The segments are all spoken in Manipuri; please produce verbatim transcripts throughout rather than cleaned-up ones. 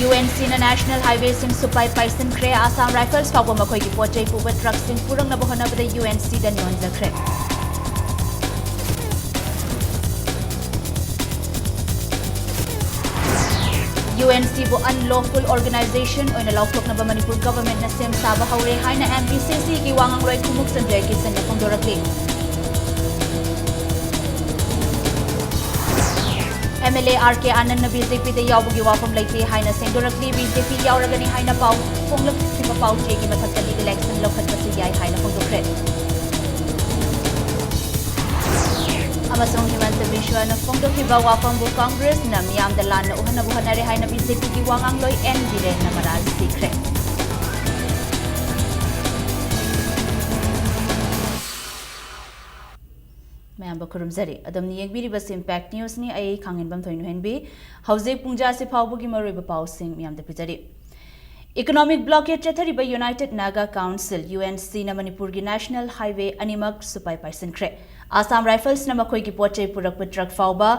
UNCꯅ National Highwayꯁꯤꯡ ꯁꯨꯄꯥꯏ ꯄꯥꯏꯁꯤꯟꯈ꯭ꯔꯦ꯫ Assam Rifles ꯐꯥꯎꯕ ꯃꯈꯣꯏꯒꯤ ꯄꯣꯠ ꯆꯩ ꯄꯨꯕ truckꯁꯤꯡ ꯄꯨꯔꯛꯅꯕ ꯍꯣꯠꯅꯕꯗ UNCꯗ ꯅꯣꯟꯖꯈ꯭ꯔꯦ꯫ UNCꯕꯨ unlawful organization ꯑꯣꯏꯅ ꯂꯥꯎꯊꯣꯛꯅꯕ ꯃꯅꯤꯄꯨꯔ governmentꯅ ꯁꯦꯝ ꯁꯥꯕ ꯍꯧꯔꯦ ꯍꯥꯏꯅ MPCCꯒꯤ ꯋꯥꯉꯥꯡꯂꯣꯏ ꯈꯨꯃꯨꯛ ꯁꯟꯖꯣꯏ ꯀꯤꯁꯟꯅ ꯐꯣꯡꯗꯣꯔꯛꯂꯤ꯫ MLA RK Anandꯅ BJPꯗ ꯌꯥꯎꯕꯒꯤ ꯋꯥꯐꯝ ꯂꯩꯇꯦ ꯍꯥꯏꯅ ꯁꯦꯡꯗꯣꯔꯛꯂꯤ꯫ BJP ꯌꯥꯎꯔꯒꯅꯤ ꯍꯥꯏꯅ ꯄꯥꯎ ꯐꯣꯡꯂꯛꯈꯤꯕ ꯄꯥꯎ ꯆꯦꯒꯤ ꯃꯊꯛꯇ legal action ꯂꯧꯈꯠꯄꯁꯨ ꯌꯥꯏ ꯍꯥꯏꯅ ꯐꯣꯡꯗꯣꯛꯈ꯭ꯔꯦ꯫ ꯑꯃꯁꯨꯡ ꯍꯤꯃꯟꯇ ꯕꯤꯁ꯭ꯋꯅ ꯐꯣꯡꯗꯣꯛꯈꯤꯕ ꯋꯥꯐꯝꯕꯨ Congressꯅ ꯃꯤꯌꯥꯝꯗ ꯂꯥꯟꯅ ꯎꯍꯟꯅꯕ ꯍꯣꯠꯅꯔꯦ ꯍꯥꯏꯅ BJPꯒꯤ ꯋꯥꯉꯥꯡꯂꯣꯏ N ꯕꯤꯔꯦꯟꯅ ꯃꯔꯥꯜ ꯁꯤꯈ꯭ꯔꯦ꯫ ꯃꯌꯥꯝꯕꯨ ꯈꯨꯔꯨꯝꯖꯔꯤ꯫ ꯑꯗꯣꯝꯅ ꯌꯦꯡꯕꯤꯔꯤꯕꯁꯤ Impact Newsꯅꯤ꯫ ꯑꯩ ꯈꯥꯡꯍꯦꯟꯕꯝ ꯊꯣꯏꯅꯨꯍꯦꯟꯕꯤ꯫ ꯍꯧꯖꯤꯛ ꯄꯨꯡꯖꯥꯁꯤ ꯐꯥꯎꯕꯒꯤ ꯃꯔꯨꯑꯣꯏꯕ ꯄꯥꯎꯁꯤꯡ ꯃꯌꯥꯝꯗ ꯄꯤꯖꯔꯤ꯫ Economic blockade ꯆꯠꯊꯔꯤꯕ United Naga Council, UNCꯅ ꯃꯅꯤꯄꯨꯔꯒꯤ National Highway ꯑꯅꯤꯃꯛ ꯁꯨꯄꯥꯏ ꯄꯥꯏꯁꯤꯟꯈ꯭ꯔꯦ꯫ Assam Riflesꯅ ꯃꯈꯣꯏꯒꯤ ꯄꯣꯠ ꯆꯩ ꯄꯨꯔꯛꯄ truck ꯐꯥꯎꯕ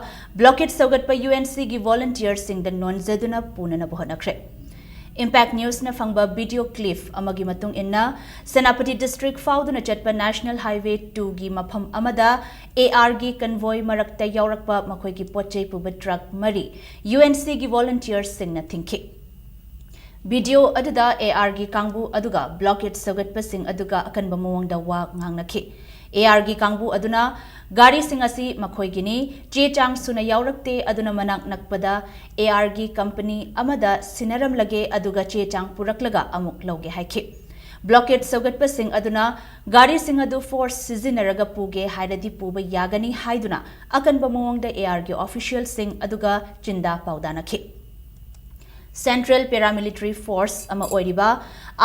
blockade ꯁꯧꯒꯠꯄ UNCꯒꯤ volunteerꯁꯤꯡꯗ ꯅꯣꯟꯖꯗꯨꯅ ꯄꯨꯅꯅꯕ ꯍꯣꯠꯅꯈ꯭ꯔꯦ꯫ Impact Newsꯅ ꯐꯪꯕ video clip ꯑꯃꯒꯤ ꯃꯇꯨꯡ ꯏꯟꯅ, ꯁꯦꯅꯥꯄꯇꯤ district ꯐꯥꯎꯗꯨꯅ ꯆꯠꯄ National Highway twoꯒꯤ ꯃꯐꯝ ꯑꯃꯗ ARꯒꯤ convoy ꯃꯔꯛꯇ ꯌꯥꯎꯔꯛꯄ ꯃꯈꯣꯏꯒꯤ ꯄꯣꯠ ꯆꯩ ꯄꯨꯕ truck ꯃꯔꯤ UNCꯒꯤ volunteerꯁꯤꯡꯅ ꯊꯤꯡꯈꯤ꯫ Video ꯑꯗꯨꯗ ARꯒꯤ ꯀꯥꯡꯕꯨ ꯑꯗꯨꯒ blockade ꯁꯧꯒꯠꯄꯁꯤꯡ ꯑꯗꯨꯒ ꯑꯀꯟꯕ ꯃꯑꯣꯡꯗ ꯋꯥ ꯉꯥꯡꯅꯈꯤ꯫ ARꯒꯤ ꯀꯥꯡꯕꯨ ꯑꯗꯨꯅ ꯒꯥꯔꯤꯁꯤꯡ ꯑꯁꯤ ꯃꯈꯣꯏꯒꯤꯅꯤ, ꯆꯦ ꯆꯥꯡ ꯁꯨꯅ ꯌꯥꯎꯔꯛꯇꯦ, ꯑꯗꯨꯅ ꯃꯅꯥꯛ ꯅꯛꯄꯗ ARꯒꯤ company ꯑꯃꯗ ꯁꯤꯟꯅꯔꯝꯂꯒꯦ, ꯑꯗꯨꯒ ꯆꯦ ꯆꯥꯡ ꯄꯨꯔꯛꯂꯒ ꯑꯃꯨꯛ ꯂꯧꯒꯦ ꯍꯥꯏꯈꯤ꯫ Blockade ꯁꯧꯒꯠꯄꯁꯤꯡ ꯑꯗꯨꯅ ꯒꯥꯔꯤꯁꯤꯡ ꯑꯗꯨ force ꯁꯤꯖꯤꯟꯅꯔꯒ ꯄꯨꯒꯦ ꯍꯥꯏꯔꯗꯤ ꯄꯨꯕ ꯌꯥꯒꯅꯤ ꯍꯥꯏꯗꯨꯅ ꯑꯀꯟꯕ ꯃꯑꯣꯡꯗ ARꯒꯤ officialꯁꯤꯡ ꯑꯗꯨꯒ ꯆꯤꯟꯗꯥ ꯄꯥꯎꯗꯥꯅꯈꯤ꯫ Central Paramilitary Force ꯑꯃ ꯑꯣꯏꯔꯤꯕ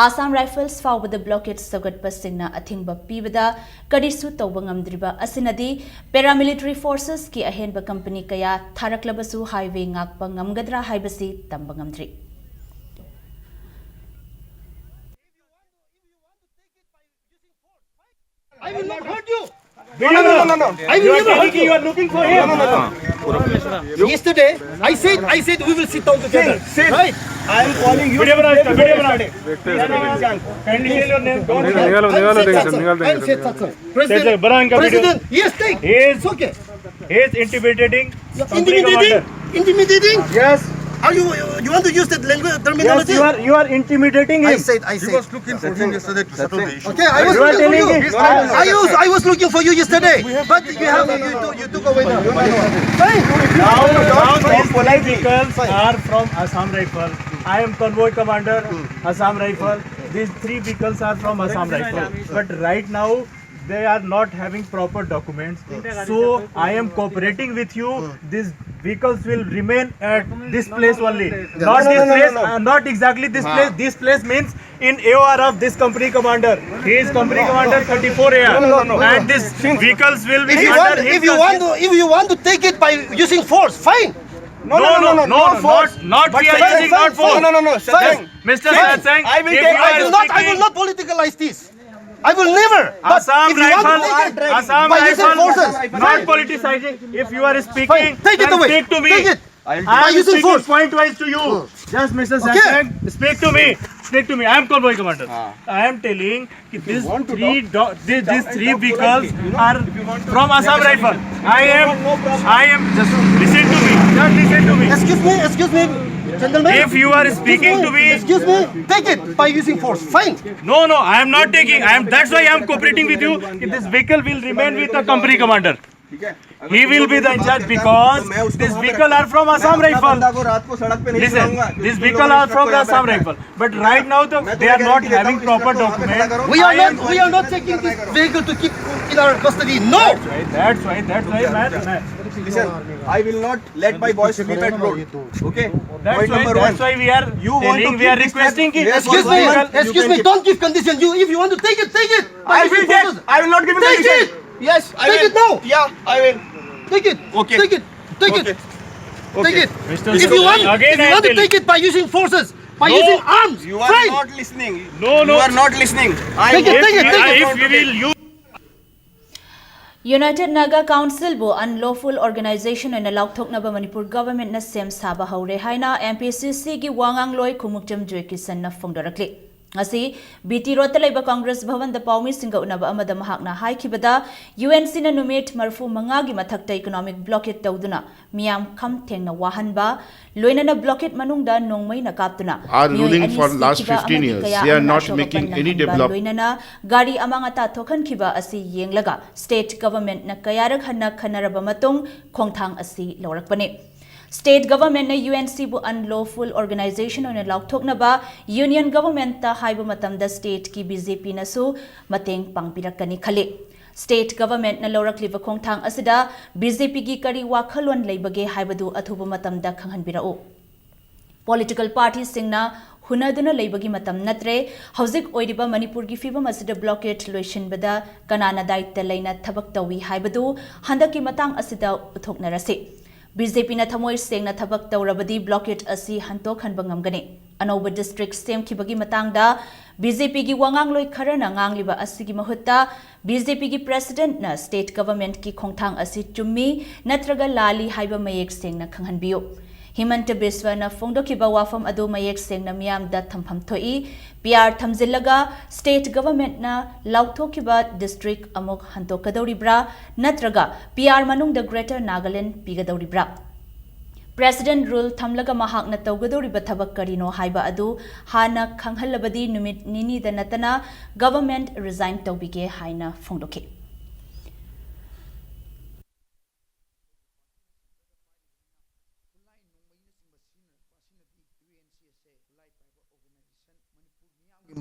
Assam Rifles ꯐꯥꯎꯕꯗ blockade ꯁꯧꯒꯠꯄꯁꯤꯡꯅ ꯑꯊꯤꯡꯕ ꯄꯤꯕꯗ ꯀꯔꯤꯁꯨ ꯇꯧꯕ ꯉꯝꯗ꯭ꯔꯤꯕ ꯑꯁꯤꯅꯗꯤ paramilitary forcesꯀꯤ ꯑꯍꯦꯟꯕ company ꯀꯌꯥ ꯊꯥꯔꯛꯂꯕꯁꯨ highway ꯉꯥꯛꯄ ꯉꯝꯒꯗ꯭ꯔꯥ ꯍꯥꯏꯕꯁꯤ ꯇꯝꯕ ꯉꯝꯗ꯭ꯔꯤ꯫ I will not hurt you. No, no, no, no, no. I will never hurt you. You are looking for him. No, no, no, no. Yesterday, I said, I said we will sit down together. Right? I am calling you. Video बना इसका, video बना। Please, please, please. Kindly tell your name. Don't निकालो, निकालो, निकालो, निकालो, निकालो। President, बना इनका video। President, yes, take. He is, it's okay. He is intimidating. Intimidating? Intimidating? Yes. Are you, you want to use that language, terminology? Yes, you are, you are intimidating him. I said, I said. Looking for him yesterday to settle the issue. Okay, I was looking for you. I was, I was looking for you yesterday, but you have, you, took, you took away the money. Fine. Now, now these three vehicles are from Assam Rifle. I am convoy commander, Assam Rifle. These three vehicles are from Assam Rifle. But right now, they are not having proper documents. So I am cooperating with you. These vehicles will remain at this place only. Not this place, uh, not exactly this place. This place means in A O R of this company commander. He is company commander thirty-four A R. And these vehicles will be under his custody. If you want to, if you want to take it by using force, fine. No, no, no, no, no, not, not we are using, not force. No, no, no, Satsang. Mister Satsang, I will not, I will not politicalize this. I will never. But Assam Rifle, Assam Rifle, not politicizing. If you are speaking, take it away. Speak to me. Take it. I am speaking point wise to you. Just Mister Satsang, speak to me. Speak to me. I am convoy commander. I am telling these three, these, these three vehicles are from Assam Rifle. I am, I am, just listen to me. Just listen to me. Excuse me, excuse me, gentlemen. If you are speaking to me, excuse me, take it by using force. Fine. No, no, I am not taking. I am. That's why I am cooperating with you. This vehicle will remain with the company commander. He will be the in charge because these vehicle are from Assam Rifle. Listen, these vehicle are from the Assam Rifle. But right now, the, they are not having proper documents. We are not, we are not taking this vehicle to keep in our custody. No. That's why, that's why, that's why, man. Listen, I will not let my boys sleep at road. Okay? That's why, that's why we are, you want to, we are requesting. Excuse me, excuse me. Don't give condition. You, if you want to take it, take it. I will take. I will not give you condition. Take it. Yes, I will. Take it now. Yeah, I will. Take it. Okay. Take it. Take it. Take it. Take it. If you want, if you want to take it by using forces, by using arms, you are not listening. No, no. You are not listening. I take it. Take it. Take it. If we will use United Naga Council ꯕꯨ unlawful organization ꯑꯣꯏꯅ ꯂꯥꯎꯊꯣꯛꯅꯕ ꯃꯅꯤꯄꯨꯔ government ꯅ ꯁꯦꯝ ꯁꯥꯕ ꯍꯧꯔꯦ ꯍꯥꯏꯅ M P C C ꯒꯤ ꯋꯥꯉꯥꯡꯂꯣꯏ ꯈꯨꯃꯨꯛꯆꯝ ꯖꯣꯏꯀꯤꯁꯟꯅ ꯐꯣꯡꯗꯣꯔꯛꯂꯤ꯫ ꯉꯁꯤ B T Road ꯇ ꯂꯩꯕ Congress ꯚꯕꯟꯗ ꯄꯥꯎꯃꯤꯁꯤꯡꯒ ꯎꯅꯕ ꯑꯃꯗ ꯃꯍꯥꯛꯅ ꯍꯥꯏꯈꯤꯕꯗ, U N C ꯅ ꯅꯨꯃꯤꯠ ꯃꯔꯤꯐꯨ ꯃꯉꯥꯒꯤ ꯃꯊꯛꯇ economic blockade ꯇꯧꯗꯨꯅ ꯃꯤꯌꯥꯝ ꯈꯝ ꯊꯦꯡꯅ ꯋꯥꯍꯟꯕ, ꯂꯣꯏꯅꯅ blockade ꯃꯅꯨꯡꯗ ꯅꯣꯡꯃꯩꯅ ꯀꯥꯞꯇꯨꯅ are ꯃꯤꯑꯣꯏ ruling ꯑꯅꯤ for last ꯁꯤꯈꯤꯕ fifteen ꯑꯃꯗꯤ years. ꯀꯌꯥ They are ꯑꯃꯅ not ꯑꯁꯣꯛ ꯑꯄꯟ making any ꯅꯪꯍꯟꯕ, develop. ꯂꯣꯏꯅꯅ ꯒꯥꯔꯤ ꯑꯃꯥꯡ ꯑꯇꯥ ꯊꯣꯛꯍꯟꯈꯤꯕ ꯑꯁꯤ ꯌꯦꯡꯂꯒ state government ꯅ ꯀꯌꯥꯔꯛ ꯍꯟꯅ ꯈꯟꯅꯔꯕ ꯃꯇꯨꯡ ꯈꯣꯡꯊꯥꯡ ꯑꯁꯤ ꯂꯧꯔꯛꯄꯅꯤ꯫ State government ꯅ U N C ꯕꯨ unlawful organization ꯑꯣꯏꯅ ꯂꯥꯎꯊꯣꯛꯅꯕ union government ꯇ ꯍꯥꯏꯕ ꯃꯇꯝꯗ state ꯀꯤ B J P ꯅꯁꯨ ꯃꯇꯦꯡ ꯄꯥꯡꯕꯤꯔꯛꯀꯅꯤ ꯈꯜꯂꯤ꯫ State government ꯅ ꯂꯧꯔꯛꯂꯤꯕ ꯈꯣꯡꯊꯥꯡ ꯑꯁꯤꯗ B J P ꯒꯤ ꯀꯔꯤ ꯋꯥꯈꯜꯂꯣꯟ ꯂꯩꯕꯒꯦ ꯍꯥꯏꯕꯗꯨ ꯑꯊꯨꯕ ꯃꯇꯝꯗ ꯈꯪꯍꯟꯕꯤꯔꯛꯎ꯫ Political party ꯁꯤꯡꯅ ꯍꯨꯟꯅꯗꯨꯅ ꯂꯩꯕꯒꯤ ꯃꯇꯝ ꯅꯠꯇ꯭ꯔꯦ꯫ ꯍꯧꯖꯤꯛ ꯑꯣꯏꯔꯤꯕ ꯃꯅꯤꯄꯨꯔꯒꯤ ꯐꯤꯕꯝ ꯑꯁꯤꯗ blockade ꯂꯣꯏꯁꯤꯟꯕꯗ ꯀꯅꯥꯅ ꯗꯥꯏꯇ ꯂꯩꯅ ꯊꯕꯛ ꯇꯧꯏ ꯍꯥꯏꯕꯗꯨ ꯍꯟꯗꯛꯀꯤ ꯃꯇꯥꯡ ꯑꯁꯤꯗ ꯎꯠꯊꯣꯛꯅꯔꯁꯤ꯫ B J P ꯅ ꯊꯃꯣꯏ ꯁꯦꯡꯅ ꯊꯕꯛ ꯇꯧꯔꯕꯗꯤ blockade ꯑꯁꯤ ꯍꯟꯗꯣꯛꯍꯟꯕ ꯉꯝꯒꯅꯤ꯫ ꯑꯅꯧꯕ district ꯁꯦꯝꯈꯤꯕꯒꯤ ꯃꯇꯥꯡꯗ B J P ꯒꯤ ꯋꯥꯉꯥꯡꯂꯣꯏ ꯈꯔꯅ ꯉꯥꯡꯂꯤꯕ ꯑꯁꯤꯒꯤ ꯃꯍꯨꯠꯇ B J P ꯒꯤ president ꯅ state government ꯀꯤ ꯈꯣꯡꯊꯥꯡ ꯑꯁꯤ ꯆꯨꯝꯃꯤ ꯅꯠꯇ꯭ꯔꯒ ꯂꯥꯜꯂꯤ ꯍꯥꯏꯕ ꯃꯌꯦꯛ ꯁꯦꯡꯅ ꯈꯪꯍꯟꯕꯤꯌꯨ꯫ ꯍꯤꯃꯟꯇ ꯕꯤꯁ꯭ꯋꯅ ꯐꯣꯡꯗꯣꯛꯈꯤꯕ ꯋꯥꯐꯝ ꯑꯗꯨ ꯃꯌꯦꯛ ꯁꯦꯡꯅ ꯃꯤꯌꯥꯝꯗ ꯊꯝꯐꯝ ꯊꯣꯛꯏ꯫ P R ꯊꯝꯖꯤꯜꯂꯒ state government ꯅ ꯂꯥꯎꯊꯣꯛꯈꯤꯕ district ꯑꯃꯨꯛ ꯍꯟꯗꯣꯛꯀꯗꯧꯔꯤꯕ꯭ꯔꯥ ꯅꯠꯇ꯭ꯔꯒ P R ꯃꯅꯨꯡꯗ Greater Nagaland ꯄꯤꯒꯗꯧꯔꯤꯕ꯭ꯔꯥ? President rule ꯊꯝꯂꯒ ꯃꯍꯥꯛꯅ ꯇꯧꯒꯗꯧꯔꯤꯕ ꯊꯕꯛ ꯀꯔꯤꯅꯣ ꯍꯥꯏꯕ ꯑꯗꯨ ꯍꯥꯟꯅ ꯈꯪꯍꯜꯂꯕꯗꯤ ꯅꯨꯃꯤꯠ ꯅꯤꯅꯤꯗ ꯅꯠꯇꯅ government resign ꯇꯧꯕꯤꯒꯦ ꯍꯥꯏꯅ ꯐꯣꯡꯗꯣꯛꯈꯤ꯫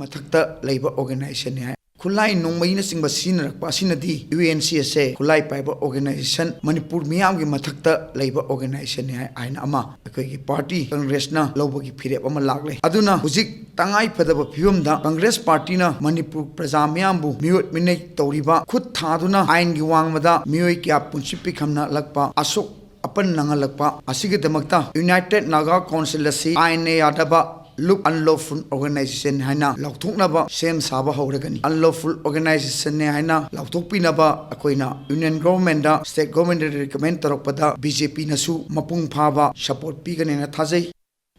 ꯃꯊꯛꯇ ꯂꯩꯕ organization ꯅꯤ ꯍꯥꯏ꯫ ꯈꯨꯠꯂꯥꯏ ꯅꯣꯡꯃꯩꯅꯆꯤꯡꯕ ꯁꯤꯖꯤꯟꯅꯔꯛꯄ ꯑꯁꯤꯅꯗꯤ U N C ꯑꯁꯦ ꯈꯨꯠꯂꯥꯏ ꯄꯥꯏꯕ organization, ꯃꯅꯤꯄꯨꯔ ꯃꯤꯌꯥꯝꯒꯤ ꯃꯊꯛꯇ ꯂꯩꯕ organization ꯅꯤ ꯍꯥꯏ ꯍꯥꯏꯅ ꯑꯃ ꯑꯩꯈꯣꯏꯒꯤ party Congress ꯅ ꯂꯧꯕꯒꯤ ꯐꯤꯔꯦꯞ ꯑꯃ ꯂꯥꯛꯂꯦ꯫ ꯑꯗꯨꯅ ꯍꯧꯖꯤꯛ ꯇꯉꯥꯏ ꯐꯗꯕ ꯐꯤꯕꯝꯗ Congress party ꯅ ꯃꯅꯤꯄꯨꯔ ꯄ꯭ꯔꯖꯥ ꯃꯤꯌꯥꯝꯕꯨ ꯃꯤꯑꯣꯠ ꯃꯤꯅꯩ ꯇꯧꯔꯤꯕ, ꯈꯨꯠ ꯊꯥꯗꯨꯅ ꯑꯥꯏꯟꯒꯤ ꯋꯥꯡꯃꯗ ꯃꯤꯑꯣꯏ ꯀꯌꯥ ꯄꯨꯟꯁꯤ ꯄꯤꯈꯝꯅꯂꯛꯄ, ꯑꯁꯣꯛ ꯑꯄꯟ ꯅꯪꯍꯜꯂꯛꯄ ꯑꯁꯤꯒꯤꯗꯃꯛꯇ United Naga Council ꯑꯁꯤ ꯑꯥꯏꯟꯅ ꯌꯥꯗꯕ ꯂꯨꯞ ꯑꯟꯂꯣꯐꯨꯜ ꯑꯣꯔꯒꯅꯥꯏꯖꯦꯁꯟ ꯍꯥꯏꯅ ꯂꯥꯎꯊꯣꯛꯅꯕ ꯁꯦꯝ ꯁꯥꯕ ꯍꯧꯔꯒꯅꯤ꯫ ꯑꯟꯂꯣꯐꯨꯜ ꯑꯣꯔꯒꯅꯥꯏꯖꯦꯁꯟꯅꯦ ꯍꯥꯏꯅ ꯂꯥꯎꯊꯣꯛꯄꯤꯅꯕ ꯑꯩꯈꯣꯏꯅ ꯌꯨꯅꯤꯌꯟ ꯒꯣꯚꯔꯟꯃꯦꯟꯗ, ꯁ꯭ꯇꯦꯠ ꯒꯣꯚꯔꯟꯃꯦꯟꯗ ꯔꯤꯀꯃꯦꯟ ꯇꯧꯔꯛꯄꯗ ꯕꯤ ꯖꯦ ꯄꯤꯅꯁꯨ ꯃꯄꯨꯡ ꯐꯥꯕ ꯁꯄꯣꯔꯠ ꯄꯤꯒꯅꯦꯅ ꯊꯥꯖꯩ꯫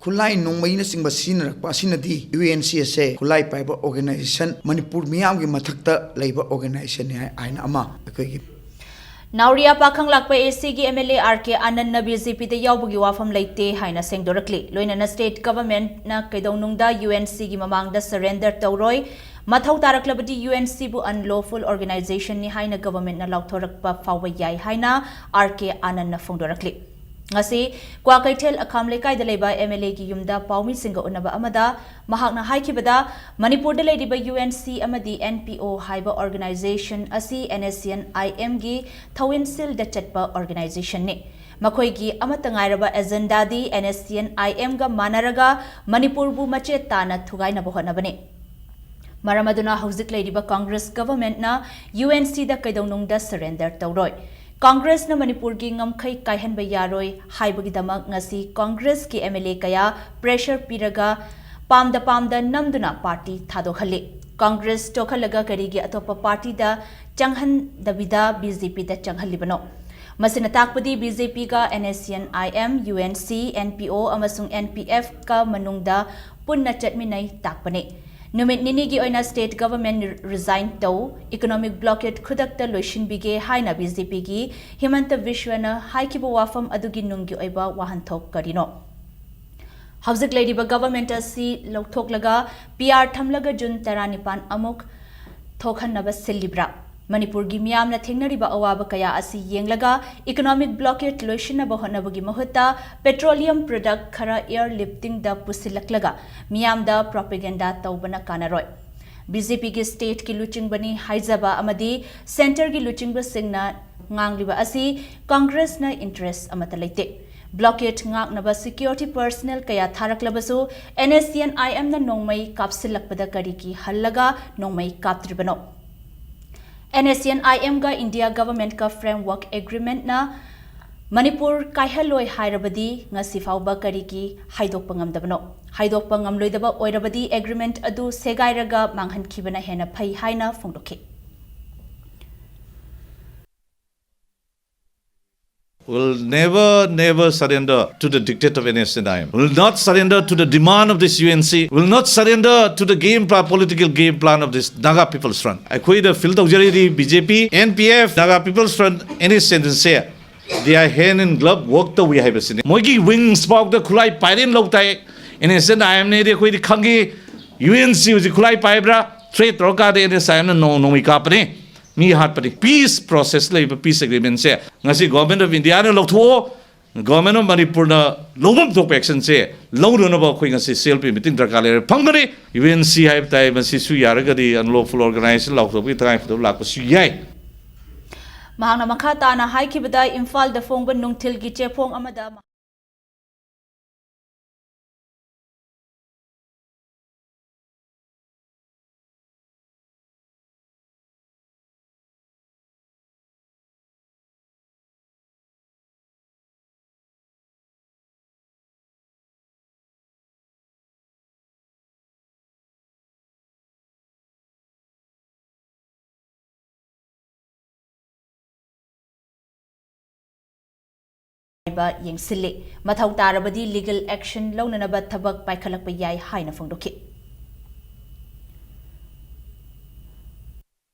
ꯈꯨꯠꯂꯥꯏ ꯅꯣꯡꯃꯩꯅꯁꯤꯡꯕ ꯁꯤꯖꯤꯟꯅꯔꯛꯄ ꯑꯁꯤꯅꯗꯤ ꯌꯨ ꯑꯦꯟ ꯁꯤ ꯑꯁꯦ ꯈꯨꯠꯂꯥꯏ ꯄꯥꯏꯕ ꯑꯣꯔꯒꯅꯥꯏꯖꯦꯁꯟ, ꯃꯅꯤꯄꯨꯔ ꯃꯤꯌꯥꯝꯒꯤ ꯃꯊꯛꯇ ꯂꯩꯕ ꯑꯣꯔꯒꯅꯥꯏꯖꯦꯁꯟꯅꯤ ꯍꯥꯏ-, ꯍꯥꯏꯅ ꯑꯃ ꯑꯩꯈꯣꯏꯒꯤ ꯅꯥꯎꯔꯤꯌꯥ ꯄꯥꯈꯪ ꯂꯥꯛꯄ ꯑꯦ ꯁꯤꯒꯤ M L A R K ꯑꯥꯅꯟꯗꯅ ꯕꯤ ꯖꯦ ꯄꯤꯗ ꯌꯥꯎꯕꯒꯤ ꯋꯥꯐꯝ ꯂꯩꯇꯦ ꯍꯥꯏꯅ ꯁꯦꯡꯗꯣꯔꯛꯂꯤ꯫ ꯂꯣꯏꯅꯅ ꯁ꯭ꯇꯦꯠ ꯒꯚꯔꯟꯃꯦꯟꯠꯅ ꯀꯩꯗꯧꯅꯨꯡꯗ ꯌꯨ ꯑꯦꯟ ꯁꯤꯒꯤ ꯃꯃꯥꯡꯗ ꯁꯔꯦꯟꯗꯔ ꯇꯧꯔꯣꯏ, ꯃꯊꯧ ꯇꯥꯔꯛꯂꯕꯗꯤ ꯌꯨ ꯑꯦꯟ ꯁꯤꯕꯨ ꯑꯟꯂꯣꯐꯨꯜ ꯑꯣꯔꯒꯅꯥꯏꯖꯦꯁꯟꯅꯤ ꯍꯥꯏꯅ ꯒꯚꯔꯟꯃꯦꯟꯠꯅ ꯂꯥꯎꯊꯣꯔꯛꯄ ꯐꯥꯎꯕ ꯌꯥꯏ ꯍꯥꯏꯅ ꯑꯥꯔ ꯀꯦ ꯑꯥꯅꯟꯗꯅ ꯐꯣꯡꯗꯣꯔꯛꯂꯤ꯫ ꯉꯁꯤ ꯀ꯭ꯋꯥꯀꯩꯊꯦꯜ ꯑꯈꯥꯝ ꯂꯩꯀꯥꯏꯗ ꯂꯩꯕ ꯑꯦꯝ ꯑꯦꯜ ꯑꯦꯒꯤ ꯌꯨꯝꯗ ꯄꯥꯎꯃꯤꯁꯤꯡꯒ ꯎꯅꯕ ꯑꯃꯗ ꯃꯍꯥꯛꯅ ꯍꯥꯏꯈꯤꯕꯗ, ꯃꯅꯤꯄꯨꯔꯗ ꯂꯩꯔꯤꯕ ꯌꯨ ꯑꯦꯟ ꯁꯤ ꯑꯃꯗꯤ ꯑꯦꯟ ꯄꯤ ꯑꯣ ꯍꯥꯏꯕ ꯑꯣꯔꯒꯅꯥꯏꯖꯦꯁꯟ ꯑꯁꯤ ꯑꯦꯟ ꯑꯦꯁ ꯁꯤ ꯑꯦꯟ ꯑꯥꯏ ꯑꯦꯝꯒꯤ ꯊꯧꯋꯤꯟꯁꯤꯜꯗ ꯆꯠꯄ ꯑꯣꯔꯒꯅꯥꯏꯖꯦꯁꯟꯅꯤ꯫ ꯃꯈꯣꯏꯒꯤ ꯑꯃꯠꯇ ꯉꯥꯏꯔꯕ ꯑꯦꯖꯦꯟꯗꯥꯗꯤ and S C N I ꯑꯦꯝꯒ ꯃꯥꯟꯅꯔꯒ ꯃꯅꯤꯄꯨꯔꯕꯨ ꯃꯆꯦꯠ ꯇꯥꯅ ꯊꯨꯒꯥꯏꯅꯕ ꯍꯣꯠꯅꯕꯅꯤ꯫ ꯃꯔꯝ ꯑꯗꯨꯅ ꯍꯧꯖꯤꯛ ꯂꯩꯔꯤꯕ ꯀꯪꯒ꯭ꯔꯦꯁ ꯒꯚꯔꯟꯃꯦꯟꯠꯅ ꯌꯨ ꯑꯦꯟ ꯁꯤꯗ ꯀꯩꯗꯧꯅꯨꯡꯗ ꯁꯔꯦꯟꯗꯔ ꯇꯧꯔꯣꯏ꯫ ꯀꯪꯒ꯭ꯔꯦꯁꯅ ꯃꯅꯤꯄꯨꯔꯒꯤ ꯉꯝꯈꯩ ꯀꯥꯏꯍꯟꯕ ꯌꯥꯔꯣꯏ ꯍꯥꯏꯕꯒꯤꯗꯃꯛ ꯉꯁꯤ ꯀꯪꯒ꯭ꯔꯦꯁꯀꯤ ꯑꯦꯝ ꯑꯦꯜ ꯑꯦ ꯀꯌꯥ ꯄ꯭ꯔꯦꯁꯔ ꯄꯤꯔꯒ ꯄꯥꯝꯗ ꯄꯥꯝꯗ ꯅꯝꯗꯨꯅ ꯄꯥꯔꯇꯤ ꯊꯥꯗꯣꯛꯍꯜꯂꯤ꯫ ꯀꯪꯒ꯭ꯔꯦꯁ ꯇꯣꯛꯍꯜꯂꯒ ꯀꯔꯤꯒꯤ ꯑꯇꯣꯞꯄ ꯄꯥꯔꯇꯤꯗ ꯆꯪꯍꯟꯗꯕꯤꯗ ꯕꯤ ꯖꯦ ꯄꯤꯗ ꯆꯪꯍꯜꯂꯤꯕꯅꯣ? ꯃꯁꯤꯅ ꯇꯥꯛꯄꯗꯤ ꯕꯤ ꯖꯦ ꯄꯤꯒ N S C N I M, U N C, N P O ꯑꯃꯁꯨꯡ ꯑꯦꯟ ꯄꯤ ꯑꯦꯐꯀ ꯃꯅꯨꯡꯗ ꯄꯨꯟꯅ ꯆꯠꯃꯤꯟꯅꯩ ꯇꯥꯛꯄꯅꯤ꯫ ꯅꯨꯃꯤꯠ ꯅꯤꯅꯤꯒꯤ ꯑꯣꯏꯅ ꯁ꯭ꯇꯦꯠ ꯒꯚꯔꯟꯃꯦꯟꯠ ꯔꯤꯖꯥꯏꯟ ꯇꯧ, ꯏꯀꯣꯅꯣꯃꯤꯛ ꯕ꯭ꯂꯣꯀꯦꯗ ꯈꯨꯗꯛꯇ ꯂꯣꯏꯁꯤꯟꯕꯤꯒꯦ ꯍꯥꯏꯅ ꯕꯤ ꯖꯦ ꯄꯤꯒꯤ ꯍꯤꯃꯟꯇ ꯕꯤꯁ꯭ꯋꯅ ꯍꯥꯏꯈꯤꯕ ꯋꯥꯐꯝ ꯑꯗꯨꯒꯤ ꯅꯨꯡꯒꯤ ꯑꯣꯏꯕ ꯋꯥꯍꯟꯊꯣꯛ ꯀꯔꯤꯅꯣ? ꯍꯧꯖꯤꯛ ꯂꯩꯔꯤꯕ ꯒꯚꯔꯟꯃꯦꯟꯠ ꯑꯁꯤ ꯂꯧꯊꯣꯛꯂꯒ ꯄꯤ ꯑꯥꯔ ꯊꯝꯂꯒ ꯖꯨꯟ ꯇꯔꯥꯅꯤꯄꯥꯟ ꯑꯃꯨꯛ ꯊꯣꯛꯍꯟꯅꯕ ꯁꯤꯜꯂꯤꯕ꯭ꯔꯥ? ꯃꯅꯤꯄꯨꯔꯒꯤ ꯃꯤꯌꯥꯝꯅ ꯊꯦꯡꯅꯔꯤꯕ ꯑꯋꯥꯕ ꯀꯌꯥ ꯑꯁꯤ ꯌꯦꯡꯂꯒ ꯏꯀꯣꯅꯣꯃꯤꯛ ꯕ꯭ꯂꯣꯀꯦꯗ ꯂꯣꯏꯁꯤꯟꯅꯕ ꯍꯣꯠꯅꯕꯒꯤ ꯃꯍꯨꯠꯇ ꯄꯦꯇ꯭ꯔꯣꯂꯤꯌꯝ ꯄ꯭ꯔꯗꯛ ꯈꯔ ꯑꯦꯌꯔ ꯂꯤꯐꯇꯤꯡꯗ ꯄꯨꯁꯤꯜꯂꯛꯂꯒ ꯃꯤꯌꯥꯝꯗ ꯄ꯭ꯔꯣꯄꯦꯒꯦꯟꯗꯥ ꯇꯧꯕꯅ ꯀꯥꯟꯅꯔꯣꯏ꯫ ꯕꯤ ꯖꯦ ꯄꯤꯒꯤ ꯁ꯭ꯇꯦꯠꯀꯤ ꯂꯨꯆꯤꯡꯕꯅꯤ ꯍꯥꯏꯖꯕ ꯑꯃꯗꯤ ꯁꯦꯟꯇꯔꯒꯤ ꯂꯨꯆꯤꯡꯕꯁꯤꯡꯅ ꯉꯥꯡꯂꯤꯕ ꯑꯁꯤ ꯀꯪꯒ꯭ꯔꯦꯁꯅ ꯏꯟꯇꯔꯦꯁ ꯑꯃꯠꯇ ꯂꯩꯇꯦ꯫ ꯕ꯭ꯂꯣꯀꯦꯗ ꯉꯥꯛꯅꯕ ꯁꯦꯀ꯭ꯌꯨꯔꯤꯇꯤ ꯄꯔꯁꯅꯦꯜ ꯀꯌꯥ ꯊꯥꯔꯛꯂꯕꯁꯨ ꯑꯦꯟ ꯑꯦꯁ ꯁꯤ ꯑꯦꯟ ꯑꯥꯏ ꯑꯦꯝꯅ ꯅꯣꯡꯃꯩ ꯀꯥꯞꯁꯤꯜꯂꯛꯄꯗ ꯀꯔꯤꯒꯤ ꯍꯜꯂꯒ ꯅꯣꯡꯃꯩ ꯀꯥꯞꯇ꯭ꯔꯤꯕꯅꯣ? N S C N I ꯑꯦꯝꯒ ꯏꯟꯗꯤꯌꯥ ꯒꯚꯔꯟꯃꯦꯟꯠꯀ ꯐ꯭ꯔꯦꯝꯋꯔꯛ ꯑꯦꯒ꯭ꯔꯤꯃꯦꯟꯠꯅ ꯃꯅꯤꯄꯨꯔ ꯀꯥꯏꯍꯜꯂꯣꯏ ꯍꯥꯏꯔꯕꯗꯤ ꯉꯁꯤ ꯐꯥꯎꯕ ꯀꯔꯤꯒꯤ ꯍꯥꯏꯗꯣꯛꯄ ꯉꯝꯗꯕꯅꯣ? ꯍꯥꯏꯗꯣꯛꯄ ꯉꯝꯂꯣꯏꯗꯕ ꯑꯣꯏꯔꯕꯗꯤ agreement ꯑꯗꯨ ꯁꯦꯒꯥꯏꯔꯒ ꯃꯥꯡꯍꯟꯈꯤꯕꯅ ꯍꯦꯟꯅ ꯐꯩ ꯍꯥꯏꯅ ꯐꯣꯡꯗꯣꯛꯈꯤ꯫ Will never, never surrender to the dictate of N S C N I M. Will not surrender to the demand of this U N C. Will not surrender to the game plan, political game plan of this Naga People's Front. ꯑꯩꯈꯣꯏꯗ field ꯇꯧꯖꯔꯤꯗꯤ B J P, N P F, Naga People's Front, N S C N say they are hand in glove work ꯇꯧꯏ ꯍꯥꯏꯕꯁꯤꯅꯤ꯫ ꯃꯣꯏꯒꯤ wings ꯐꯥꯎꯗ ꯈꯨꯠꯂꯥꯏ ꯄꯥꯏꯔꯦꯅ ꯂꯧ ꯇꯥꯏ꯫ N S C N I M ꯅꯦꯗꯤ ꯑꯩꯈꯣꯏꯗꯤ ꯈꯪꯉꯤ꯫ U N C ꯍꯧꯖꯤꯛ ꯈꯨꯠꯂꯥꯏ ꯄꯥꯏꯕ꯭ꯔꯥ? Threat ꯇꯧꯔꯀꯥꯟꯗ N S I M ꯅ ꯅꯣꯡ ꯅꯣꯡꯃꯩ ꯀꯥꯞꯄꯅꯤ꯫ ꯃꯤ ꯍꯥꯠꯄꯅꯤ꯫ Peace process ꯂꯩꯕ peace agreement ꯁꯦ ꯉꯁꯤ Government of India ꯅ ꯂꯧꯊꯣꯛꯑꯣ꯫ Government of Manipur ꯅ ꯂꯧꯐꯝ ꯊꯣꯛꯄ action ꯁꯦ ꯂꯧꯅꯅꯕ ꯑꯩꯈꯣꯏ ꯉꯁꯤ C L P meeting ꯗꯔꯀꯥꯔ ꯂꯩꯔꯦ꯫ ꯐꯪꯒꯅꯤ꯫ U N C ꯍꯥꯏꯕ ꯇꯥꯏ, ꯃꯁꯤꯁꯨ ꯌꯥꯔꯒꯗꯤ unlawful organization ꯂꯥꯎꯊꯣꯛꯄꯒꯤ ꯇꯉꯥꯏ ꯐꯗꯕ ꯂꯥꯛꯄꯁꯨ ꯌꯥꯏ꯫ ꯃꯍꯥꯛꯅ ꯃꯈꯥ ꯇꯥꯅ ꯍꯥꯏꯈꯤꯕꯗ, ꯏꯝꯐꯥꯜꯗ ꯐꯣꯡꯕ ꯅꯨꯡꯊꯤꯜꯒꯤ ꯆꯦꯐꯣꯡ ꯑꯃꯗ ꯍꯥꯏꯕ ꯌꯦꯡꯁꯤꯜꯂꯤ꯫ ꯃꯊꯧ ꯇꯥꯔꯕꯗꯤ legal action ꯂꯧꯅꯅꯕ ꯊꯕꯛ ꯄꯥꯏꯈꯠꯂꯛꯄ ꯌꯥꯏ ꯍꯥꯏꯅ ꯐꯣꯡꯗꯣꯛꯈꯤ꯫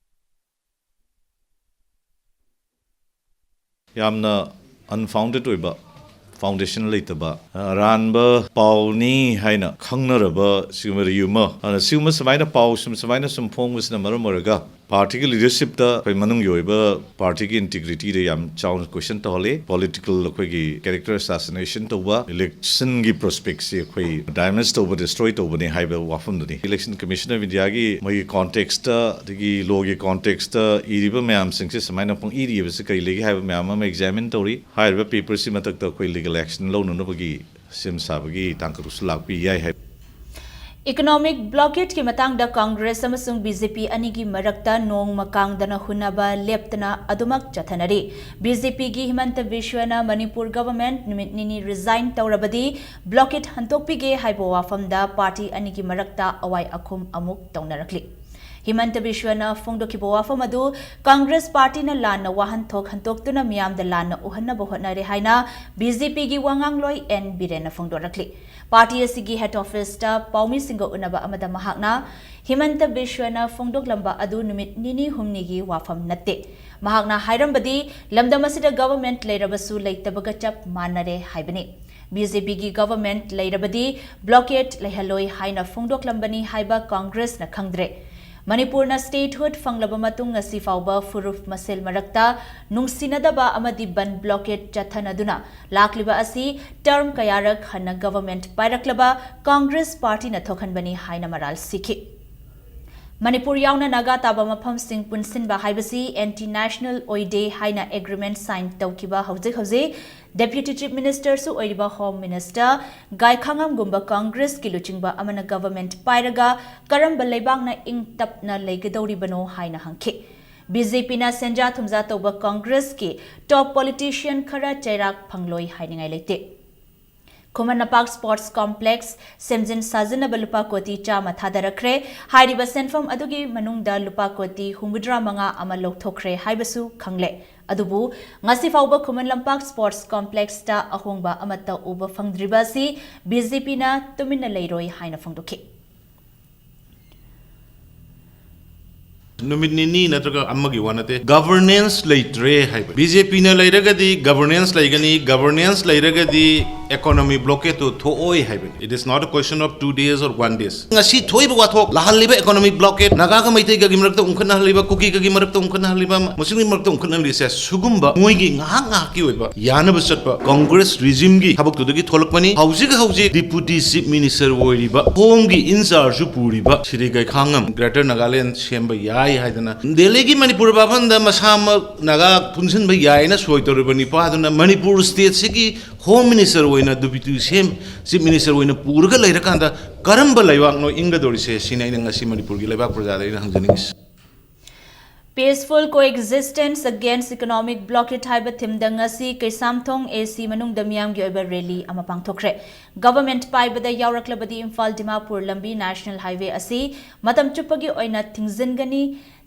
ꯌꯥꯝꯅ unfounded ꯑꯣꯏꯕ, foundation ꯂꯩꯇꯕ, ꯑꯔꯥꯟꯕ ꯄꯥꯎꯅꯤ ꯍꯥꯏꯅ ꯈꯪꯅꯔꯕ ꯁꯤꯒꯨꯝꯕ rumour, ꯑꯗꯨꯅ ꯁꯤꯒꯨꯝꯕ ꯁꯨꯃꯥꯏꯅ ꯄꯥꯎ ꯁꯨꯝ ꯁꯨꯃꯥꯏꯅ ꯁꯨꯝ ꯐꯣꯡꯕꯁꯤꯅ ꯃꯔꯝ ꯑꯣꯏꯔꯒ party ꯒꯤ leadership ꯇ ꯑꯩꯈꯣꯏ ꯃꯅꯨꯡꯒꯤ ꯑꯣꯏꯕ party ꯒꯤ integrity ꯗ ꯌꯥꯝ ꯆꯥꯎꯅ question ꯇꯧꯍꯜꯂꯤ꯫ Political ꯑꯩꯈꯣꯏꯒꯤ character assassination ꯇꯧꯕ, election ꯒꯤ prospect ꯁꯤ ꯑꯩꯈꯣꯏ damage ꯇꯧꯕ, destroy ꯇꯧꯕꯅꯤ ꯍꯥꯏꯕ ꯋꯥꯐꯝꯗꯨꯅꯤ꯫ Election Commission of India ꯒꯤ ꯃꯣꯏꯒꯤ context ꯇ, ꯑꯗꯒꯤ law ꯒꯤ context ꯇ ꯏꯔꯤꯕ ꯃꯌꯥꯝꯁꯤꯡꯁꯦ ꯁꯨꯃꯥꯏꯅ ꯄꯪꯏ ꯏꯔꯤꯕꯁꯤ ꯀꯔꯤ ꯂꯩꯒꯦ ꯍꯥꯏꯕ ꯃꯌꯥꯝ ꯑꯃ examine ꯇꯧꯔꯤ꯫ ꯍꯥꯏꯔꯤꯕ paper ꯁꯤ ꯃꯊꯛꯇ ꯑꯩꯈꯣꯏ legal action ꯂꯧꯅꯅꯕꯒꯤ ꯁꯦꯝ ꯁꯥꯕꯒꯤ ꯇꯥꯡꯀꯛꯇꯁꯨ ꯂꯥꯛꯄ ꯌꯥꯏ ꯍꯥꯏ꯫ Economic blockade ꯀꯤ ꯃꯇꯥꯡꯗ Congress ꯑꯃꯁꯨꯡ B J P ꯑꯅꯤꯒꯤ ꯃꯔꯛꯇ ꯅꯣꯡꯃ ꯀꯥꯡꯗꯅ ꯍꯨꯟꯅꯕ ꯂꯦꯞꯇꯅ ꯑꯗꯨꯃꯛ ꯆꯠꯊꯅꯔꯤ꯫ B J P ꯒꯤ ꯍꯤꯃꯟꯇ ꯕꯤꯁ꯭ꯋꯅ ꯃꯅꯤꯄꯨꯔ government ꯅꯨꯃꯤꯠ ꯅꯤꯅꯤ resign ꯇꯧꯔꯕꯗꯤ blockade ꯍꯟꯗꯣꯛꯄꯤꯒꯦ ꯍꯥꯏꯕ ꯋꯥꯐꯝꯗ party ꯑꯅꯤꯒꯤ ꯃꯔꯛꯇ ꯑꯋꯥꯏ ꯑꯈꯨꯝ ꯑꯃꯨꯛ ꯇꯧꯅꯔꯛꯂꯤ꯫ ꯍꯤꯃꯟꯇ ꯕꯤꯁ꯭ꯋꯅ ꯐꯣꯡꯗꯣꯛꯈꯤꯕ ꯋꯥꯐꯝ ꯑꯗꯨ Congress party ꯅ ꯂꯥꯟꯅ ꯋꯥꯍꯟꯊꯣꯛ ꯍꯟꯗꯣꯛꯇꯨꯅ ꯃꯤꯌꯥꯝꯗ ꯂꯥꯟꯅ ꯎꯍꯟꯅꯕ ꯍꯣꯠꯅꯔꯦ ꯍꯥꯏꯅ B J P ꯒꯤ ꯋꯥꯉꯥꯡꯂꯣꯏ N ꯕꯤꯔꯦꯟꯅ ꯐꯣꯡꯗꯣꯔꯛꯂꯤ꯫ Party ꯑꯁꯤꯒꯤ head office ꯇ ꯄꯥꯎꯃꯤꯁꯤꯡꯒ ꯎꯅꯕ ꯑꯃꯗ ꯃꯍꯥꯛꯅ ꯍꯤꯃꯟꯇ ꯕꯤꯁ꯭ꯋꯅ ꯐꯣꯡꯗꯣꯛꯂꯝꯕ ꯑꯗꯨ ꯅꯨꯃꯤꯠ ꯅꯤꯅꯤ ꯍꯨꯝꯅꯤꯒꯤ ꯋꯥꯐꯝ ꯅꯠꯇꯦ꯫ ꯃꯍꯥꯛꯅ ꯍꯥꯏꯔꯝꯕꯗꯤ ꯂꯝꯗꯝ ꯑꯁꯤꯗ government ꯂꯩꯔꯕꯁꯨ ꯂꯩꯇꯕꯒ ꯆꯞ ꯃꯥꯟꯅꯔꯦ ꯍꯥꯏꯕꯅꯤ꯫ B J P ꯒꯤ government ꯂꯩꯔꯕꯗꯤ blockade ꯂꯩꯍꯜꯂꯣꯏ ꯍꯥꯏꯅ ꯐꯣꯡꯗꯣꯛꯂꯝꯕꯅꯤ ꯍꯥꯏꯕ Congress ꯅ ꯈꯪꯗ꯭ꯔꯦ꯫ ꯃꯅꯤꯄꯨꯔꯅ statehood ꯐꯪꯂꯕ ꯃꯇꯨꯡ ꯉꯁꯤ ꯐꯥꯎꯕ ꯐꯨꯔꯨꯞ ꯃꯁꯦꯜ ꯃꯔꯛꯇ ꯅꯨꯡꯁꯤꯅꯗꯕ ꯑꯃꯗꯤ ꯕꯟ blockade ꯆꯠꯊꯅꯗꯨꯅ ꯂꯥꯛꯂꯤꯕ ꯑꯁꯤ term ꯀꯌꯥꯔꯛ ꯍꯟꯅ government ꯄꯥꯏꯔꯛꯂꯕ Congress party ꯅ ꯊꯣꯛꯍꯟꯕꯅꯤ ꯍꯥꯏꯅ ꯃꯔꯥꯜ ꯁꯤꯈꯤ꯫ ꯃꯅꯤꯄꯨꯔ ꯌꯥꯎꯅ ꯅꯥꯒꯥ ꯇꯥꯕ ꯃꯐꯝꯁꯤꯡ ꯄꯨꯟꯁꯤꯟꯕ ꯍꯥꯏꯕꯁꯤ anti national ꯑꯣꯏꯗꯦ ꯍꯥꯏꯅ agreement sign ꯇꯧꯈꯤꯕ ꯍꯧꯖꯤꯛ ꯍꯧꯖꯤꯛ Deputy Chief Minister ꯁꯨ ꯑꯣꯏꯔꯤꯕ Home Minister ꯒꯥꯏꯈꯥꯉꯝꯒꯨꯝꯕ Congress ꯀꯤ ꯂꯨꯆꯤꯡꯕ ꯑꯃꯅ government ꯄꯥꯏꯔꯒ ꯀꯔꯝꯕ ꯂꯩꯕꯥꯛꯅ ꯏꯪ ꯇꯞꯅ ꯂꯩꯒꯗꯧꯔꯤꯕꯅꯣ ꯍꯥꯏꯅ ꯍꯪꯈꯤ꯫ B J P ꯅ ꯁꯦꯟꯖꯥ ꯊꯨꯝꯖꯥ ꯇꯧꯕ Congress ꯀꯤ top politician ꯈꯔ ꯆꯩꯔꯥꯛ ꯐꯪꯂꯣꯏ ꯍꯥꯏꯅꯤꯡꯉꯥꯏ ꯂꯩꯇꯦ꯫ ꯈꯨꯃꯟ ꯂꯝꯄꯥꯛ Sports Complex ꯁꯦꯝꯖꯤꯟ ꯁꯥꯖꯤꯟꯅꯕ ꯂꯨꯄꯥ ꯀꯣꯇꯤ ꯆꯥꯝꯃ ꯊꯥꯗꯔꯛꯈ꯭ꯔꯦ꯫ ꯍꯥꯏꯔꯤꯕ ꯁꯦꯟꯐꯝ ꯑꯗꯨꯒꯤ ꯃꯅꯨꯡꯗ ꯂꯨꯄꯥ ꯀꯣꯇꯤ ꯍꯨꯝꯐꯨꯇꯔꯥ ꯃꯉꯥ ꯑꯃ ꯂꯧꯊꯣꯛꯈ꯭ꯔꯦ ꯍꯥꯏꯕꯁꯨ ꯈꯪꯂꯦ꯫ ꯑꯗꯨꯕꯨ ꯉꯁꯤ ꯐꯥꯎꯕ ꯈꯨꯃꯟ ꯂꯝꯄꯥꯛ Sports Complex ꯇ ꯑꯍꯣꯡꯕ ꯑꯃꯠꯇ ꯎꯕ ꯐꯪꯗ꯭ꯔꯤꯕ ꯑꯁꯤ B J P ꯅ ꯇꯨꯃꯤꯟꯅ ꯂꯩꯔꯣꯏ ꯍꯥꯏꯅ ꯐꯣꯡꯗꯣꯛꯈꯤ꯫ ꯅꯨꯃꯤꯠ ꯅꯤꯅꯤ ꯅꯠꯇ꯭ꯔꯒ ꯑꯃꯒꯤ ꯋꯥ ꯅꯠꯇꯦ, governance ꯂꯩꯇ꯭ꯔꯦ ꯍꯥꯏꯕ꯫ B J P ꯅ ꯂꯩꯔꯒꯗꯤ governance ꯂꯩꯒꯅꯤ, governance ꯂꯩꯔꯒꯗꯤ economy blockade ꯇꯨ ꯊꯣꯛꯑꯣꯏ ꯍꯥꯏꯕꯅꯤ꯫ It is not a question of two days or one days꯫ ꯉꯁꯤ ꯊꯣꯛꯏꯕ ꯋꯥꯊꯣꯛ, ꯂꯥꯛꯍꯜꯂꯤꯕ economic blockade, ꯅꯥꯒꯥꯒ ꯃꯩꯇꯩꯒꯒꯤ ꯃꯔꯛꯇ ꯎꯪꯈꯠꯅꯍꯜꯂꯤꯕ, ꯀꯨꯀꯤꯒꯒꯤ ꯃꯔꯛꯇ ꯎꯪꯈꯠꯅꯍꯜꯂꯤꯕ, ꯃꯨꯁꯂꯤꯝꯒꯤ ꯃꯔꯛꯇ ꯎꯪꯈꯠꯅꯍꯜꯂꯤꯁꯦ, ꯁꯤꯒꯨꯝꯕ ꯃꯣꯏꯒꯤ ꯉꯥꯏꯍꯥꯛ ꯉꯥꯏꯍꯥꯛꯀꯤ ꯑꯣꯏꯕ ꯌꯥꯅꯕ ꯆꯠꯄ Congress regime ꯒꯤ ꯊꯕꯛꯇꯨꯗꯒꯤ ꯊꯣꯛꯂꯛꯄꯅꯤ꯫ ꯍꯧꯖꯤꯛ ꯍꯧꯖꯤꯛ Deputy Chief Minister ꯑꯣꯏꯔꯤꯕ, Home ꯒꯤ in charge ꯁꯨ ꯄꯨꯔꯤꯕ ꯁ꯭ꯔꯤ ꯒꯥꯏꯈꯥꯉꯝ Greater Nagaland ꯁꯦꯝꯕ ꯌꯥꯏ ꯍꯥꯏꯗꯅ ꯗꯦꯜꯂꯤꯒꯤ ꯃꯅꯤꯄꯨꯔ ꯚꯥꯕꯟꯗ ꯃꯁꯥꯃꯛ ꯅꯥꯒꯥ ꯄꯨꯟꯁꯤꯟꯕ ꯌꯥꯏꯅ ꯁꯣꯏ ꯇꯧꯔꯤꯕ ꯅꯤꯄꯥꯗꯨꯅ ꯃꯅꯤꯄꯨꯔ ꯁ꯭ꯇꯦꯠꯁꯤꯒꯤ ꯍꯣꯝ ꯃꯤꯅꯤꯁꯇꯔ ꯑꯣꯏꯅ, ꯗꯦꯄ꯭ꯌꯨꯇꯤ ꯁꯤ ꯑꯦꯝ, ꯆꯤꯐ ꯃꯤꯅꯤꯁꯇꯔ ꯑꯣꯏꯅ ꯄꯨꯔꯒ ꯂꯩꯔꯀꯥꯟꯗ ꯀꯔꯝꯕ ꯂꯩꯕꯥꯛꯅꯣ ꯏꯪꯒꯗꯧꯔꯤꯁꯦ? ꯁꯤꯅꯤ ꯑꯩꯅ ꯉꯁꯤ ꯃꯅꯤꯄꯨꯔꯒꯤ ꯂꯩꯕꯥꯛ ꯄ꯭ꯔꯖꯥꯗ ꯑꯩꯅ ꯍꯪꯖꯅꯤꯡꯉꯤꯁꯦ꯫ Peaceful Coexistence Against Economic Blockade ꯍꯥꯏꯕ ꯊꯤꯝꯗ ꯉꯁꯤ ꯀꯩꯁꯥꯝꯊꯣꯡ ꯑꯦ ꯁꯤ ꯃꯅꯨꯡꯗ ꯃꯤꯌꯥꯝꯒꯤ ꯑꯣꯏꯕ ꯔꯦꯂꯤ ꯑꯃ ꯄꯥꯡꯊꯣꯛꯈ꯭ꯔꯦ꯫ ꯒꯚꯔꯟꯃꯦꯟꯠ ꯄꯥꯏꯕꯗ ꯌꯥꯎꯔꯛꯂꯕꯗꯤ ꯏꯝꯐꯥꯜ ꯗꯤꯃꯥꯄꯨꯔ ꯂꯝꯕꯤ ꯅꯦꯁꯅꯦꯜ ꯍꯥꯏꯋꯦ ꯑꯁꯤ ꯃꯇꯝ ꯆꯨꯞꯄꯒꯤ ꯑꯣꯏꯅ ꯊꯤꯡꯖꯤꯟꯒꯅꯤ,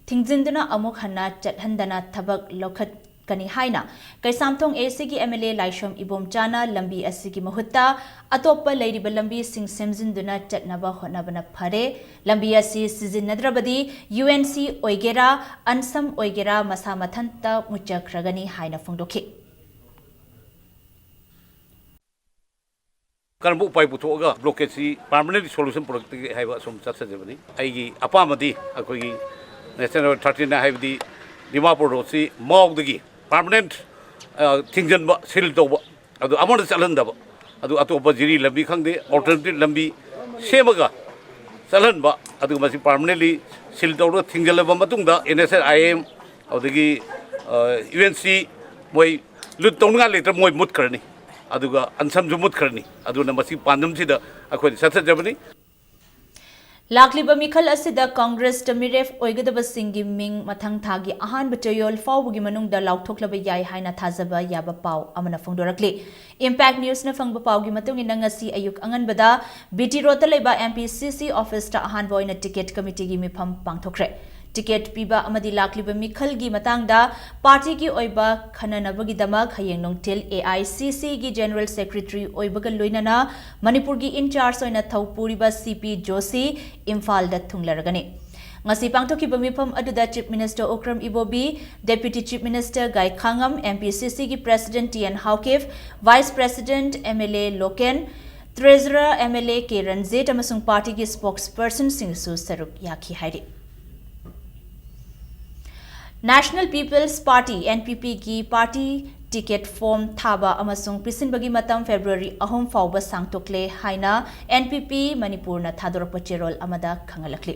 ꯊꯤꯡꯖꯤꯟꯗꯨꯅ ꯑꯃꯨꯛ ꯍꯟꯅ ꯆꯠꯍꯟꯗꯅ ꯊꯕꯛ ꯂꯧꯈꯠꯀꯅꯤ ꯍꯥꯏꯅ ꯀꯩꯁꯥꯝꯊꯣꯡ ꯑꯦ ꯁꯤꯒꯤ ꯑꯦꯝ ꯑꯦꯜ ꯑꯦ ꯂꯥꯏꯁ꯭ꯔꯝ ꯏꯕꯣꯝꯆꯥꯅ ꯂꯝꯕꯤ ꯑꯁꯤꯒꯤ ꯃꯍꯨꯠꯇ ꯑꯇꯣꯞꯄ ꯂꯩꯔꯤꯕ ꯂꯝꯕꯤꯁꯤꯡ ꯁꯦꯝꯖꯤꯟꯗꯨꯅ ꯆꯠꯅꯕ ꯍꯣꯠꯅꯕꯅ ꯐꯔꯦ, ꯂꯝꯕꯤ ꯑꯁꯤ ꯁꯤꯖꯤꯟꯅꯗ꯭ꯔꯕꯗꯤ ꯌꯨ ꯑꯦꯟ ꯁꯤ ꯑꯣꯏꯒꯦꯔꯥ, ꯑꯟꯁꯝ ꯑꯣꯏꯒꯦꯔꯥ, ꯃꯁꯥ ꯃꯊꯟꯇ ꯃꯨꯠꯆꯈ꯭ꯔꯒꯅꯤ ꯍꯥꯏꯅ ꯐꯣꯡꯗꯣꯛꯈꯤ꯫ ꯀꯔꯝꯕ ꯎꯄꯥꯏ ꯄꯨꯊꯣꯛꯑꯒ ꯕ꯭ꯂꯣꯀꯦꯠꯁꯤ ꯄꯥꯔꯃꯅꯦꯟ ꯁꯣꯂꯨꯁꯟ ꯄꯨꯔꯛꯇꯒꯦ ꯍꯥꯏꯕ ꯑꯁꯨꯝ ꯆꯠꯆꯖꯕꯅꯤ꯫ ꯑꯩꯒꯤ ꯑꯄꯥꯝꯕꯗꯤ ꯑꯩꯈꯣꯏꯒꯤ ꯅꯦꯁꯅꯦꯜ ꯍꯥꯏꯋꯦ ꯊꯥꯔꯇꯤꯟ ꯍꯥꯏꯕꯗꯤ ꯗꯤꯃꯥꯄꯨꯔ ꯔꯣꯗꯁꯤ ꯃꯥꯎꯗꯒꯤ ꯄꯥꯔꯃꯅꯦꯟ ꯊꯤꯡꯖꯤꯟꯕ, ꯁꯤꯜ ꯇꯧꯕ, ꯑꯗꯨ ꯑꯃꯗ ꯆꯠꯍꯟꯗꯕ, ꯑꯗꯨ ꯑꯇꯣꯞꯄ ꯖꯤꯔꯤ ꯂꯝꯕꯤ ꯈꯪꯗꯦ, ꯑꯜꯇꯔꯅꯦꯇꯤꯞ ꯂꯝꯕꯤ ꯁꯦꯝꯃꯒ ꯆꯠꯍꯟꯕ, ꯑꯗꯨꯒ ꯃꯁꯤ ꯄꯥꯔꯃꯅꯦꯟꯂꯤ ꯁꯤꯜ ꯇꯧꯔꯒ ꯊꯤꯡꯖꯤꯜꯂꯕ ꯃꯇꯨꯡꯗ N S N I M ꯑꯗꯒꯤ ꯌꯨ ꯑꯦꯟ ꯁꯤ ꯃꯣꯏ ꯂꯨꯠ ꯇꯧꯅꯤꯡꯉꯥꯏ ꯂꯩꯇ꯭ꯔ ꯃꯣꯏ ꯃꯨꯠꯈ꯭ꯔꯅꯤ, ꯑꯗꯨꯒ ꯑꯟꯁꯝꯁꯨ ꯃꯨꯠꯈ꯭ꯔꯅꯤ꯫ ꯑꯗꯨꯅ ꯃꯁꯤ ꯄꯥꯟꯗꯝꯁꯤꯗ ꯑꯩꯈꯣꯏꯅ ꯆꯠꯊꯖꯕꯅꯤ꯫ ꯂꯥꯛꯂꯤꯕ ꯃꯤꯈꯜ ꯑꯁꯤꯗ ꯀꯪꯒ꯭ꯔꯦꯁꯇ ꯃꯤꯔꯦꯞ ꯑꯣꯏꯒꯗꯕꯁꯤꯡꯒꯤ ꯃꯤꯡ ꯃꯊꯪ ꯊꯥꯒꯤ ꯑꯍꯥꯟꯕ ꯆꯌꯣꯜ ꯐꯥꯎꯕꯒꯤ ꯃꯅꯨꯡꯗ ꯂꯥꯎꯊꯣꯛꯂꯕ ꯌꯥꯏ ꯍꯥꯏꯅ ꯊꯥꯖꯕ ꯌꯥꯕ ꯄꯥꯎ ꯑꯃꯅ ꯐꯣꯡꯗꯣꯔꯛꯂꯤ꯫ ꯏꯝꯄꯦꯛ ꯅ꯭ꯌꯨꯁꯅ ꯐꯪꯕ ꯄꯥꯎꯒꯤ ꯃꯇꯨꯡ ꯏꯟꯅ ꯉꯁꯤ ꯑꯌꯨꯛ ꯑꯉꯟꯕꯗ ꯕꯤ ꯇꯤ ꯔꯣꯗꯇ ꯂꯩꯕ ꯑꯦꯝ ꯄꯤ ꯁꯤ ꯁꯤ ꯑꯣꯐꯤꯁꯇ ꯑꯍꯥꯟꯕ ꯑꯣꯏꯅ ꯇꯤꯀꯦꯠ ꯀꯃꯤꯇꯤꯒꯤ ꯃꯤꯐꯝ ꯄꯥꯡꯊꯣꯛꯈ꯭ꯔꯦ꯫ ꯇꯤꯀꯦꯠ ꯄꯤꯕ ꯑꯃꯗꯤ ꯂꯥꯛꯂꯤꯕ ꯃꯤꯈꯜꯒꯤ ꯃꯇꯥꯡꯗ ꯄꯥꯔꯇꯤꯒꯤ ꯑꯣꯏꯕ ꯈꯟꯅꯅꯕꯒꯤꯗꯃꯛ ꯍꯌꯦꯡ ꯅꯨꯡꯊꯤꯜ ꯑꯦ ꯑꯥꯏ ꯁꯤ ꯁꯤꯒꯤ ꯖꯦꯅꯔꯦꯜ ꯁꯦꯀ꯭ꯔꯦꯇꯔꯤ ꯑꯣꯏꯕꯒ ꯂꯣꯏꯅꯅ ꯃꯅꯤꯄꯨꯔꯒꯤ ꯏꯟꯆꯥꯔꯖ ꯑꯣꯏꯅ ꯊꯧ ꯄꯨꯔꯤꯕ ꯁꯤ ꯄꯤ ꯖꯣꯁꯤ ꯏꯝꯐꯥꯜꯗ ꯊꯨꯡꯂꯔꯒꯅꯤ꯫ ꯉꯁꯤ ꯄꯥꯡꯊꯣꯛꯈꯤꯕ ꯃꯤꯐꯝ ꯑꯗꯨꯗ chief minister Okram Ibobi, deputy chief minister Gaikhangam, M P C ꯁꯤꯒꯤ president T N Haokip, vice president M L A Lokhen, treasurer M L A K Ranjit ꯑꯃꯁꯨꯡ ꯄꯥꯔꯇꯤꯒꯤ ꯁ꯭ꯄꯣꯛꯁ ꯄꯔꯁꯟꯁꯤꯡꯁꯨ ꯁꯔꯨꯛ ꯌꯥꯈꯤ ꯍꯥꯏꯔꯤ꯫ National peoples party, N P ꯄꯤꯒꯤ ꯄꯥꯔꯇꯤ ꯇꯤꯀꯦꯠ ꯐꯣꯔꯝ ꯊꯥꯕ ꯑꯃꯁꯨꯡ ꯄꯤꯁꯤꯟꯕꯒꯤ ꯃꯇꯝ ꯐꯦꯕ꯭ꯔꯨꯋꯥꯔꯤ ꯑꯍꯨꯝ ꯐꯥꯎꯕ ꯁꯥꯡꯗꯣꯛꯂꯦ ꯍꯥꯏꯅ ꯑꯦꯟ ꯄꯤ ꯄꯤ ꯃꯅꯤꯄꯨꯔꯅ ꯊꯥꯗꯣꯔꯛꯄ ꯆꯦꯔꯣꯜ ꯑꯃꯗ ꯈꯪꯍꯜꯂꯛꯂꯤ꯫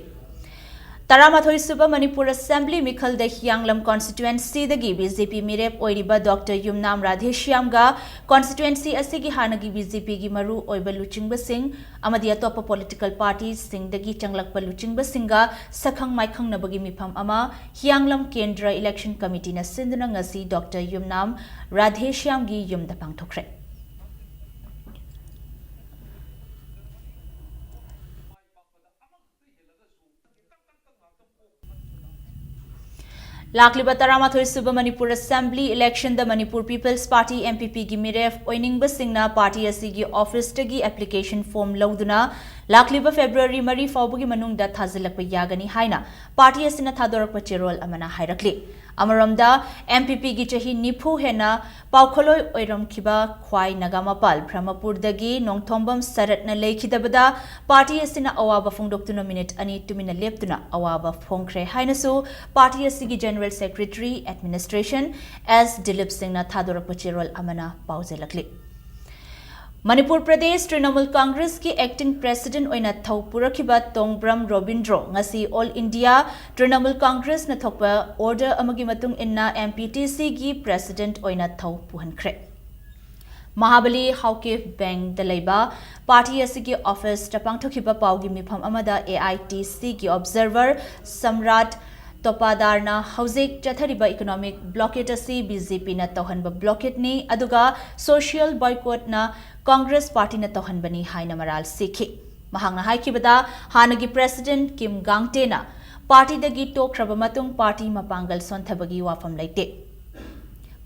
ꯇꯔꯥꯃꯥꯊꯣꯏ ꯁꯨꯕ ꯃꯅꯤꯄꯨꯔ ꯑꯁꯦꯝꯕ꯭ꯂꯤ ꯃꯤꯈꯜꯗ ꯍꯤꯌꯥꯡꯂꯝ ꯀꯣꯟꯁꯇꯤꯇ꯭ꯋꯦꯟꯁꯤꯗꯒꯤ ꯕꯤ ꯖꯦ ꯄꯤ ꯃꯤꯔꯦꯞ ꯑꯣꯏꯔꯤꯕ ꯗꯣꯛꯇꯔ ꯌꯨꯝꯅꯥꯝ ꯔꯥꯙꯦꯁ꯭ꯌꯥꯝꯒ ꯀꯣꯟꯁꯇꯤꯇ꯭ꯋꯦꯟꯁꯤ ꯑꯁꯤꯒꯤ ꯍꯥꯟꯅꯒꯤ ꯕꯤ ꯖꯦ ꯄꯤꯒꯤ ꯃꯔꯨ ꯑꯣꯏꯕ ꯂꯨꯆꯤꯡꯕꯁꯤꯡ ꯑꯃꯗꯤ ꯑꯇꯣꯞꯄ ꯄꯣꯂꯤꯇꯤꯀꯦꯜ ꯄꯥꯔꯇꯤꯁꯤꯡꯗꯒꯤ ꯆꯪꯂꯛꯄ ꯂꯨꯆꯤꯡꯕꯁꯤꯡꯒ ꯁꯛꯈꯪ ꯃꯥꯏꯈꯪꯅꯕꯒꯤ ꯃꯤꯐꯝ ꯑꯃ ꯍꯤꯌꯥꯡꯂꯝ ꯀꯦꯟꯗ꯭ꯔ ꯏꯂꯦꯛꯁꯟ ꯀꯃꯤꯇꯤꯅ ꯁꯤꯟꯗꯨꯅ ꯉꯁꯤ ꯗꯣꯛꯇꯔ ꯌꯨꯝꯅꯥꯝ ꯔꯥꯙꯦꯁ꯭ꯌꯥꯝꯒꯤ ꯌꯨꯝꯗ ꯄꯥꯡꯊꯣꯛꯈ꯭ꯔꯦ꯫ ꯂꯥꯛꯂꯤꯕ ꯇꯔꯥꯃꯥꯊꯣꯏ ꯁꯨꯕ ꯃꯅꯤꯄꯨꯔ ꯑꯦꯁꯦꯝꯕ꯭ꯂꯤ ꯏꯂꯦꯛꯁꯟꯗ Manipur peoples party, M P ꯄꯤꯒꯤ ꯃꯤꯔꯦꯞ ꯑꯣꯏꯅꯤꯡꯕꯁꯤꯡꯅ ꯄꯥꯔꯇꯤ ꯑꯁꯤꯒꯤ ꯑꯣꯐꯤꯁꯇꯒꯤ ꯑꯦꯄ꯭ꯂꯤꯀꯦꯁꯟ ꯐꯣꯔꯝ ꯂꯧꯗꯨꯅ ꯂꯥꯛꯂꯤꯕ ꯐꯦꯕ꯭ꯔꯨꯋꯥꯔꯤ ꯃꯔꯤ ꯐꯥꯎꯕꯒꯤ ꯃꯅꯨꯡꯗ ꯊꯥꯖꯤꯜꯂꯛꯄ ꯌꯥꯒꯅꯤ ꯍꯥꯏꯅ ꯄꯥꯔꯇꯤ ꯑꯁꯤꯅ ꯊꯥꯗꯣꯔꯛꯄ ꯆꯦꯔꯣꯜ ꯑꯃꯅ ꯍꯥꯏꯔꯛꯂꯤ꯫ ꯑꯃꯔꯣꯝꯗ, ꯑꯦꯝ ꯄꯤ ꯄꯤꯒꯤ ꯆꯍꯤ ꯅꯤꯐꯨ ꯍꯦꯟꯅ ꯄꯥꯎꯈꯣꯜꯂꯣꯏ ꯑꯣꯏꯔꯝꯈꯤꯕ ꯈ꯭ꯋꯥꯏ ꯅꯥꯒꯥꯃꯄꯥꯜ ꯕ꯭ꯔꯍꯃꯄꯨꯔꯗꯒꯤ ꯅꯣꯡꯊꯣꯝꯕꯝ ꯁꯔꯠꯅ ꯂꯩꯈꯤꯗꯕꯗ ꯄꯥꯔꯇꯤ ꯑꯁꯤꯅ ꯑꯋꯥꯕ ꯐꯣꯡꯗꯣꯛꯇꯨꯅ ꯃꯤꯅꯤꯠ ꯑꯅꯤ ꯇꯨꯃꯤꯟꯅ ꯂꯦꯞꯇꯨꯅ ꯑꯋꯥꯕ ꯐꯣꯡꯈ꯭ꯔꯦ ꯍꯥꯏꯅꯁꯨ ꯄꯥꯔꯇꯤ ꯑꯁꯤꯒꯤ ꯖꯦꯅꯔꯦꯜ ꯁꯦꯀ꯭ꯔꯦꯇꯔꯤ ꯑꯦꯗꯃꯤꯅꯤꯁꯇ꯭ꯔꯦꯁꯟ ꯑꯦꯁ ꯗꯤꯂꯤꯞ ꯁꯤꯡꯅ ꯊꯥꯗꯣꯔꯛꯄ ꯆꯦꯔꯣꯜ ꯑꯃꯅ ꯄꯥꯎꯖꯦꯜꯂꯛꯂꯤ꯫ ꯃꯅꯤꯄꯨꯔ ꯄ꯭ꯔꯗꯦꯁ ꯇ꯭ꯔꯤꯅꯃꯨꯜ ꯀꯪꯒ꯭ꯔꯦꯁꯀꯤ ꯑꯦꯛꯇꯤꯡ ꯄ꯭ꯔꯦꯁꯤꯗꯦꯟꯠ ꯑꯣꯏꯅ ꯊꯧ ꯄꯨꯔꯛꯈꯤꯕ ꯇꯣꯡꯕ꯭ꯔꯝ ꯔꯣꯕꯤꯟꯗ꯭ꯔꯣ ꯉꯁꯤ ꯑꯣꯜ ꯏꯟꯗꯤꯌꯥ ꯇ꯭ꯔꯤꯅꯃꯨꯜ ꯀꯪꯒ꯭ꯔꯦꯁꯅ ꯊꯣꯛꯄ ꯑꯣꯔꯗꯔ ꯑꯃꯒꯤ ꯃꯇꯨꯡ ꯏꯟꯅ ꯑꯦꯝ ꯄꯤ ꯇꯤ ꯁꯤꯒꯤ ꯄ꯭ꯔꯦꯁꯤꯗꯦꯟꯠ ꯑꯣꯏꯅ ꯊꯧ ꯄꯨꯍꯟꯈ꯭ꯔꯦ꯫ ꯃꯍꯥꯕꯂꯤ ꯍꯥꯎꯀꯤꯞ ꯕꯦꯡꯗ ꯂꯩꯕ ꯄꯥꯔꯇꯤ ꯑꯁꯤꯒꯤ ꯑꯣꯐꯤꯁꯇ ꯄꯥꯡꯊꯣꯛꯈꯤꯕ ꯄꯥꯎꯒꯤ ꯃꯤꯐꯝ ꯑꯃꯗ ꯑꯦ ꯑꯥꯏ ꯇꯤ ꯁꯤꯒꯤ ꯑꯣꯕꯖꯔꯚꯔ ꯁꯝꯔꯥꯠ ꯇꯣꯄꯥꯗꯥꯔꯅ ꯍꯧꯖꯤꯛ ꯆꯠꯊꯔꯤꯕ ꯏꯀꯣꯅꯣꯃꯤꯛ ꯕ꯭ꯂꯣꯀꯦꯠ ꯑꯁꯤ ꯕꯤ ꯖꯦ ꯄꯤꯅ ꯇꯧꯍꯟꯕ ꯕ꯭ꯂꯣꯀꯦꯠꯅꯤ, ꯑꯗꯨꯒ ꯁꯣꯁꯤꯌꯦꯜ ꯕꯣꯏꯀꯣꯠꯅ ꯀꯪꯒ꯭ꯔꯦꯁ ꯄꯥꯔꯇꯤꯅ ꯇꯧꯍꯟꯕꯅꯤ ꯍꯥꯏꯅ ꯃꯔꯥꯜ ꯁꯤꯈꯤ꯫ ꯃꯍꯥꯛꯅ ꯍꯥꯏꯈꯤꯕꯗ, ꯍꯥꯟꯅꯒꯤ ꯄ꯭ꯔꯦꯁꯤꯗꯦꯟꯠ ꯀꯤꯝ ꯒꯥꯡꯇꯦꯅ ꯄꯥꯔꯇꯤꯗꯒꯤ ꯇꯣꯛꯈ꯭ꯔꯕ ꯃꯇꯨꯡ ꯄꯥꯔꯇꯤ ꯃꯄꯥꯡꯒꯜ ꯁꯣꯟꯊꯕꯒꯤ ꯋꯥꯐꯝ ꯂꯩꯇꯦ꯫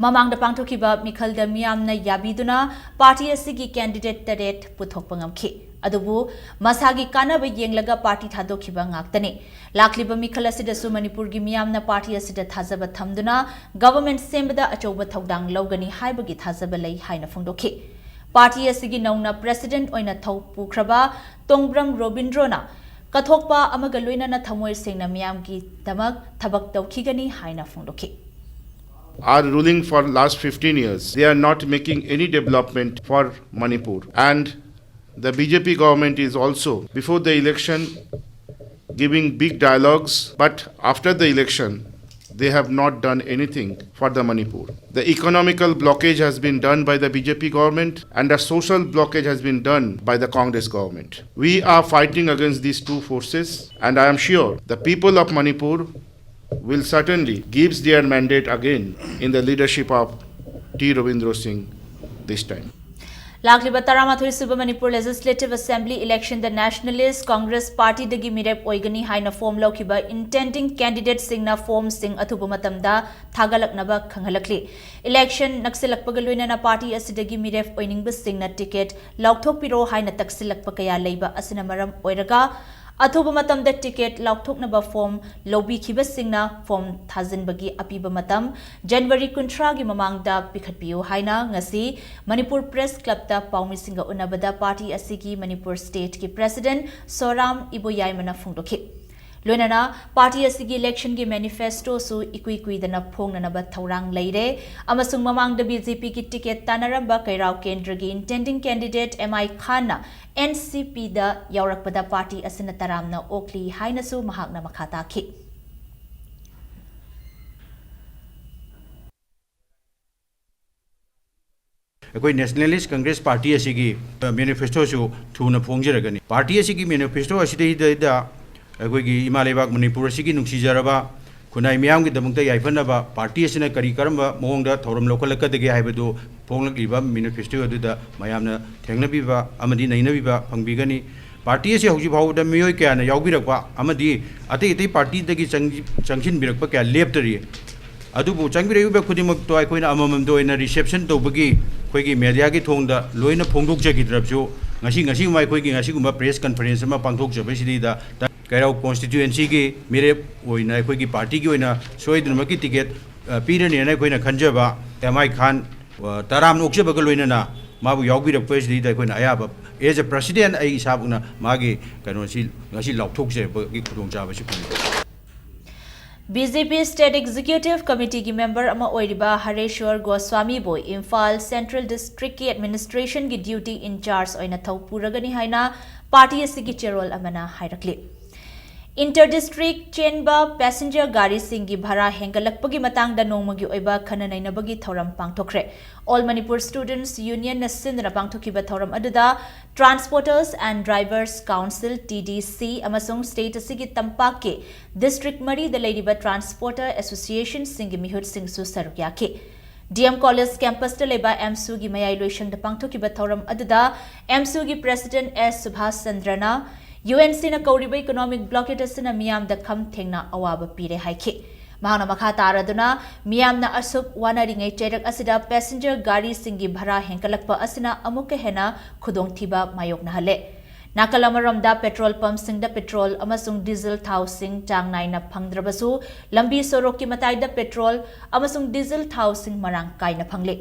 ꯃꯃꯥꯡꯗ ꯄꯥꯡꯊꯣꯛꯈꯤꯕ ꯃꯤꯈꯜꯗ ꯃꯤꯌꯥꯝꯅ ꯌꯥꯕꯤꯗꯨꯅ ꯄꯥꯔꯇꯤ ꯑꯁꯤꯒꯤ ꯀꯦꯟꯗꯤꯗꯦꯠ ꯇꯔꯦꯠ ꯄꯨꯊꯣꯛꯄ ꯉꯝꯈꯤ꯫ ꯑꯗꯨꯕꯨ ꯃꯁꯥꯒꯤ ꯀꯥꯟꯅꯕ ꯌꯦꯡꯂꯒ ꯄꯥꯔꯇꯤ ꯊꯥꯗꯣꯛꯈꯤꯕ ꯉꯥꯛꯇꯅꯤ꯫ ꯂꯥꯛꯂꯤꯕ ꯃꯤꯈꯜ ꯑꯁꯤꯗꯁꯨ ꯃꯅꯤꯄꯨꯔꯒꯤ ꯃꯤꯌꯥꯝꯅ ꯄꯥꯔꯇꯤ ꯑꯁꯤꯗ ꯊꯥꯖꯕ ꯊꯝꯗꯨꯅ ꯒꯚꯔꯟꯃꯦꯟꯠ ꯁꯦꯝꯕꯗ ꯑꯆꯧꯕ ꯊꯧꯗꯥꯡ ꯂꯧꯒꯅꯤ ꯍꯥꯏꯕꯒꯤ ꯊꯥꯖꯕ ꯂꯩ ꯍꯥꯏꯅ ꯐꯣꯡꯗꯣꯛꯈꯤ꯫ ꯄꯥꯔꯇꯤ ꯑꯁꯤꯒꯤ ꯅꯧꯅ ꯄ꯭ꯔꯦꯁꯤꯗꯦꯟꯠ ꯑꯣꯏꯅ ꯊꯧ ꯄꯨꯈ꯭ꯔꯕ ꯇꯣꯡꯕ꯭ꯔꯝ ꯔꯣꯕꯤꯟꯗ꯭ꯔꯣꯅ ꯀꯠꯊꯣꯛꯄ ꯑꯃꯒ ꯂꯣꯏꯅꯅ ꯊꯃꯣꯏ ꯁꯦꯡꯅ ꯃꯤꯌꯥꯝꯒꯤꯗꯃꯛ ꯊꯕꯛ ꯇꯧꯈꯤꯒꯅꯤ ꯍꯥꯏꯅ ꯐꯣꯡꯗꯣꯛꯈꯤ꯫ Our ruling for last fifteen years, they are not making any development for Manipur. And the B J P government is also, before the election, giving big dialogues, but after the election, they have not done anything for the Manipur. The economical blockage has been done by the B J P government, and the social blockage has been done by the Congress government. We are fighting against these two forces, and I am sure the people of Manipur will certainly gives their mandate again in the leadership of T Ravindra Singh this time. ꯂꯥꯛꯂꯤꯕ ꯇꯔꯥꯃꯥꯊꯣꯏ ꯁꯨꯕ ꯃꯅꯤꯄꯨꯔ Legislative Assembly election ꯗ Nationalist Congress Party ꯗꯒꯤ ꯃꯤꯔꯦꯞ ꯑꯣꯏꯒꯅꯤ ꯍꯥꯏꯅ form ꯂꯧꯈꯤꯕ intending candidate ꯁꯤꯡꯅ form ꯁꯤꯡ ꯑꯊꯨꯕ ꯃꯇꯝꯗ ꯊꯥꯒꯠꯂꯛꯅꯕ ꯈꯪꯍꯜꯂꯛꯂꯤ꯫ Election ꯅꯛꯁꯤꯜꯂꯛꯄꯒ ꯂꯣꯏꯅꯅ party ꯑꯁꯤꯗꯒꯤ ꯃꯤꯔꯦꯞ ꯑꯣꯏꯅꯤꯡꯕꯁꯤꯡꯅ ticket ꯂꯥꯎꯊꯣꯛꯄꯤꯔꯣ ꯍꯥꯏꯅ ꯇꯛꯁꯤꯜꯂꯛꯄ ꯀꯌꯥ ꯂꯩꯕ ꯑꯁꯤꯅ ꯃꯔꯝ ꯑꯣꯏꯔꯒ ꯑꯊꯨꯕ ꯃꯇꯝꯗ ticket ꯂꯥꯎꯊꯣꯛꯅꯕ form ꯂꯧꯕꯤꯈꯤꯕꯁꯤꯡꯅ form ꯊꯥꯖꯤꯟꯕꯒꯤ ꯑꯄꯤꯕ ꯃꯇꯝ January ꯀꯨꯟꯊ꯭ꯔꯥꯒꯤ ꯃꯃꯥꯡꯗ ꯄꯤꯈꯠꯄꯤꯌꯨ ꯍꯥꯏꯅ ꯉꯁꯤ Manipur Press Club ꯇ ꯄꯥꯎꯃꯤꯁꯤꯡꯒ ꯎꯅꯕꯗ party ꯑꯁꯤꯒꯤ ꯃꯅꯤꯄꯨꯔ state ꯀꯤ president ꯁꯣꯔꯥꯝ ꯏꯕꯣꯌꯥꯏꯃꯅ ꯐꯣꯡꯗꯣꯛꯈꯤ꯫ ꯂꯣꯏꯅꯅ party ꯑꯁꯤꯒꯤ election ꯒꯤ manifesto ꯁꯨ ꯏꯀꯨꯏ ꯀꯨꯏꯗꯅ ꯐꯣꯡꯅꯅꯕ ꯊꯧꯔꯥꯡ ꯂꯩꯔꯦ ꯑꯃꯁꯨꯡ ꯃꯃꯥꯡꯗ B J P ꯒꯤ ticket ꯇꯥꯟꯅꯔꯝꯕ ꯀꯩꯔꯥꯎ ꯀꯦꯟꯗ꯭ꯔꯒꯤ intending candidate M I Khan N C P ꯗ ꯌꯥꯎꯔꯛꯄꯗ party ꯑꯁꯤꯅ ꯇꯔꯥꯝꯅ ꯑꯣꯛꯂꯤ ꯍꯥꯏꯅꯁꯨ ꯃꯍꯥꯛꯅ ꯃꯈꯥ ꯇꯥꯈꯤ꯫ ꯑꯩꯈꯣꯏ Nationalist Congress Party ꯑꯁꯤꯒꯤ manifesto ꯁꯨ ꯊꯨꯅ ꯐꯣꯡꯖꯔꯒꯅꯤ꯫ Party ꯑꯁꯤꯒꯤ manifesto ꯑꯁꯤꯗꯩꯗ ꯑꯩꯈꯣꯏꯒꯤ ꯏꯃꯥ ꯂꯩꯕꯥꯛ ꯃꯅꯤꯄꯨꯔ ꯑꯁꯤꯒꯤ ꯅꯨꯡꯁꯤꯖꯔꯕ ꯈꯨꯟꯅꯥꯏ ꯃꯤꯌꯥꯝꯒꯤꯗꯃꯛꯇ ꯌꯥꯏꯐꯅꯕ party ꯑꯁꯤꯅ ꯀꯔꯤ ꯀꯔꯝꯕ ꯃꯑꯣꯡꯗ ꯊꯧꯔꯝ ꯂꯧꯈꯠꯂꯛꯀꯗꯒꯦ ꯍꯥꯏꯕꯗꯨ ꯐꯣꯡꯂꯛꯂꯤꯕ manifesto ꯑꯗꯨꯗ ꯃꯌꯥꯝꯅ ꯊꯦꯡꯅꯕꯤꯕ ꯑꯃꯗꯤ ꯅꯩꯅꯕꯤꯕ ꯐꯪꯕꯤꯒꯅꯤ꯫ Party ꯑꯁꯤ ꯍꯧꯖꯤꯛ ꯐꯥꯎꯕꯗ ꯃꯤꯑꯣꯏ ꯀꯌꯥꯅ ꯌꯥꯎꯕꯤꯔꯛꯄ ꯑꯃꯗꯤ ꯑꯇꯩ ꯑꯇꯩ party ꯗꯒꯤ ꯆꯪ-, ꯆꯪꯁꯤꯟꯕꯤꯔꯛꯄ ꯀꯌꯥ ꯂꯦꯞꯇꯔꯤ꯫ ꯑꯗꯨꯕꯨ ꯆꯪꯕꯤꯔꯛꯂꯤꯕ ꯈꯨꯗꯤꯡꯃꯛꯇꯣ ꯑꯩꯈꯣꯏꯅ ꯑꯃꯃꯝꯗ ꯑꯣꯏꯅ reception ꯇꯧꯕꯒꯤ ꯑꯩꯈꯣꯏꯒꯤ media ꯒꯤ ꯊꯣꯡꯗ ꯂꯣꯏꯅ ꯐꯣꯡꯗꯣꯛꯆꯈꯤꯗ꯭ꯔꯕꯁꯨ, ꯉꯁꯤ, ꯉꯁꯤꯒꯨꯝꯕ ꯑꯩꯈꯣꯏꯒꯤ ꯉꯁꯤꯒꯨꯝꯕ press conference ꯑꯃ ꯄꯥꯡꯊꯣꯛꯆꯕꯁꯤꯗꯩꯗ ꯀꯩꯔꯥꯎ constituency ꯒꯤ ꯃꯤꯔꯦꯞ ꯑꯣꯏꯅ ꯑꯩꯈꯣꯏꯒꯤ party ꯒꯤ ꯑꯣꯏꯅ ꯁꯣꯏꯗꯅꯃꯛꯀꯤ ticket, ꯑ, ꯄꯤꯔꯅꯤꯅ ꯑꯩꯈꯣꯏꯅ ꯈꯟꯖꯕ ꯑꯦꯝ ꯑꯥꯏ ꯈꯥꯟ, ꯑ, ꯇꯔꯥꯝꯅ ꯑꯣꯛꯆꯕꯒ ꯂꯣꯏꯅꯅ ꯃꯥꯕꯨ ꯌꯥꯎꯕꯤꯔꯛꯄꯁꯤꯗꯩꯗ ꯑꯩꯈꯣꯏꯅ ꯑꯌꯥꯕ, as a president, ꯑꯩ ꯏꯁꯥꯃꯛꯅ ꯃꯥꯒꯤ ꯀꯩꯅꯣꯁꯤ ꯉꯁꯤ ꯂꯥꯎꯊꯣꯛꯆꯕꯒꯤ ꯈꯨꯗꯣꯡꯆꯥꯕꯁꯤ ꯐꯪꯉꯤ꯫ B J P State Executive Committee ꯒꯤ member ꯑꯃ ꯑꯣꯏꯔꯤꯕ ꯍꯔꯦꯁ꯭ꯋꯔ ꯒꯣꯁ꯭ꯋꯥꯃꯤꯕꯨ ꯏꯝꯐꯥꯜ Central District ꯀꯤ administration ꯒꯤ duty in charge ꯑꯣꯏꯅ ꯊꯧ ꯄꯨꯔꯒꯅꯤ ꯍꯥꯏꯅ party ꯑꯁꯤꯒꯤ ꯆꯦꯔꯣꯜ ꯑꯃꯅ ꯍꯥꯏꯔꯛꯂꯤ꯫ Inter district ꯆꯦꯟꯕ passenger ꯒꯥꯔꯤꯁꯤꯡꯒꯤ ꯚꯔꯥ ꯍꯦꯟꯒꯠꯂꯛꯄꯒꯤ ꯃꯇꯥꯡꯗ ꯅꯣꯡꯃꯒꯤ ꯑꯣꯏꯕ ꯈꯟꯅ ꯅꯩꯅꯕꯒꯤ ꯊꯧꯔꯝ ꯄꯥꯡꯊꯣꯛꯈ꯭ꯔꯦ꯫ All Manipur Students Union ꯅ ꯁꯤꯟꯗꯨꯅ ꯄꯥꯡꯊꯣꯛꯈꯤꯕ ꯊꯧꯔꯝ ꯑꯗꯨꯗ Transporters and Drivers Council, T D C, ꯑꯃꯁꯨꯡ state ꯑꯁꯤꯒꯤ ꯇꯝꯄꯥꯛꯀꯤ district ꯃꯔꯤꯗ ꯂꯩꯔꯤꯕ transporter association ꯁꯤꯡꯒꯤ ꯃꯤꯍꯨꯠꯁꯤꯡꯁꯨ ꯁꯔꯨꯛ ꯌꯥꯈꯤ꯫ D M College campus ꯇ ꯂꯩꯕ AMSU ꯒꯤ ꯃꯌꯥꯏ ꯂꯣꯏꯁꯪꯗ ꯄꯥꯡꯊꯣꯛꯈꯤꯕ ꯊꯧꯔꯝ ꯑꯗꯨꯗ AMSU ꯒꯤ president S Subhash ꯆꯟꯗ꯭ꯔꯅ U N C ꯅ ꯀꯧꯔꯤꯕ economic blockade ꯑꯁꯤꯅ ꯃꯤꯌꯥꯝꯗ ꯈꯝ ꯊꯦꯡꯅ ꯑꯋꯥꯕ ꯄꯤꯔꯦ ꯍꯥꯏꯈꯤ꯫ ꯃꯍꯥꯛꯅ ꯃꯈꯥ ꯇꯥꯔꯗꯨꯅ, ꯃꯤꯌꯥꯝꯅ ꯑꯁꯨꯛ ꯋꯥꯅꯔꯤꯉꯩ ꯆꯩꯔꯛ ꯑꯁꯤꯗ passenger ꯒꯥꯔꯤꯁꯤꯡꯒꯤ ꯚꯔꯥ ꯍꯦꯟꯒꯠꯂꯛꯄ ꯑꯁꯤꯅ ꯑꯃꯨꯛꯀ ꯍꯦꯟꯅ ꯈꯨꯗꯣꯡꯊꯤꯕ ꯃꯥꯌꯣꯛꯅꯍꯜꯂꯦ꯫ ꯅꯥꯀꯜ ꯑꯃꯔꯣꯝꯗ, petrol pump ꯁꯤꯡꯗ petrol ꯑꯃꯁꯨꯡ diesel ꯊꯥꯎꯁꯤꯡ ꯆꯥꯡ ꯅꯥꯏꯅ ꯐꯪꯗ꯭ꯔꯕꯁꯨ, ꯂꯝꯕꯤ ꯁꯣꯔꯣꯛꯀꯤ ꯃꯇꯥꯏꯗ petrol ꯑꯃꯁꯨꯡ diesel ꯊꯥꯎꯁꯤꯡ ꯃꯔꯥꯡ ꯀꯥꯏꯅ ꯐꯪꯂꯦ꯫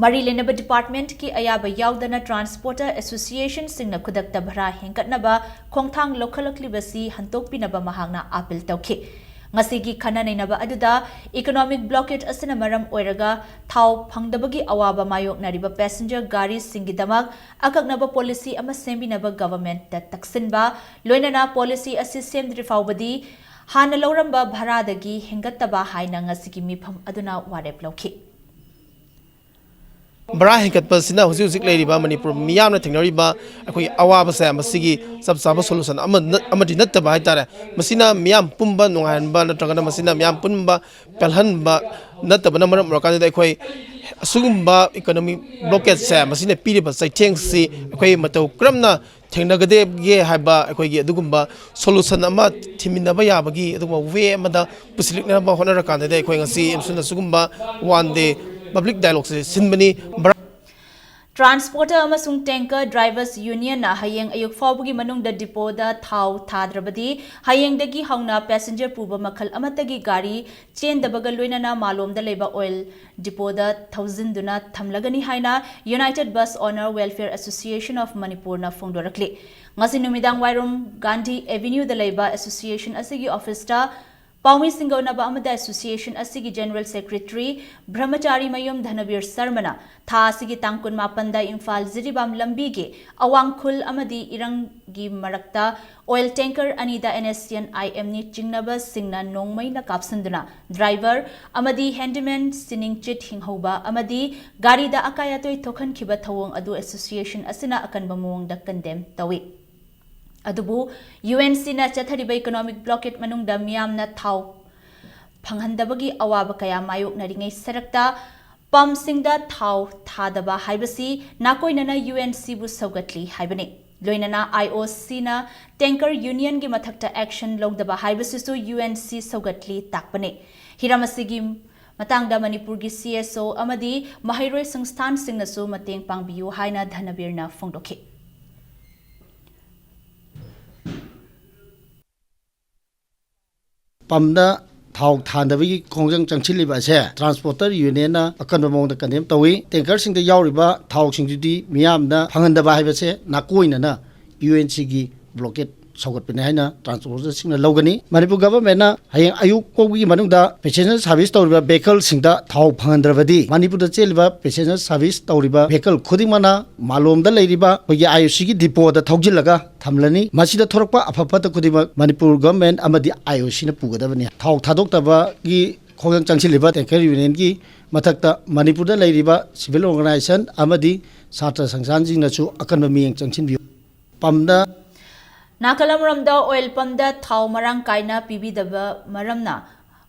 ꯃꯔꯤ ꯂꯩꯅꯕ department ꯀꯤ ꯑꯌꯥꯕ ꯌꯥꯎꯗꯅ transporter association ꯁꯤꯡꯅ ꯈꯨꯗꯛꯇ ꯚꯔꯥ ꯍꯦꯟꯒꯠꯅꯕ ꯈꯣꯡꯊꯥꯡ ꯂꯧꯈꯠꯂꯛꯂꯤꯕꯁꯤ ꯍꯟꯗꯣꯛꯄꯤꯅꯕ ꯃꯍꯥꯛꯅ appeal ꯇꯧꯈꯤ꯫ ꯉꯁꯤꯒꯤ ꯈꯟꯅ ꯅꯩꯅꯕ ꯑꯗꯨꯗ economic blockade ꯑꯁꯤꯅ ꯃꯔꯝ ꯑꯣꯏꯔꯒ ꯊꯥꯎ ꯐꯪꯗꯕꯒꯤ ꯑꯋꯥꯕ ꯃꯥꯌꯣꯛꯅꯔꯤꯕ passenger ꯒꯥꯔꯤꯁꯤꯡꯒꯤꯗꯃꯛ ꯑꯀꯛꯅꯕ policy ꯑꯃ ꯁꯦꯝꯕꯤꯅꯕ government ꯇ ꯇꯛꯁꯤꯟꯕ, ꯂꯣꯏꯅꯅ policy ꯑꯁꯤ ꯁꯦꯝꯗ꯭ꯔꯤ ꯐꯥꯎꯕꯗꯤ ꯍꯥꯟꯅ ꯂꯧꯔꯝꯕ ꯚꯔꯥꯗꯒꯤ ꯍꯦꯟꯒꯠꯇꯕ ꯍꯥꯏꯅ ꯉꯁꯤꯒꯤ ꯃꯤꯐꯝ ꯑꯗꯨꯅ ꯋꯥꯔꯦꯞ ꯂꯧꯈꯤ꯫ ꯚꯔꯥ ꯍꯦꯟꯒꯠꯄꯁꯤꯅ ꯍꯧꯖꯤꯛ ꯍꯧꯖꯤꯛ ꯂꯩꯔꯤꯕ ꯃꯅꯤꯄꯨꯔ ꯃꯤꯌꯥꯝꯅ ꯊꯦꯡꯅꯔꯤꯕ ꯑꯩꯈꯣꯏꯒꯤ ꯑꯋꯥꯕꯁꯦ ꯃꯁꯤꯒꯤ ꯆꯞ ꯆꯥꯕ solution ꯑꯃ ꯅꯠ-, ꯑꯃꯗꯤ ꯅꯠꯇꯕ ꯍꯥꯏꯇꯥꯔꯦ꯫ ꯃꯁꯤꯅ ꯃꯤꯌꯥꯝ ꯄꯨꯝꯕ ꯅꯨꯡꯉꯥꯏꯍꯟꯕ ꯅꯠꯇ꯭ꯔꯒꯅ ꯃꯁꯤꯅ ꯃꯤꯌꯥꯝ ꯄꯨꯝꯕ ꯄꯦꯜꯍꯟꯕ ꯅꯠꯇꯕꯅ ꯃꯔꯝ ꯑꯣꯏꯔꯀꯥꯟꯗ ꯑꯩꯈꯣꯏ ꯑꯁꯤꯒꯨꯝꯕ economic blockade ꯁꯦ ꯃꯁꯤꯅ ꯄꯤꯔꯤꯕ ꯆꯩꯊꯦꯡꯁꯤ ꯑꯩꯈꯣꯏ ꯃꯇꯧ ꯀꯔꯝꯅ ꯊꯦꯡꯅꯒꯗꯒꯦ ꯍꯥꯏꯕ ꯑꯩꯈꯣꯏꯒꯤ ꯑꯗꯨꯒꯨꯝꯕ solution ꯑꯃ ꯊꯤꯃꯤꯟꯅꯕ ꯌꯥꯕꯒꯤ ꯑꯗꯨꯒꯨꯝꯕ way ꯑꯃꯗ ꯄꯨꯁꯤꯜꯂꯛꯅꯕ ꯍꯣꯠꯅꯔꯀꯥꯟꯗꯗꯤ ꯑꯩꯈꯣꯏ ꯉꯁꯤ AMSU ꯅ ꯁꯤꯒꯨꯝꯕ one day public dialogue ꯁꯦ ꯁꯤꯟꯕꯅꯤ꯫ ꯚꯔꯥ Transporter ꯑꯃꯁꯨꯡ tanker drivers union ꯅ ꯍꯌꯦꯡ ꯑꯌꯨꯛ ꯐꯥꯎꯕꯒꯤ ꯃꯅꯨꯡꯗ depot ꯗ ꯊꯥꯎ ꯊꯥꯗ꯭ꯔꯕꯗꯤ ꯍꯌꯦꯡꯗꯒꯤ ꯍꯧꯅ passenger ꯄꯨꯕ ꯃꯈꯜ ꯑꯃꯠꯇꯒꯤ ꯒꯥꯔꯤ ꯆꯦꯟꯗꯕꯒ ꯂꯣꯏꯅꯅ ꯃꯥꯂꯣꯝꯗ ꯂꯩꯕ oil depot ꯗ ꯊꯧꯖꯤꯟꯗꯨꯅ ꯊꯝꯂꯒꯅꯤ ꯍꯥꯏꯅ United Bus Owner Welfare Association of Manipur ꯅ ꯐꯣꯡꯗꯣꯔꯛꯂꯤ꯫ ꯉꯁꯤ ꯅꯨꯃꯤꯗꯥꯡ ꯋꯥꯏꯔꯝ ꯒꯥꯟꯙꯤ Avenue ꯗ ꯂꯩꯕ association ꯑꯁꯤꯒꯤ office ꯇ ꯄꯥꯎꯃꯤ ꯁꯤꯡꯒꯧꯅꯕ ꯑꯃꯗ ꯑꯦꯁꯣꯁꯤꯌꯦꯁꯟ ꯑꯁꯤꯒꯤ ꯖꯦꯅꯔꯦꯜ ꯁꯦꯀ꯭ꯔꯦꯇꯔꯤ ꯕ꯭ꯔꯍꯃꯆꯥꯔꯤ ꯃꯌꯨꯝ ꯙꯅꯕꯤꯔ ꯁꯔꯃꯅ ꯊꯥ ꯑꯁꯤꯒꯤ ꯇꯥꯡ ꯀꯨꯟꯃꯥꯄꯟꯗ ꯏꯝꯐꯥꯜ ꯖꯤꯔꯤꯕꯥꯝ ꯂꯝꯕꯤꯒꯤ ꯑꯋꯥꯡ ꯈꯨꯜ ꯑꯃꯗꯤ ꯏꯔꯪꯒꯤ ꯃꯔꯛꯇ ꯑꯣꯏꯜ ꯇꯦꯡꯀꯔ ꯑꯅꯤꯗ NSCN IMꯅꯤ ꯆꯤꯡꯅꯕꯁꯤꯡꯅ ꯅꯣꯡꯃꯩꯅ ꯀꯥꯞꯁꯤꯟꯗꯨꯅ ꯗ꯭ꯔꯥꯏꯚꯔ ꯑꯃꯗꯤ ꯍꯦꯟꯗꯤꯃꯦꯟ ꯁꯤꯅꯤꯡꯆꯤꯠ ꯍꯤꯡꯍꯧꯕ ꯑꯃꯗꯤ ꯒꯥꯔꯤꯗ ꯑꯀꯥꯏ ꯑꯇꯣꯏ ꯊꯣꯛꯍꯟꯈꯤꯕ ꯊꯧꯑꯣꯡ ꯑꯗꯨ ꯑꯦꯁꯣꯁꯤꯌꯦꯁꯟ ꯑꯁꯤꯅ ꯑꯀꯟꯕ ꯃꯑꯣꯡꯗ ꯀꯟꯗꯦꯝ ꯇꯧꯏ꯫ ꯑꯗꯨꯕꯨ UNCꯅ ꯆꯠꯊꯔꯤꯕ ꯏꯀꯣꯅꯣꯃꯤꯛ ꯕ꯭ꯂꯣꯀꯦꯠ ꯃꯅꯨꯡꯗ ꯃꯤꯌꯥꯝꯅ ꯊꯥꯎ ꯐꯪꯍꯟꯗꯕꯒꯤ ꯑꯋꯥꯕ ꯀꯌꯥ ꯃꯥꯌꯣꯛꯅꯔꯤꯉꯩ ꯁꯔꯛꯇ ꯄꯝꯁꯤꯡꯗ ꯊꯥꯎ ꯊꯥꯗꯕ ꯍꯥꯏꯕꯁꯤ ꯅꯥꯀꯣꯏꯅꯅ UNCꯕꯨ ꯁꯧꯒꯠꯂꯤ ꯍꯥꯏꯕꯅꯤ꯫ ꯂꯣꯏꯅꯅ IOCꯅ ꯇꯦꯡꯀꯔ ꯌꯨꯅꯤꯌꯟꯒꯤ ꯃꯊꯛꯇ ꯑꯦꯛꯁꯟ ꯂꯧꯗꯕ ꯍꯥꯏꯕꯁꯤꯁꯨ UNC ꯁꯧꯒꯠꯂꯤ ꯇꯥꯛꯄꯅꯤ꯫ ꯍꯤꯔꯝ ꯑꯁꯤꯒꯤ ꯃꯇꯥꯡꯗ ꯃꯅꯤꯄꯨꯔꯒꯤ CSO ꯑꯃꯗꯤ ꯃꯍꯩꯔꯣꯏ ꯁꯪꯁꯊꯥꯟꯁꯤꯡꯅꯁꯨ ꯃꯇꯦꯡ ꯄꯥꯡꯕꯤꯌꯨ ꯍꯥꯏꯅ ꯙꯅꯕꯤꯔꯅ ꯐꯣꯡꯗꯣꯛꯈꯤ꯫ ꯄꯝꯗ ꯊꯥꯎ ꯊꯥꯗꯕꯒꯤ ꯈꯣꯡꯖꯪ ꯆꯪꯁꯤꯜꯂꯤꯕ ꯑꯁꯦ ꯇ꯭ꯔꯥꯟꯁꯄꯣꯔꯇꯔ ꯌꯨꯅꯤꯌꯟꯅ ꯑꯀꯟꯕ ꯃꯑꯣꯡꯗ ꯀꯟꯗꯦꯝ ꯇꯧꯏ꯫ ꯇꯦꯡꯀꯔꯁꯤꯡꯗ ꯌꯥꯎꯔꯤꯕ ꯊꯥꯎꯁꯤꯡꯗꯨꯗꯤ ꯃꯤꯌꯥꯝꯅ ꯐꯪꯍꯟꯗꯕ ꯍꯥꯏꯕꯁꯦ ꯅꯥꯀꯣꯏꯅꯅ UNCꯒꯤ ꯕ꯭ꯂꯣꯀꯦꯠ ꯁꯧꯒꯠꯄꯅꯤ ꯍꯥꯏꯅ ꯇ꯭ꯔꯥꯟꯁꯄꯣꯔꯇꯔꯁꯤꯡꯅ ꯂꯧꯒꯅꯤ꯫ ꯃꯅꯤꯄꯨꯔ ꯒꯚꯔꯟꯃꯦꯟꯠꯅ ꯍꯌꯦꯡ ꯑꯌꯨꯛ ꯐꯥꯎꯕꯒꯤ ꯃꯅꯨꯡꯗ ꯄꯦꯁꯦꯟꯖꯔ ꯁꯥꯔꯚꯤꯁ ꯇꯧꯔꯤꯕ ꯚꯦꯍꯤꯀꯜꯁꯤꯡꯗ ꯊꯥꯎ ꯐꯪꯍꯟꯗ꯭ꯔꯕꯗꯤ ꯃꯅꯤꯄꯨꯔꯗ ꯆꯦꯜꯂꯤꯕ ꯄꯦꯁꯦꯟꯖꯔ ꯁꯥꯔꯚꯤꯁ ꯇꯧꯔꯤꯕ ꯚꯦꯍꯤꯀꯜ ꯈꯨꯗꯤꯡꯃꯛꯅ ꯃꯥꯂꯣꯝꯗ ꯂꯩꯔꯤꯕ ꯑꯩꯈꯣꯏꯒꯤ IOCꯒꯤ ꯗꯤꯄꯣꯗ ꯊꯧꯖꯤꯜꯂꯒ ꯊꯝꯂꯅꯤ꯫ ꯃꯁꯤꯗ ꯊꯣꯔꯛꯄ ꯑꯐ ꯐꯠꯇ ꯈꯨꯗꯤꯡꯃꯛ ꯃꯅꯤꯄꯨꯔ ꯒꯚꯔꯟꯃꯦꯟꯠ ꯑꯃꯗꯤ IOCꯅ ꯄꯨꯒꯗꯕꯅꯤ꯫ ꯊꯥꯎ ꯊꯥꯗꯣꯛꯇꯕꯒꯤ ꯈꯣꯡꯖꯪ ꯆꯪꯁꯤꯜꯂꯤꯕ ꯇꯦꯡꯀꯔ ꯌꯨꯅꯤꯌꯟꯒꯤ ꯃꯊꯛꯇ ꯃꯅꯤꯄꯨꯔꯗ ꯂꯩꯔꯤꯕ ꯁꯤꯚꯤꯜ ꯑꯣꯔꯒꯅꯥꯏꯖꯦꯁꯟ ꯑꯃꯗꯤ ꯁꯥꯇ꯭ꯔ ꯁꯪꯁꯊꯥꯟꯁꯤꯡꯅꯁꯨ ꯑꯀꯟꯕ ꯃꯤꯠꯌꯦꯡ ꯆꯪꯁꯤꯟꯕꯤꯌꯨ꯫ ꯄꯝꯗ ꯅꯥꯀꯜ ꯑꯃꯔꯣꯝꯗ ꯑꯣꯏꯜ ꯄꯝꯗ ꯊꯥꯎ ꯃꯔꯥꯡ ꯀꯥꯏꯅ ꯄꯤꯕꯤꯗꯕ ꯃꯔꯝꯅ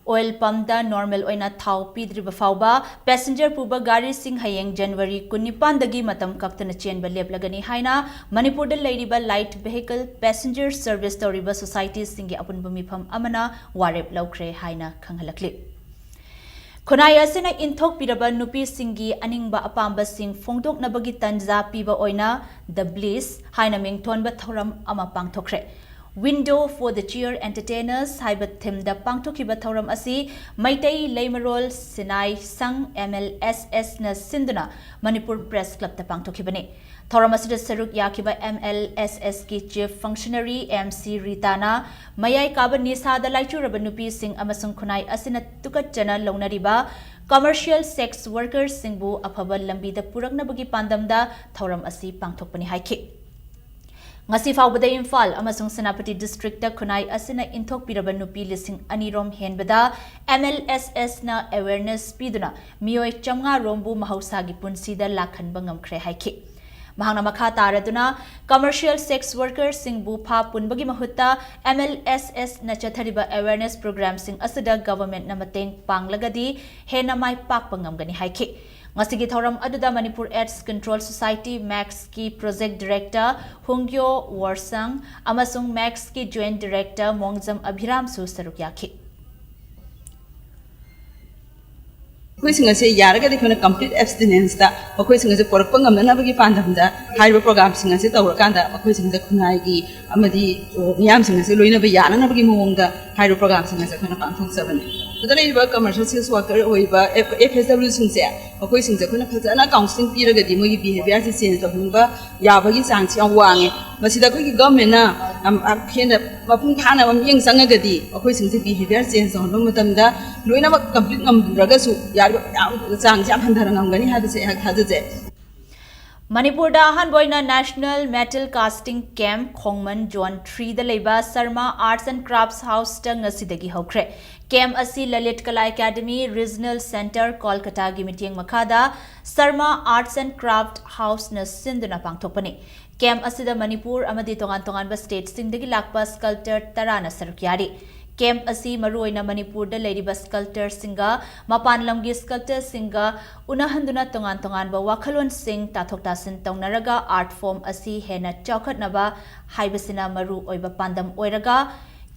ꯑꯣꯏꯜ ꯄꯝꯗ ꯅꯣꯔꯃꯦꯜ ꯑꯣꯏꯅ ꯊꯥꯎ ꯄꯤꯗ꯭ꯔꯤꯕ ꯐꯥꯎꯕ ꯄꯦꯁꯦꯟꯖꯔ ꯄꯨꯕ ꯒꯥꯔꯤꯁꯤꯡ ꯍꯌꯦꯡ ꯖꯅꯋꯥꯔꯤ ꯀꯨꯟꯅꯤꯄꯥꯟꯗꯒꯤ ꯃꯇꯝ ꯀꯛꯇꯅ ꯆꯦꯟꯕ ꯂꯦꯞꯂꯒꯅꯤ ꯍꯥꯏꯅ ꯃꯅꯤꯄꯨꯔꯗ ꯂꯩꯔꯤꯕ ꯂꯥꯏꯠ ꯚꯦꯍꯤꯀꯜ ꯄꯦꯁꯦꯟꯖꯔ ꯁꯔꯚꯤꯁ ꯇꯧꯔꯤꯕ ꯁꯣꯁꯥꯏꯇꯤꯁꯤꯡꯒꯤ ꯑꯄꯨꯟꯕ ꯃꯤꯐꯝ ꯑꯃꯅ ꯋꯥꯔꯦꯞ ꯂꯧꯈ꯭ꯔꯦ ꯍꯥꯏꯅ ꯈꯪꯍꯜꯂꯛꯂꯤ꯫ ꯈꯨꯟꯅꯥꯏ ꯑꯁꯤꯅ ꯏꯟꯊꯣꯛꯄꯤꯔꯕ ꯅꯨꯄꯤꯁꯤꯡꯒꯤ ꯑꯅꯤꯡꯕ ꯑꯄꯥꯝꯕꯁꯤꯡ ꯐꯣꯡꯗꯣꯛꯅꯕꯒꯤ ꯇꯟꯖꯥ ꯄꯤꯕ ꯑꯣꯏꯅ The Bliss ꯍꯥꯏꯅ ꯃꯤꯡꯊꯣꯟꯕ ꯊꯧꯔꯝ ꯑꯃ ꯄꯥꯡꯊꯣꯛꯈ꯭ꯔꯦ꯫ Window for the Cheer Entertainers ꯍꯥꯏꯕ ꯊꯤꯝꯗ ꯄꯥꯡꯊꯣꯛꯈꯤꯕ ꯊꯧꯔꯝ ꯑꯁꯤ ꯃꯩꯇꯩ ꯂꯩꯃꯔꯣꯜ ꯁꯤꯟꯅꯥꯏ ꯁꯪ, M L S S, ꯅ ꯁꯤꯟꯗꯨꯅ ꯃꯅꯤꯄꯨꯔ ꯄ꯭ꯔꯦꯁ ꯀ꯭ꯂꯕꯇ ꯄꯥꯡꯊꯣꯛꯈꯤꯕꯅꯤ꯫ ꯊꯧꯔꯝ ꯑꯁꯤꯗ ꯁꯔꯨꯛ ꯌꯥꯈꯤꯕ M L S S ꯀꯤ ꯆꯤꯐ ꯐꯪꯁꯅꯔꯤ M C ꯔꯤꯇꯥꯅ ꯃꯌꯥꯏ ꯀꯥꯕ ꯅꯤꯁꯥꯗ ꯂꯥꯏꯆꯨꯔꯕ ꯅꯨꯄꯤꯁꯤꯡ ꯑꯃꯁꯨꯡ ꯈꯨꯟꯅꯥꯏ ꯑꯁꯤꯅ ꯇꯨꯀꯠꯆꯅ ꯂꯧꯅꯔꯤꯕ ꯀꯃꯔꯁꯤꯌꯦꯜ ꯁꯦꯛꯁ ꯋꯥꯔꯀꯔꯁꯤꯡꯕꯨ ꯑꯐꯕ ꯂꯝꯕꯤꯗ ꯄꯨꯔꯛꯅꯕꯒꯤ ꯄꯥꯟꯗꯝꯗ ꯊꯧꯔꯝ ꯑꯁꯤ ꯄꯥꯡꯊꯣꯛꯄꯅꯤ ꯍꯥꯏꯈꯤ꯫ ꯉꯁꯤ ꯐꯥꯎꯕꯗ ꯏꯝꯐꯥꯜ ꯑꯃꯁꯨꯡ ꯁꯦꯅꯥꯄꯇꯤ ꯗꯤꯁꯇ꯭ꯔꯤꯛꯇ ꯈꯨꯟꯅꯥꯏ ꯑꯁꯤꯅ ꯏꯟꯊꯣꯛꯄꯤꯔꯕ ꯅꯨꯄꯤ ꯂꯤꯁꯤꯡ ꯑꯅꯤ ꯔꯣꯝ ꯍꯦꯟꯕꯗ M L S S ꯅ ꯑꯦꯋꯦꯔꯅꯦꯁ ꯄꯤꯗꯨꯅ ꯃꯤꯑꯣꯏ ꯆꯥꯝꯃꯉꯥ ꯔꯣꯝꯕꯨ ꯃꯍꯧꯁꯥꯒꯤ ꯄꯨꯟꯁꯤꯗ ꯂꯥꯛꯍꯟꯕ ꯉꯝꯈ꯭ꯔꯦ ꯍꯥꯏꯈꯤ꯫ ꯃꯍꯥꯛꯅ ꯃꯈꯥ ꯇꯥꯔꯗꯨꯅ ꯀꯃꯔꯁꯤꯌꯦꯜ ꯁꯦꯛꯁ ꯋꯥꯔꯀꯔꯁꯤꯡꯕꯨ ꯐꯥ ꯄꯨꯟꯕꯒꯤ ꯃꯍꯨꯠꯇ M L S S ꯅ ꯆꯠꯊꯔꯤꯕ ꯑꯦꯋꯦꯔꯅꯦꯁ ꯄ꯭ꯔꯣꯒ꯭ꯔꯥꯝꯁꯤꯡ ꯑꯁꯤꯗ ꯒꯚꯔꯟꯃꯦꯟꯠꯅ ꯃꯇꯦꯡ ꯄꯥꯡꯂꯒꯗꯤ ꯍꯦꯟꯅ ꯃꯥꯏ ꯄꯥꯛꯄ ꯉꯝꯒꯅꯤ ꯍꯥꯏꯈꯤ꯫ ꯉꯁꯤꯒꯤ ꯊꯧꯔꯝ ꯑꯗꯨꯗ ꯃꯅꯤꯄꯨꯔ AIDS Control Society, ꯃꯦꯛꯁꯀꯤ ꯄ꯭ꯔꯣꯖꯦꯛ ꯗꯤꯔꯦꯛꯇꯔ ꯍꯣꯡꯒ꯭ꯌꯣ ꯋꯣꯔꯁꯪ ꯑꯃꯁꯨꯡ ꯃꯦꯛꯁꯀꯤ ꯖꯣꯏꯟꯠ ꯗꯤꯔꯦꯛꯇꯔ ꯃꯣꯡꯖꯝ ꯑꯚꯤꯔꯥꯝꯁꯨ ꯁꯔꯨꯛ ꯌꯥꯈꯤ꯫ ꯃꯈꯣꯏꯁꯤꯡ ꯑꯁꯤ ꯌꯥꯔꯒꯗꯤ ꯑꯩꯈꯣꯏꯅ ꯀꯝꯄ꯭ꯂꯤꯠ ꯑꯦꯕꯁꯇꯤꯅꯦꯟꯁꯇ ꯃꯈꯣꯏꯁꯤꯡ ꯑꯁꯤ ꯄꯨꯔꯛꯄ ꯉꯝꯅꯅꯕꯒꯤ ꯄꯥꯟꯗꯝꯗ ꯍꯥꯏꯔꯤꯕ ꯄ꯭ꯔꯣꯒ꯭ꯔꯥꯝꯁꯤꯡ ꯑꯁꯤ ꯇꯧꯔꯀꯥꯟꯗ ꯃꯈꯣꯏꯁꯤꯡꯗ ꯈꯨꯟꯅꯥꯏꯒꯤ ꯑꯃꯗꯤ ꯃꯤꯌꯥꯝꯁꯤꯡ ꯑꯁꯤ ꯂꯣꯏꯅꯕ ꯌꯥꯅꯅꯕꯒꯤ ꯃꯑꯣꯡꯗ ꯍꯥꯏꯔꯤꯕ ꯄ꯭ꯔꯣꯒ꯭ꯔꯥꯝꯁꯤꯡ ꯑꯁꯤ ꯑꯩꯈꯣꯏꯅ ꯄꯥꯡꯊꯣꯛꯆꯕꯅꯤ꯫ ꯑꯗꯨꯗ ꯂꯩꯔꯤꯕ ꯀꯃꯔꯁꯤꯌꯦꯜ ꯁꯦꯛꯁ ꯋꯥꯔꯀꯔ ꯑꯣꯏꯔꯤꯕ F H W ꯁꯤꯡꯁꯦ, ꯃꯈꯣꯏꯁꯤꯡꯁꯦ ꯑꯩꯈꯣꯏꯅ ꯐꯖꯅ ꯀꯥꯎꯟꯁꯤꯂꯤꯡ ꯄꯤꯔꯒꯗꯤ ꯃꯣꯏꯒꯤ ꯕꯤꯍꯦꯕꯤꯌꯔꯁꯦ ꯆꯦꯟꯖ ꯇꯧꯍꯟꯕ ꯌꯥꯕꯒꯤ ꯆꯥꯡꯁꯤ ꯌꯥꯝ ꯋꯥꯡꯉꯦ꯫ ꯃꯁꯤꯗ ꯑꯩꯈꯣꯏꯒꯤ ꯒꯚꯔꯟꯃꯦꯟꯠꯅ ꯌꯥꯝ ꯍꯦꯟꯅ ꯃꯄꯨꯡ ꯐꯥꯅ ꯃꯤꯠꯌꯦꯡ ꯆꯪꯉꯒꯗꯤ ꯑꯩꯈꯣꯏꯁꯤꯡꯁꯦ ꯕꯤꯍꯦꯕꯤꯌꯔ ꯆꯦꯟꯖ ꯇꯧꯍꯟꯕ ꯃꯇꯝꯗ ꯂꯣꯏꯅꯃꯛ ꯀꯝꯄ꯭ꯂꯤꯠ ꯉꯝꯗ꯭ꯔꯒꯁꯨ ꯌꯥꯔꯤꯕ ꯃꯌꯥꯝ ꯆꯥꯡꯁꯦ ꯌꯥꯝ ꯍꯟꯊꯅ ꯉꯝꯒꯅꯤ ꯍꯥꯏꯕꯁꯦ ꯑꯩꯍꯥꯛ ꯊꯥꯖꯖꯩ꯫ ꯃꯅꯤꯄꯨꯔꯗ ꯑꯍꯥꯟꯕ ꯑꯣꯏꯅ National Metal Casting Camp ꯈꯣꯡꯃꯟ Zone three ꯗ ꯂꯩꯕ Sharma Arts and Crafts House ꯇ ꯉꯁꯤꯗꯒꯤ ꯍꯧꯈ꯭ꯔꯦ꯫ ꯀꯦꯝꯞ ꯑꯁꯤ ꯂꯂꯤꯠ ꯀꯂꯥ ꯑꯦꯀꯥꯗꯃꯤ ꯔꯤꯖꯅꯦꯜ ꯁꯦꯟꯇꯔ ꯀꯣꯜꯀꯇꯥꯒꯤ ꯃꯤꯠꯌꯦꯡ ꯃꯈꯥꯗ Sharma Arts and Craft House ꯅ ꯁꯤꯟꯗꯨꯅ ꯄꯥꯡꯊꯣꯛꯄꯅꯤ꯫ ꯀꯦꯝꯞ ꯑꯁꯤꯗ ꯃꯅꯤꯄꯨꯔ ꯑꯃꯗꯤ ꯇꯣꯉꯥꯟ ꯇꯣꯉꯥꯟꯕ ꯁ꯭ꯇꯦꯠꯁꯤꯡꯗꯒꯤ ꯂꯥꯛꯄ ꯁ꯭ꯀꯜꯞꯇꯔ ꯇꯔꯥꯅ ꯁꯔꯨꯛ ꯌꯥꯔꯤ꯫ ꯀꯦꯝꯞ ꯑꯁꯤ ꯃꯔꯨꯑꯣꯏꯅ ꯃꯅꯤꯄꯨꯔꯗ ꯂꯩꯔꯤꯕ ꯁ꯭ꯀꯜꯞꯇꯔꯁꯤꯡꯒ ꯃꯄꯥꯟ ꯂꯝꯒꯤ ꯁ꯭ꯀꯜꯞꯇꯔꯁꯤꯡꯒ ꯎꯅꯍꯟꯗꯨꯅ ꯇꯣꯉꯥꯟ ꯇꯣꯉꯥꯟꯕ ꯋꯥꯈꯜꯂꯣꯟꯁꯤꯡ ꯇꯥꯊꯣꯛ ꯇꯥꯁꯤꯟ ꯇꯧꯅꯔꯒ ꯑꯥꯔꯠ ꯐꯣꯔꯝ ꯑꯁꯤ ꯍꯦꯟꯅ ꯆꯥꯎꯈꯠꯅꯕ ꯍꯥꯏꯕꯁꯤꯅ ꯃꯔꯨ ꯑꯣꯏꯕ ꯄꯥꯟꯗꯝ ꯑꯣꯏꯔꯒ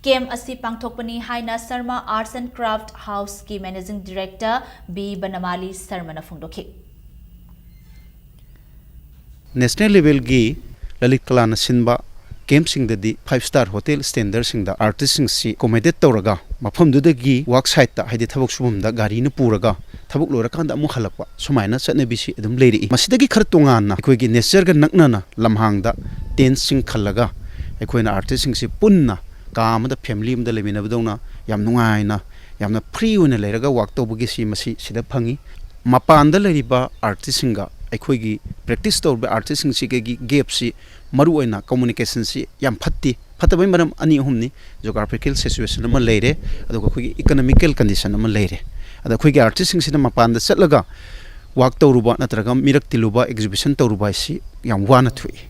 ꯀꯦꯝꯞ ꯑꯁꯤ ꯄꯥꯡꯊꯣꯛꯄꯅꯤ ꯍꯥꯏꯅ Sharma Arts and Craft House ꯀꯤ ꯃꯦꯅꯦꯖꯤꯡ ꯗꯤꯔꯦꯛꯇꯔ ꯕꯤ ꯕꯅꯃꯥꯂꯤ ꯁꯔꯃꯅ ꯐꯣꯡꯗꯣꯛꯈꯤ꯫ ꯅꯦꯁꯅꯦꯜ ꯂꯦꯚꯦꯜꯒꯤ ꯂꯂꯤꯠ ꯀꯂꯥꯅ ꯁꯤꯟꯕ ꯀꯦꯝꯞꯁꯤꯡꯗꯗꯤ five star hotel standardꯁꯤꯡꯗ ꯑꯥꯔꯇꯤꯁꯁꯤꯡꯁꯤ accommodate ꯇꯧꯔꯒ, ꯃꯐꯝꯗꯨꯗꯒꯤ ꯋꯥꯔꯛ ꯁꯥꯏꯠꯇ, ꯍꯥꯏꯗꯤ ꯊꯕꯛ ꯁꯨꯐꯝꯗ ꯒꯥꯔꯤꯅ ꯄꯨꯔꯒ ꯊꯕꯛ ꯂꯣꯏꯔꯀꯥꯟꯗ ꯑꯃꯨꯛ ꯍꯜꯂꯛꯄ, ꯁꯨꯃꯥꯏꯅ ꯆꯠꯅꯕꯤꯁꯤ ꯑꯗꯨꯝ ꯂꯩꯔꯛꯏ꯫ ꯃꯁꯤꯗꯒꯤ ꯈꯔ ꯇꯣꯉꯥꯟꯅ ꯑꯩꯈꯣꯏꯒꯤ ꯅꯦꯆꯔꯒ ꯅꯛꯅꯅ ꯂꯝꯍꯥꯡꯗ ꯇꯦꯟꯠꯁꯤꯡ ꯈꯜꯂꯒ ꯑꯩꯈꯣꯏꯅ ꯑꯥꯔꯇꯤꯁꯁꯤꯡꯁꯤ ꯄꯨꯟꯅ ꯀꯥ ꯑꯃꯗ ꯐꯦꯃꯤꯂꯤ ꯑꯃꯗ ꯂꯩꯃꯤꯟꯅꯕꯗꯧꯅ ꯌꯥꯝ ꯅꯨꯡꯉꯥꯏꯅ, ꯌꯥꯝꯅ ꯐ꯭ꯔꯤ ꯑꯣꯏꯅ ꯂꯩꯔꯒ ꯋꯥꯔꯛ ꯇꯧꯕꯒꯤ ꯁꯤ ꯃꯁꯤ ꯁꯤꯗ ꯐꯪꯉꯤ꯫ ꯃꯄꯥꯟꯗ ꯂꯩꯔꯤꯕ ꯑꯥꯔꯇꯤꯁꯁꯤꯡꯒ ꯑꯩꯈꯣꯏꯒꯤ ꯄ꯭ꯔꯦꯛꯇꯤꯁ ꯇꯧꯔꯤꯕ ꯑꯥꯔꯇꯤꯁꯁꯤꯡꯁꯤꯒꯒꯤ ꯒꯦꯞꯁꯤ, ꯃꯔꯨꯑꯣꯏꯅ ꯀꯝꯃꯨꯅꯤꯀꯦꯁꯟꯁꯤ ꯌꯥꯝ ꯐꯠꯇꯦ꯫ ꯐꯠꯇꯕꯩ ꯃꯔꯝ ꯑꯅꯤ ꯑꯍꯨꯝꯅꯤ꯫ ꯖꯣꯒ꯭ꯔꯥꯐꯤꯀꯦꯜ ꯁꯤꯆꯨꯋꯦꯁꯟ ꯑꯃ ꯂꯩꯔꯦ, ꯑꯗꯨꯒ ꯑꯩꯈꯣꯏꯒꯤ ꯏꯀꯣꯅꯣꯃꯤꯀꯦꯜ ꯀꯟꯗꯤꯁꯟ ꯑꯃ ꯂꯩꯔꯦ꯫ ꯑꯗ ꯑꯩꯈꯣꯏꯒꯤ ꯑꯥꯔꯇꯤꯁꯁꯤꯡꯁꯤꯅ ꯃꯄꯥꯟꯗ ꯆꯠꯂꯒ ꯋꯥꯔꯛ ꯇꯧꯔꯨꯕ ꯅꯠꯇ꯭ꯔꯒ ꯃꯤꯔꯛ ꯇꯤꯜꯂꯨꯕ, ꯑꯦꯛꯖꯤꯕꯤꯁꯟ ꯇꯧꯔꯨꯕ ꯍꯥꯏꯁꯤ ꯌꯥꯝ ꯋꯥꯅ ꯊꯣꯛꯏ꯫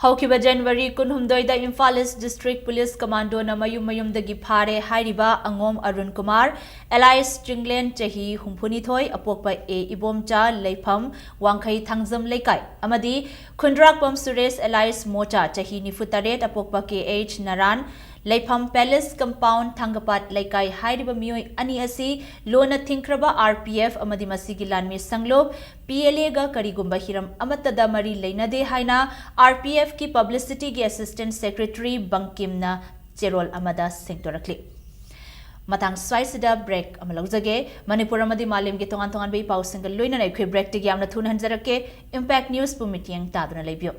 ꯍꯧꯈꯤꯕ ꯖꯅꯋꯥꯔꯤ ꯀꯨꯟꯍꯨꯝꯗꯣꯏꯗ ꯏꯝꯐꯥꯜ ꯏꯁ ꯗꯤꯁꯇ꯭ꯔꯤꯛ ꯄꯨꯂꯤꯁ ꯀꯃꯥꯟꯗꯣꯅ ꯃꯌꯨꯝ ꯃꯌꯨꯝꯗꯒꯤ ꯐꯥꯔꯦ ꯍꯥꯏꯔꯤꯕ ꯑꯉꯣꯝ ꯑꯔꯨꯟ ꯀꯨꯃꯥꯔ, ꯑꯦꯂꯥꯏꯁ ꯆꯤꯡꯂꯦꯟ, ꯆꯍꯤ ꯍꯨꯝꯐꯨꯅꯤꯊꯣꯏ, ꯑꯄꯣꯛꯄ ꯑꯦ ꯏꯕꯣꯝꯆꯥ, ꯂꯩꯐꯝ ꯋꯥꯡꯈꯩ ꯊꯥꯡꯖꯝ ꯂꯩꯀꯥꯏ, ꯑꯃꯗꯤ ꯈꯨꯟꯗ꯭ꯔꯥꯛꯄꯝ ꯁꯨꯔꯦꯁ, ꯑꯦꯂꯥꯏꯁ ꯃꯣꯆꯥ, ꯆꯍꯤ ꯅꯤꯐꯨꯇꯔꯦꯠ, ꯑꯄꯣꯛꯄ ꯀꯦ ꯑꯩꯆ ꯅꯔꯥꯟ, ꯂꯩꯐꯝ ꯄꯦꯂꯦꯁ ꯀꯝꯄꯥꯎꯟ, ꯊꯥꯡꯒꯄꯥꯠ ꯂꯩꯀꯥꯏ ꯍꯥꯏꯔꯤꯕ ꯃꯤꯑꯣꯏ ꯑꯅꯤ ꯑꯁꯤ ꯂꯣꯟꯅ ꯊꯤꯡꯈ꯭ꯔꯕ ꯑꯥꯔ ꯄꯤ ꯑꯦꯐ ꯑꯃꯗꯤ ꯃꯁꯤꯒꯤ ꯂꯥꯟꯃꯤ ꯁꯪꯂꯨꯞ ꯄꯤ ꯑꯦꯜ ꯑꯦꯒ ꯀꯔꯤꯒꯨꯝꯕ ꯍꯤꯔꯝ ꯑꯃꯠꯇꯗ ꯃꯔꯤ ꯂꯩꯅꯗꯦ ꯍꯥꯏꯅ ꯑꯥꯔ ꯄꯤ ꯑꯦꯐꯀꯤ ꯄꯕ꯭ꯂꯤꯁꯤꯇꯤꯒꯤ ꯑꯦꯁꯤꯁꯇꯦꯟꯠ ꯁꯦꯀ꯭ꯔꯦꯇꯔꯤ ꯕꯪꯀꯤꯝꯅ ꯆꯦꯔꯣꯜ ꯑꯃꯗ ꯁꯦꯡꯗꯣꯔꯛꯂꯤ꯫ ꯃꯇꯥꯡ ꯁ꯭ꯋꯥꯏꯁꯤꯗ ꯕ꯭ꯔꯦꯛ ꯑꯃ ꯂꯧꯖꯒꯦ꯫ ꯃꯅꯤꯄꯨꯔ ꯑꯃꯗꯤ ꯃꯥꯂꯦꯝꯒꯤ ꯇꯣꯉꯥꯟ ꯇꯣꯉꯥꯟꯕ ꯏ ꯄꯥꯎꯁꯤꯡꯒ ꯂꯣꯏꯅꯅ ꯑꯩꯈꯣꯏ ꯕ꯭ꯔꯦꯛꯇꯒꯤ ꯌꯥꯝꯅ ꯊꯨꯅ ꯍꯟꯖꯔꯛꯀꯦ꯫ ꯏꯝꯄꯦꯛ ꯅ꯭ꯌꯨꯁꯄꯨ ꯃꯤꯠꯌꯦꯡ ꯇꯥꯗꯨꯅ ꯂꯩꯕꯤꯌꯨ꯫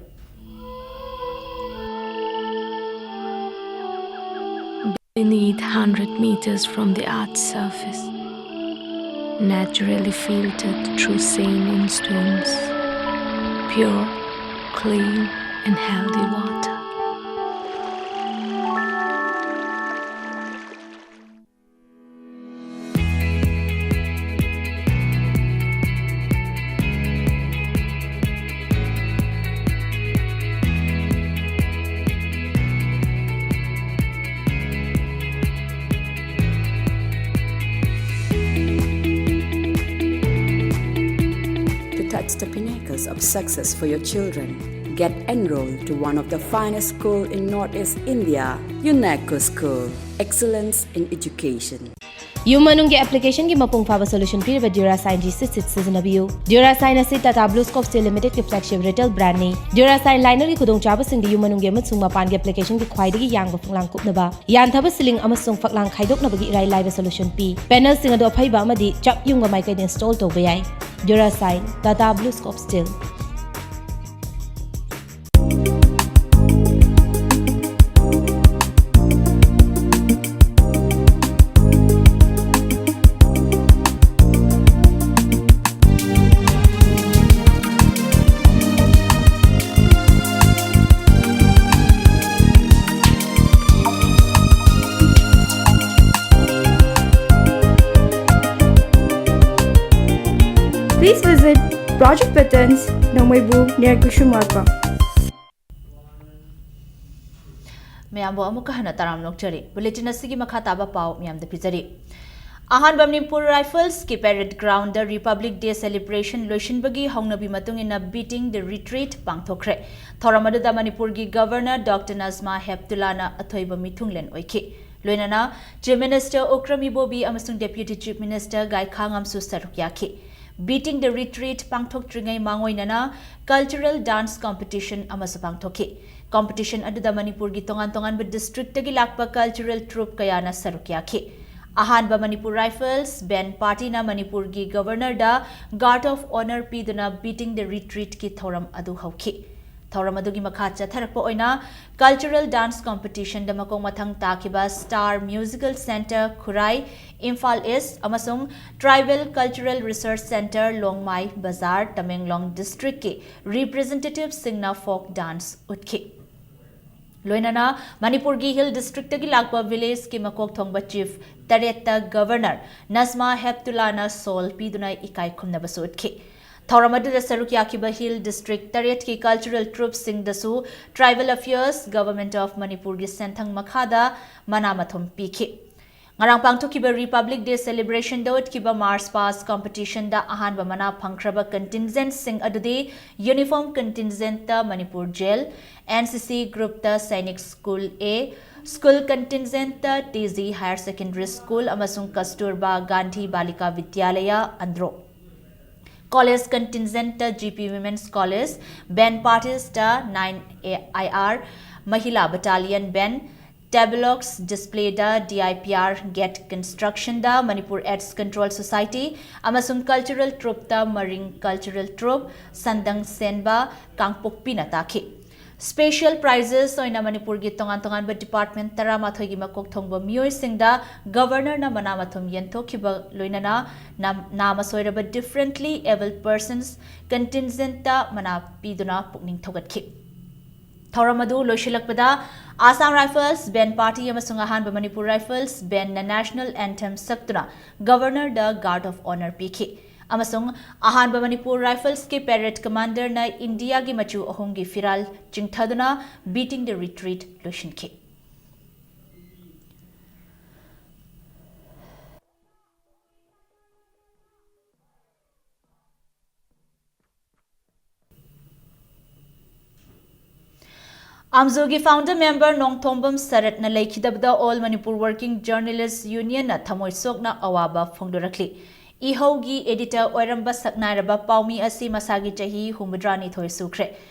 Beneath, hundred meters from the earth's surface, naturally filtered through saline stones, pure, clean, and healthy water. To touch the pinnacles of success for your children, get enrolled to one of the finest school in Northeast India, UNESCO School. Excellence in education. ꯌꯨꯝ ꯃꯅꯨꯡꯒꯤ ꯑꯦꯄ꯭ꯂꯤꯀꯦꯁꯟꯒꯤ ꯃꯄꯨꯡ ꯐꯥꯕ ꯁꯣꯂꯨꯁꯟ ꯄꯤꯔꯤꯕ Duracine G C Sit ꯁꯤꯖꯤꯟꯅꯕꯤꯌꯨ꯫ Duracine ꯑꯁꯤ Tata Blue Scope Steel Limited ꯀꯤ flagship retail brand ꯅꯤ꯫ Duracine liner ꯒꯤ ꯈꯨꯗꯣꯡꯆꯥꯕꯁꯤꯡꯗꯤ ꯌꯨꯝ ꯃꯅꯨꯡꯒꯤ ꯑꯃꯁꯨꯡ ꯃꯄꯥꯟꯒꯤ ꯑꯦꯄ꯭ꯂꯤꯀꯦꯁꯟꯒꯤ ꯈ꯭ꯋꯥꯏꯗꯒꯤ ꯌꯥꯡꯕ ꯐꯛꯂꯥꯡ ꯀꯨꯞꯅꯕ, ꯌꯥꯟꯊꯕ ceiling ꯑꯃꯁꯨꯡ ꯐꯛꯂꯥꯡ ꯈꯥꯏꯗꯣꯛꯅꯕꯒꯤ ꯏꯔꯥꯏ ꯂꯥꯏꯕ ꯁꯣꯂꯨꯁꯟ ꯄꯤ꯫ ꯄꯦꯅꯦꯜꯁꯤꯡ ꯑꯗꯨ ꯑꯐꯩꯕ ꯑꯃꯗꯤ ꯆꯞ ꯌꯨꯡꯕ ꯃꯥꯏꯀꯩꯗ ꯏꯟꯁꯇꯣꯜ ꯇꯧꯕ ꯌꯥꯏ꯫ Duracine, Tata Blue Scope Steel. Please visit Project Patterns, Nongmeibu, near Kushumarpa. ꯃꯌꯥꯝꯕꯨ ꯑꯃꯨꯛꯀ ꯍꯟꯅ ꯇꯔꯥꯝꯅ ꯑꯣꯛꯆꯔꯤ꯫ ꯕꯨꯂꯦꯇꯤꯟ ꯑꯁꯤꯒꯤ ꯃꯈꯥ ꯇꯥꯕ ꯄꯥꯎ ꯃꯌꯥꯝꯗ ꯄꯤꯖꯔꯤ꯫ ꯑꯍꯥꯟꯕ Manipur ꯔꯥꯏꯐꯜꯁꯀꯤ parade ground republic day celebration ꯂꯣꯏꯁꯤꯟꯕꯒꯤ ꯍꯧꯅꯕꯤ ꯃꯇꯨꯡ ꯏꯟꯅ Beating the Retreat ꯄꯥꯡꯊꯣꯛꯈ꯭ꯔꯦ꯫ ꯊꯧꯔꯝ ꯑꯗꯨꯗ ꯃꯅꯤꯄꯨꯔꯒꯤ ꯒꯚꯔꯅꯔ ꯗꯣꯛꯇꯔ ꯅꯖꯃꯥ ꯍꯦꯞꯇꯨꯂꯥꯅ ꯑꯊꯣꯏꯕ ꯃꯤꯊꯨꯡꯂꯦꯟ ꯑꯣꯏꯈꯤ꯫ ꯂꯣꯏꯅꯅ Chief Minister Okram Ibobi ꯑꯃꯁꯨꯡ Deputy Chief Minister ꯒꯥꯏꯈꯥꯉꯝꯁꯨ ꯁꯔꯨꯛ ꯌꯥꯈꯤ꯫ Beating the Retreat ꯄꯥꯡꯊꯣꯛꯇ꯭ꯔꯤꯉꯩ ꯃꯥꯡꯑꯣꯏꯅꯅ cultural dance competition ꯑꯃꯁꯨ ꯄꯥꯡꯊꯣꯛꯈꯤ꯫ Competition ꯑꯗꯨꯗ ꯃꯅꯤꯄꯨꯔꯒꯤ ꯇꯣꯉꯥꯟ ꯇꯣꯉꯥꯟꯕ districtꯇꯒꯤ ꯂꯥꯛꯄ cultural troupe ꯀꯌꯥꯅ ꯁꯔꯨꯛ ꯌꯥꯈꯤ꯫ ꯑꯍꯥꯟꯕ ꯃꯅꯤꯄꯨꯔ ꯔꯥꯏꯐꯜꯁ ꯕꯦꯟꯗ ꯄꯥꯔꯇꯤꯅ ꯃꯅꯤꯄꯨꯔꯒꯤ ꯒꯚꯔꯅꯔꯗ Guard of Honour ꯄꯤꯗꯨꯅ Beating the Retreatꯀꯤ ꯊꯧꯔꯝ ꯑꯗꯨ ꯍꯧꯈꯤ꯫ ꯊꯧꯔꯝ ꯑꯗꯨꯒꯤ ꯃꯈꯥ ꯆꯠꯊꯔꯛꯄ ꯑꯣꯏꯅ cultural dance competitionꯗ ꯃꯈꯣꯡ ꯃꯊꯪ ꯇꯥꯈꯤꯕ Star Musical Centre ꯈꯨꯔꯥꯏ, ꯏꯝꯐꯥꯜ ꯏꯁ꯭ꯠ ꯑꯃꯁꯨꯡ Tribal Cultural Research Centre ꯂꯣꯡꯃꯥꯏ ꯕꯖꯥꯔ, ꯇꯃꯦꯡꯂꯣꯡ districtꯀꯤ representativeꯁꯤꯡꯅ folk dance ꯎꯠꯈꯤ꯫ ꯂꯣꯏꯅꯅ ꯃꯅꯤꯄꯨꯔꯒꯤ Hill Districtꯇꯒꯤ ꯂꯥꯛꯄ villageꯀꯤ ꯃꯀꯣꯛ ꯊꯣꯡꯕ chief ꯇꯔꯦꯠꯇ ꯒꯚꯔꯅꯔ ꯅꯖꯃꯥ ꯍꯦꯞꯇꯨꯂꯥꯅ ꯁꯣꯜ ꯄꯤꯗꯨꯅ ꯏꯀꯥꯏ ꯈꯨꯝꯅꯕꯁꯨ ꯎꯠꯈꯤ꯫ ꯊꯧꯔꯝ ꯑꯗꯨꯗ ꯁꯔꯨꯛ ꯌꯥꯈꯤꯕ Hill District ꯇꯔꯦꯠꯀꯤ cultural troupeꯁꯤꯡꯗꯁꯨ Tribal Affairs, Government of ꯃꯅꯤꯄꯨꯔꯒꯤ ꯁꯦꯟꯊꯪ ꯃꯈꯥꯗ ꯃꯅꯥ ꯃꯊꯨꯝ ꯄꯤꯈꯤ꯫ ꯉꯔꯥꯡ ꯄꯥꯡꯊꯣꯛꯈꯤꯕ Republic Day celebrationꯗ ꯎꯠꯈꯤꯕ march past competitionꯗ ꯑꯍꯥꯟꯕ ꯃꯅꯥ ꯐꯪꯈ꯭ꯔꯕ contingentꯁꯤꯡ ꯑꯗꯨꯗꯤ Uniform Contingentꯇ Manipur Jail, N C C groupꯇ Sainik School A, School contingent ꯇ T G Higher Secondary School ꯑꯃꯁꯨꯡ Kasturba Gandhi Balika Vidyalaya, Andro. College contingent ꯇ G P Women's College, band parties ꯇ nine I R Mahila Battalion Band, tableaux display the D I P R, gate construction the Manipur AIDS Control Society ꯑꯃꯁꯨꯡ cultural troupe ꯇ Maring Cultural Troupe, ꯁꯟꯗꯪ ꯁꯦꯟꯕ, ꯀꯥꯡꯄꯣꯛꯄꯤꯅ ꯇꯥꯈꯤ꯫ Special prizes ꯑꯣꯏꯅ ꯃꯅꯤꯄꯨꯔꯒꯤ ꯇꯣꯉꯥꯟ ꯇꯣꯉꯥꯟꯕ department ꯇꯔꯥꯃꯥꯊꯣꯏꯒꯤ ꯃꯀꯣꯛ ꯊꯣꯡꯕ ꯃꯤꯑꯣꯏꯁꯤꯡꯗ Governor ꯅ ꯃꯅꯥ ꯃꯊꯨꯝ ꯌꯦꯟꯊꯣꯛꯈꯤꯕ ꯂꯣꯏꯅꯅ ꯅꯥꯝ-, ꯅꯥꯃ ꯁꯣꯏꯔꯕ differently abled persons contingent ꯇ ꯃꯅꯥ ꯄꯤꯗꯨꯅ ꯄꯨꯛꯅꯤꯡ ꯊꯧꯒꯠꯈꯤ꯫ ꯊꯧꯔꯝ ꯑꯗꯨ ꯂꯣꯏꯁꯤꯜꯂꯛꯄꯗ Assam Rifles band party ꯑꯃꯁꯨꯡ ꯑꯍꯥꯟꯕ Manipur Rifles band ꯅ national anthem ꯁꯛꯇꯨꯅ Governor the guard of honour ꯄꯤꯈꯤ꯫ ꯑꯃꯁꯨꯡ ꯑꯍꯥꯟꯕ Manipur Rifles ꯀꯤ parade commander ꯅ ꯏꯟꯗꯤꯌꯥꯒꯤ ꯃꯆꯨ ꯑꯍꯨꯝꯒꯤ ꯐꯤꯔꯥꯜ ꯆꯤꯡꯊꯗꯨꯅ Beating the Retreat ꯂꯣꯏꯁꯤꯟꯈꯤ꯫ ꯑꯥꯝꯖꯨꯒꯤ founder member Nongthombam ꯁꯔꯠꯅ ꯂꯩꯈꯤꯗꯕꯗ All Manipur Working Journalists Union ꯅ ꯊꯃꯣꯏ ꯁꯣꯛꯅ ꯑꯋꯥꯕ ꯐꯣꯡꯗꯣꯔꯛꯂꯤ꯫ ꯏꯍꯧꯒꯤ editor ꯑꯣꯏꯔꯝꯕ ꯁꯛꯅꯥꯏꯔꯕ ꯄꯥꯎꯃꯤ ꯑꯁꯤ ꯃꯁꯥꯒꯤ ꯆꯍꯤ ꯍꯨꯝꯐꯨꯇꯔꯥꯅꯤꯊꯣꯏ ꯁꯨꯈ꯭ꯔꯦ꯫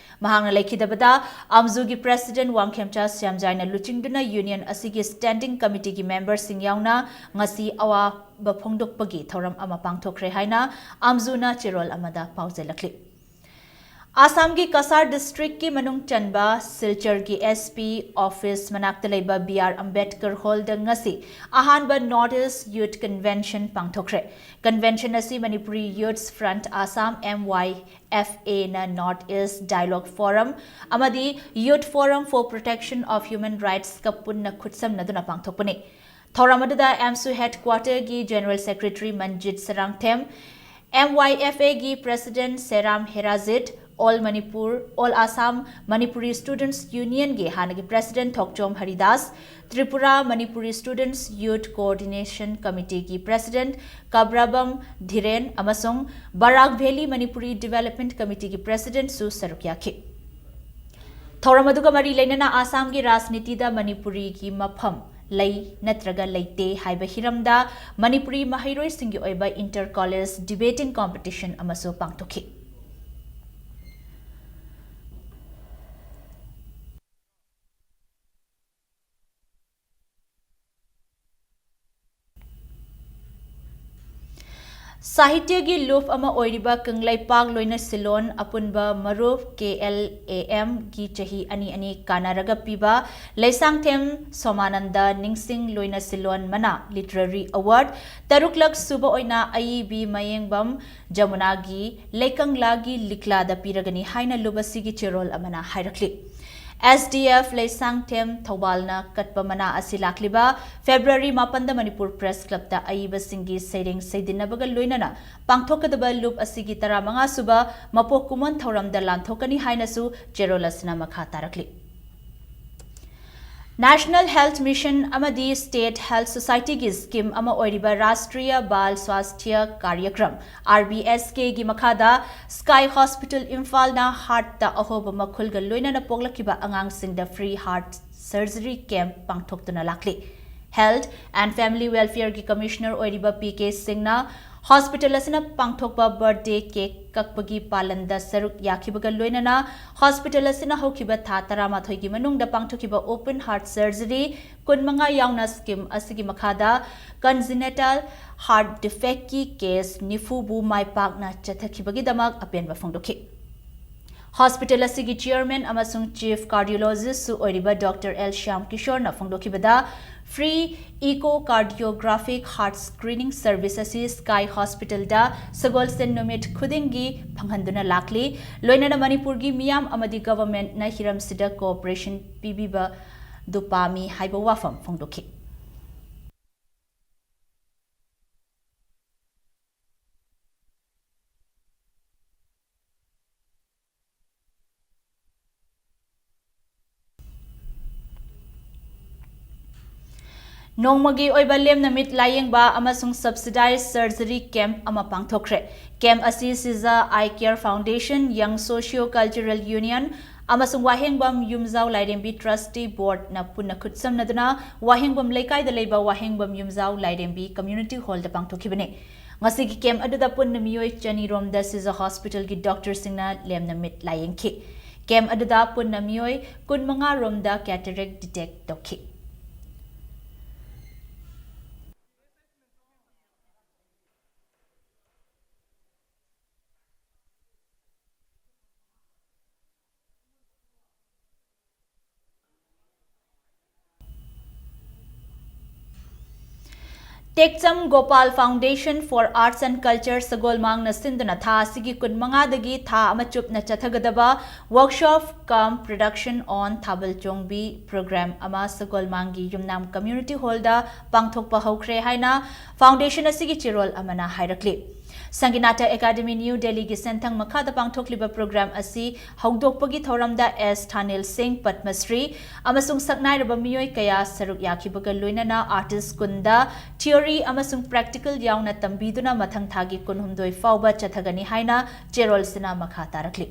ꯃꯍꯥꯛꯅ ꯂꯩꯈꯤꯗꯕꯗ ꯑꯥꯝꯖꯨꯒꯤ president ꯋꯥꯡꯈꯦꯝꯆꯥ ꯁ꯭ꯌꯥꯝꯖꯥꯏꯅ ꯂꯨꯆꯤꯡꯗꯨꯅ union ꯑꯁꯤꯒꯤ standing committee ꯒꯤ member ꯁꯤꯡ ꯌꯥꯎꯅ ꯉꯁꯤ ꯑꯋꯥꯕ ꯐꯣꯡꯗꯣꯛꯄꯒꯤ ꯊꯧꯔꯝ ꯑꯃ ꯄꯥꯡꯊꯣꯛꯈ꯭ꯔꯦ ꯍꯥꯏꯅ ꯑꯥꯝꯖꯨꯅ ꯆꯦꯔꯣꯜ ꯑꯃꯗ ꯄꯥꯎꯖꯦꯜꯂꯛꯂꯤ꯫ ꯑꯥꯁꯥꯝꯒꯤ ꯀꯁꯥꯔ district ꯀꯤ ꯃꯅꯨꯡ ꯆꯟꯕ ꯁꯤꯜꯆꯔꯒꯤ S P office ꯃꯅꯥꯛꯇ ꯂꯩꯕ B R Ambedkar Hall ꯗ ꯉꯁꯤ ꯑꯍꯥꯟꯕ North East Youth Convention ꯄꯥꯡꯊꯣꯛꯈ꯭ꯔꯦ꯫ Convention ꯑꯁꯤ Manipuri Youths Front Assam, M Y F A ꯅ North East Dialogue Forum ꯑꯃꯗꯤ Youth Forum for Protection of Human Rights ꯀ ꯄꯨꯟꯅ ꯈꯨꯠꯁꯝꯅꯗꯨꯅ ꯄꯥꯡꯊꯣꯛꯄꯅꯤ꯫ ꯊꯧꯔꯝ ꯑꯗꯨꯗ AMSU headquarter ꯒꯤ General Secretary ꯃꯟꯖꯤꯠ Sarangthem, M Y F A ꯒꯤ President ꯁꯦꯔꯥꯝ ꯍꯦꯔꯥꯖꯤꯠ, All Manipur, All Assam Manipuri Students Union ꯒꯤ ꯍꯥꯟꯅꯒꯤ President ꯊꯣꯛꯆꯣꯝ Haridas, Tripura Manipuri Students Youth Coordination Committee ꯒꯤ President ꯀꯕ꯭ꯔꯕꯝ ꯙꯤꯔꯦꯟ ꯑꯃꯁꯨꯡ Barak Valley Manipuri Development Committee ꯒꯤ President ꯁꯨ ꯁꯔꯨꯛ ꯌꯥꯈꯤ꯫ ꯊꯧꯔꯝ ꯑꯗꯨꯒ ꯃꯔꯤ ꯂꯩꯅꯅ ꯑꯥꯁꯥꯝꯒꯤ ꯔꯥꯖꯅꯤꯇꯤꯗ ꯃꯅꯤꯄꯨꯔꯤꯒꯤ ꯃꯐꯝ ꯂꯩ ꯅꯠꯇ꯭ꯔꯒ ꯂꯩꯇꯦ ꯍꯥꯏꯕ ꯍꯤꯔꯝꯗ ꯃꯅꯤꯄꯨꯔꯤ ꯃꯍꯩꯔꯣꯏꯁꯤꯡꯒꯤ ꯑꯣꯏꯕ inter college debating competition ꯑꯃꯁꯨ ꯄꯥꯡꯊꯣꯛꯈꯤ꯫ ꯁꯥꯍꯤꯇ꯭ꯌꯒꯤ ꯂꯨꯞ ꯑꯃ ꯑꯣꯏꯔꯤꯕ ꯀꯪꯂꯩꯄꯥꯛ ꯂꯣꯏꯅꯁꯤꯂꯣꯟ ꯑꯄꯨꯟꯕ ꯃꯔꯨꯞ, ꯀꯦ ꯑꯦꯜ ꯑꯦ ꯑꯦꯝ, ꯒꯤ ꯆꯍꯤ ꯑꯅꯤ ꯑꯅꯤ ꯀꯥꯟꯅꯔꯒ ꯄꯤꯕ ꯂꯩꯁꯥꯡꯊꯦꯝ ꯁꯣꯃꯥꯅꯟꯗ ꯅꯤꯡꯁꯤꯡ ꯂꯣꯏꯅꯁꯤꯂꯣꯟ ꯃꯅꯥ literary award, ꯇꯔꯨꯛꯂꯛ ꯁꯨꯕ ꯑꯣꯏꯅ ꯑꯏꯕꯤ ꯃꯌꯦꯡꯕꯝ ꯖꯃꯨꯅꯥꯒꯤ ꯂꯩꯀꯪꯂꯥꯒꯤ ꯂꯤꯛꯂꯥꯗ ꯄꯤꯔꯒꯅꯤ ꯍꯥꯏꯅ ꯂꯨꯞ ꯑꯁꯤꯒꯤ ꯆꯦꯔꯣꯜ ꯑꯃꯅ ꯍꯥꯏꯔꯛꯂꯤ꯫ ꯑꯦꯁ ꯗꯤ ꯑꯦꯐ ꯂꯩꯁꯥꯡꯊꯦꯝ ꯊꯧꯕꯥꯜꯅ ꯀꯠꯄ ꯃꯅꯥ ꯑꯁꯤ ꯂꯥꯛꯂꯤꯕ ꯐꯦꯕ꯭ꯔꯨꯋꯥꯔꯤ ꯃꯥꯄꯟꯗ ꯃꯅꯤꯄꯨꯔ ꯄ꯭ꯔꯦꯁ ꯀ꯭ꯂꯕꯇ ꯑꯏꯕꯁꯤꯡꯒꯤ ꯁꯩꯔꯦꯡ ꯁꯩꯗꯤꯟꯅꯕꯒ ꯂꯣꯏꯅꯅ ꯄꯥꯡꯊꯣꯛꯀꯗꯕ ꯂꯨꯞ ꯑꯁꯤꯒꯤ ꯇꯔꯥꯃꯉꯥ ꯁꯨꯕ ꯃꯄꯣꯛ ꯀꯨꯝꯑꯣꯟ ꯊꯧꯔꯝꯗ ꯂꯥꯟꯊꯣꯛꯀꯅꯤ ꯍꯥꯏꯅꯁꯨ ꯆꯦꯔꯣꯜ ꯑꯁꯤꯅ ꯃꯈꯥ ꯇꯥꯔꯛꯂꯤ꯫ National Health Mission ꯑꯃꯗꯤ State Health Society ꯒꯤ scheme ꯑꯃ ꯑꯣꯏꯔꯤꯕ ꯔꯥꯁꯇ꯭ꯔꯤꯌ ꯕꯥꯜ ꯁ꯭ꯋꯥꯁꯊ꯭ꯌ ꯀꯥꯔꯌꯀ꯭ꯔꯝ, ꯑꯥꯔ ꯕꯤ ꯑꯦꯁ ꯀꯦ, ꯒꯤ ꯃꯈꯥꯗ Sky Hospital ꯏꯝꯐꯥꯜꯅ heart ꯇ ꯑꯍꯣꯕ ꯃꯈꯨꯜꯒ ꯂꯣꯏꯅꯅ ꯄꯣꯛꯂꯛꯈꯤꯕ ꯑꯉꯥꯡꯁꯤꯡꯗ free heart surgery camp ꯄꯥꯡꯊꯣꯛꯇꯨꯅ ꯂꯥꯛꯂꯤ꯫ Health and Family Welfare ꯒꯤ Commissioner ꯑꯣꯏꯔꯤꯕ ꯄꯤ ꯀꯦ ꯁꯤꯡꯅ hospital ꯑꯁꯤꯅ ꯄꯥꯡꯊꯣꯛꯄ birthday cake ꯀꯛꯄꯒꯤ ꯄꯥꯂꯟꯗ ꯁꯔꯨꯛ ꯌꯥꯈꯤꯕꯒ ꯂꯣꯏꯅꯅ hospital ꯑꯁꯤꯅ ꯍꯧꯈꯤꯕ ꯊꯥ ꯇꯔꯥꯃꯥꯊꯣꯏꯒꯤ ꯃꯅꯨꯡꯗ ꯄꯥꯡꯊꯣꯛꯈꯤꯕ open heart surgery ꯀꯨꯟꯃꯉꯥ ꯌꯥꯎꯅ scheme ꯑꯁꯤꯒꯤ ꯃꯈꯥꯗ congenital heart defect ꯀꯤ case ꯅꯤꯐꯨꯕꯨ ꯃꯥꯏ ꯄꯥꯛꯅ ꯆꯠꯊꯈꯤꯕꯒꯤꯗꯃꯛ ꯑꯄꯦꯟꯕ ꯐꯣꯡꯗꯣꯛꯈꯤ꯫ Hospital ꯑꯁꯤꯒꯤ chairman ꯑꯃꯁꯨꯡ chief cardiologist ꯁꯨ ꯑꯣꯏꯔꯤꯕ ꯗꯣꯛꯇꯔ ꯑꯦꯜ ꯁ꯭ꯌꯥꯝ ꯀꯤꯁꯣꯔꯅ ꯐꯣꯡꯗꯣꯛꯈꯤꯕꯗ, free echocardiographic heart screening service ꯑꯁꯤ Sky Hospital ꯗ ꯁꯒꯣꯜꯁꯦꯟ ꯅꯨꯃꯤꯠ ꯈꯨꯗꯤꯡꯒꯤ ꯐꯪꯍꯟꯗꯨꯅ ꯂꯥꯛꯂꯤ꯫ ꯂꯣꯏꯅꯅ ꯃꯅꯤꯄꯨꯔꯒꯤ ꯃꯤꯌꯥꯝ ꯑꯃꯗꯤ government ꯅ ꯍꯤꯔꯝꯁꯤꯗ cooperation ꯄꯤꯕꯤꯕꯗꯨ ꯄꯥꯝꯃꯤ ꯍꯥꯏꯕ ꯋꯥꯐꯝ ꯐꯣꯡꯗꯣꯛꯈꯤ꯫ ꯅꯣꯡꯃꯒꯤ ꯑꯣꯏꯕ ꯂꯦꯝꯅ ꯃꯤꯠ ꯂꯥꯌꯦꯡꯕ ꯑꯃꯁꯨꯡ subsidized surgery camp ꯑꯃ ꯄꯥꯡꯊꯣꯛꯈ꯭ꯔꯦ꯫ Camp ꯑꯁꯤ Siza Eye Care Foundation, Young Socio Cultural Union, ꯑꯃꯁꯨꯡ ꯋꯥꯍꯦꯡꯕꯝ ꯌꯨꯝꯖꯥꯎ ꯂꯥꯏꯔꯦꯝꯕꯤ Trustee Boardꯅ ꯄꯨꯟꯅ ꯈꯨꯠꯁꯝꯅꯗꯨꯅ ꯋꯥꯍꯦꯡꯕꯝ ꯂꯩꯀꯥꯏꯗ ꯂꯩꯕ ꯋꯥꯍꯦꯡꯕꯝ ꯌꯨꯝꯖꯥꯎ ꯂꯥꯏꯔꯦꯝꯕꯤ Community Hallꯗ ꯄꯥꯡꯊꯣꯛꯈꯤꯕꯅꯤ꯫ ꯉꯁꯤꯒꯤ camp ꯑꯗꯨꯗ ꯄꯨꯟꯅ ꯃꯤꯑꯣꯏ ꯆꯅꯤ ꯔꯣꯝꯗ Shija Hospitalꯒꯤ doctorꯁꯤꯡꯅ ꯂꯦꯝꯅ ꯃꯤꯠ ꯂꯥꯌꯦꯡꯈꯤ꯫ Camp ꯑꯗꯨꯗ ꯄꯨꯟꯅ ꯃꯤꯑꯣꯏ ꯀꯨꯟꯃꯉꯥ ꯔꯣꯝꯗ cataract detect ꯇꯧꯈꯤ꯫ ꯇꯦꯛꯆꯝ Gopal Foundation for Arts and Culture ꯁꯒꯣꯜꯃꯥꯡꯅ ꯁꯤꯟꯗꯨꯅ ꯊꯥ ꯑꯁꯤꯒꯤ ꯀꯨꯟꯃꯉꯥꯗꯒꯤ ꯊꯥ ꯑꯃ ꯆꯨꯞꯅ ꯆꯠꯊꯒꯗꯕ workshop cum production on Thabal ꯆꯣꯡꯕꯤ program ꯑꯃ ꯁꯒꯣꯜꯃꯥꯡꯒꯤ ꯌꯨꯝꯅꯥꯝ Community Hallꯗ ꯄꯥꯡꯊꯣꯛꯄ ꯍꯧꯈ꯭ꯔꯦ ꯍꯥꯏꯅ foundation ꯑꯁꯤꯒꯤ ꯆꯦꯔꯣꯜ ꯑꯃꯅ ꯍꯥꯏꯔꯛꯂꯤ꯫ ꯁꯪꯒꯤꯅꯥꯇ Academy New Delhiꯒꯤ ꯁꯦꯟꯊꯪ ꯃꯈꯥꯗ ꯄꯥꯡꯊꯣꯛꯂꯤꯕ program ꯑꯁꯤ ꯍꯧꯗꯣꯛꯄꯒꯤ ꯊꯧꯔꯝꯗ ꯑꯦꯁ ꯊꯥꯅꯤꯜ ꯁꯤꯡ ꯄꯗꯃꯁ꯭ꯔꯤ ꯑꯃꯁꯨꯡ ꯁꯛꯅꯥꯏꯔꯕ ꯃꯤꯑꯣꯏ ꯀꯌꯥ ꯁꯔꯨꯛ ꯌꯥꯈꯤꯕꯒ ꯂꯣꯏꯅꯅ artist ꯀꯨꯟꯗ theory ꯑꯃꯁꯨꯡ practical ꯌꯥꯎꯅ ꯇꯝꯕꯤꯗꯨꯅ ꯃꯊꯪ ꯊꯥꯒꯤ ꯀꯨꯟꯍꯨꯝꯗꯣꯏ ꯐꯥꯎꯕ ꯆꯠꯊꯒꯅꯤ ꯍꯥꯏꯅ ꯆꯦꯔꯣꯜꯁꯤꯅ ꯃꯈꯥ ꯇꯥꯔꯛꯂꯤ꯫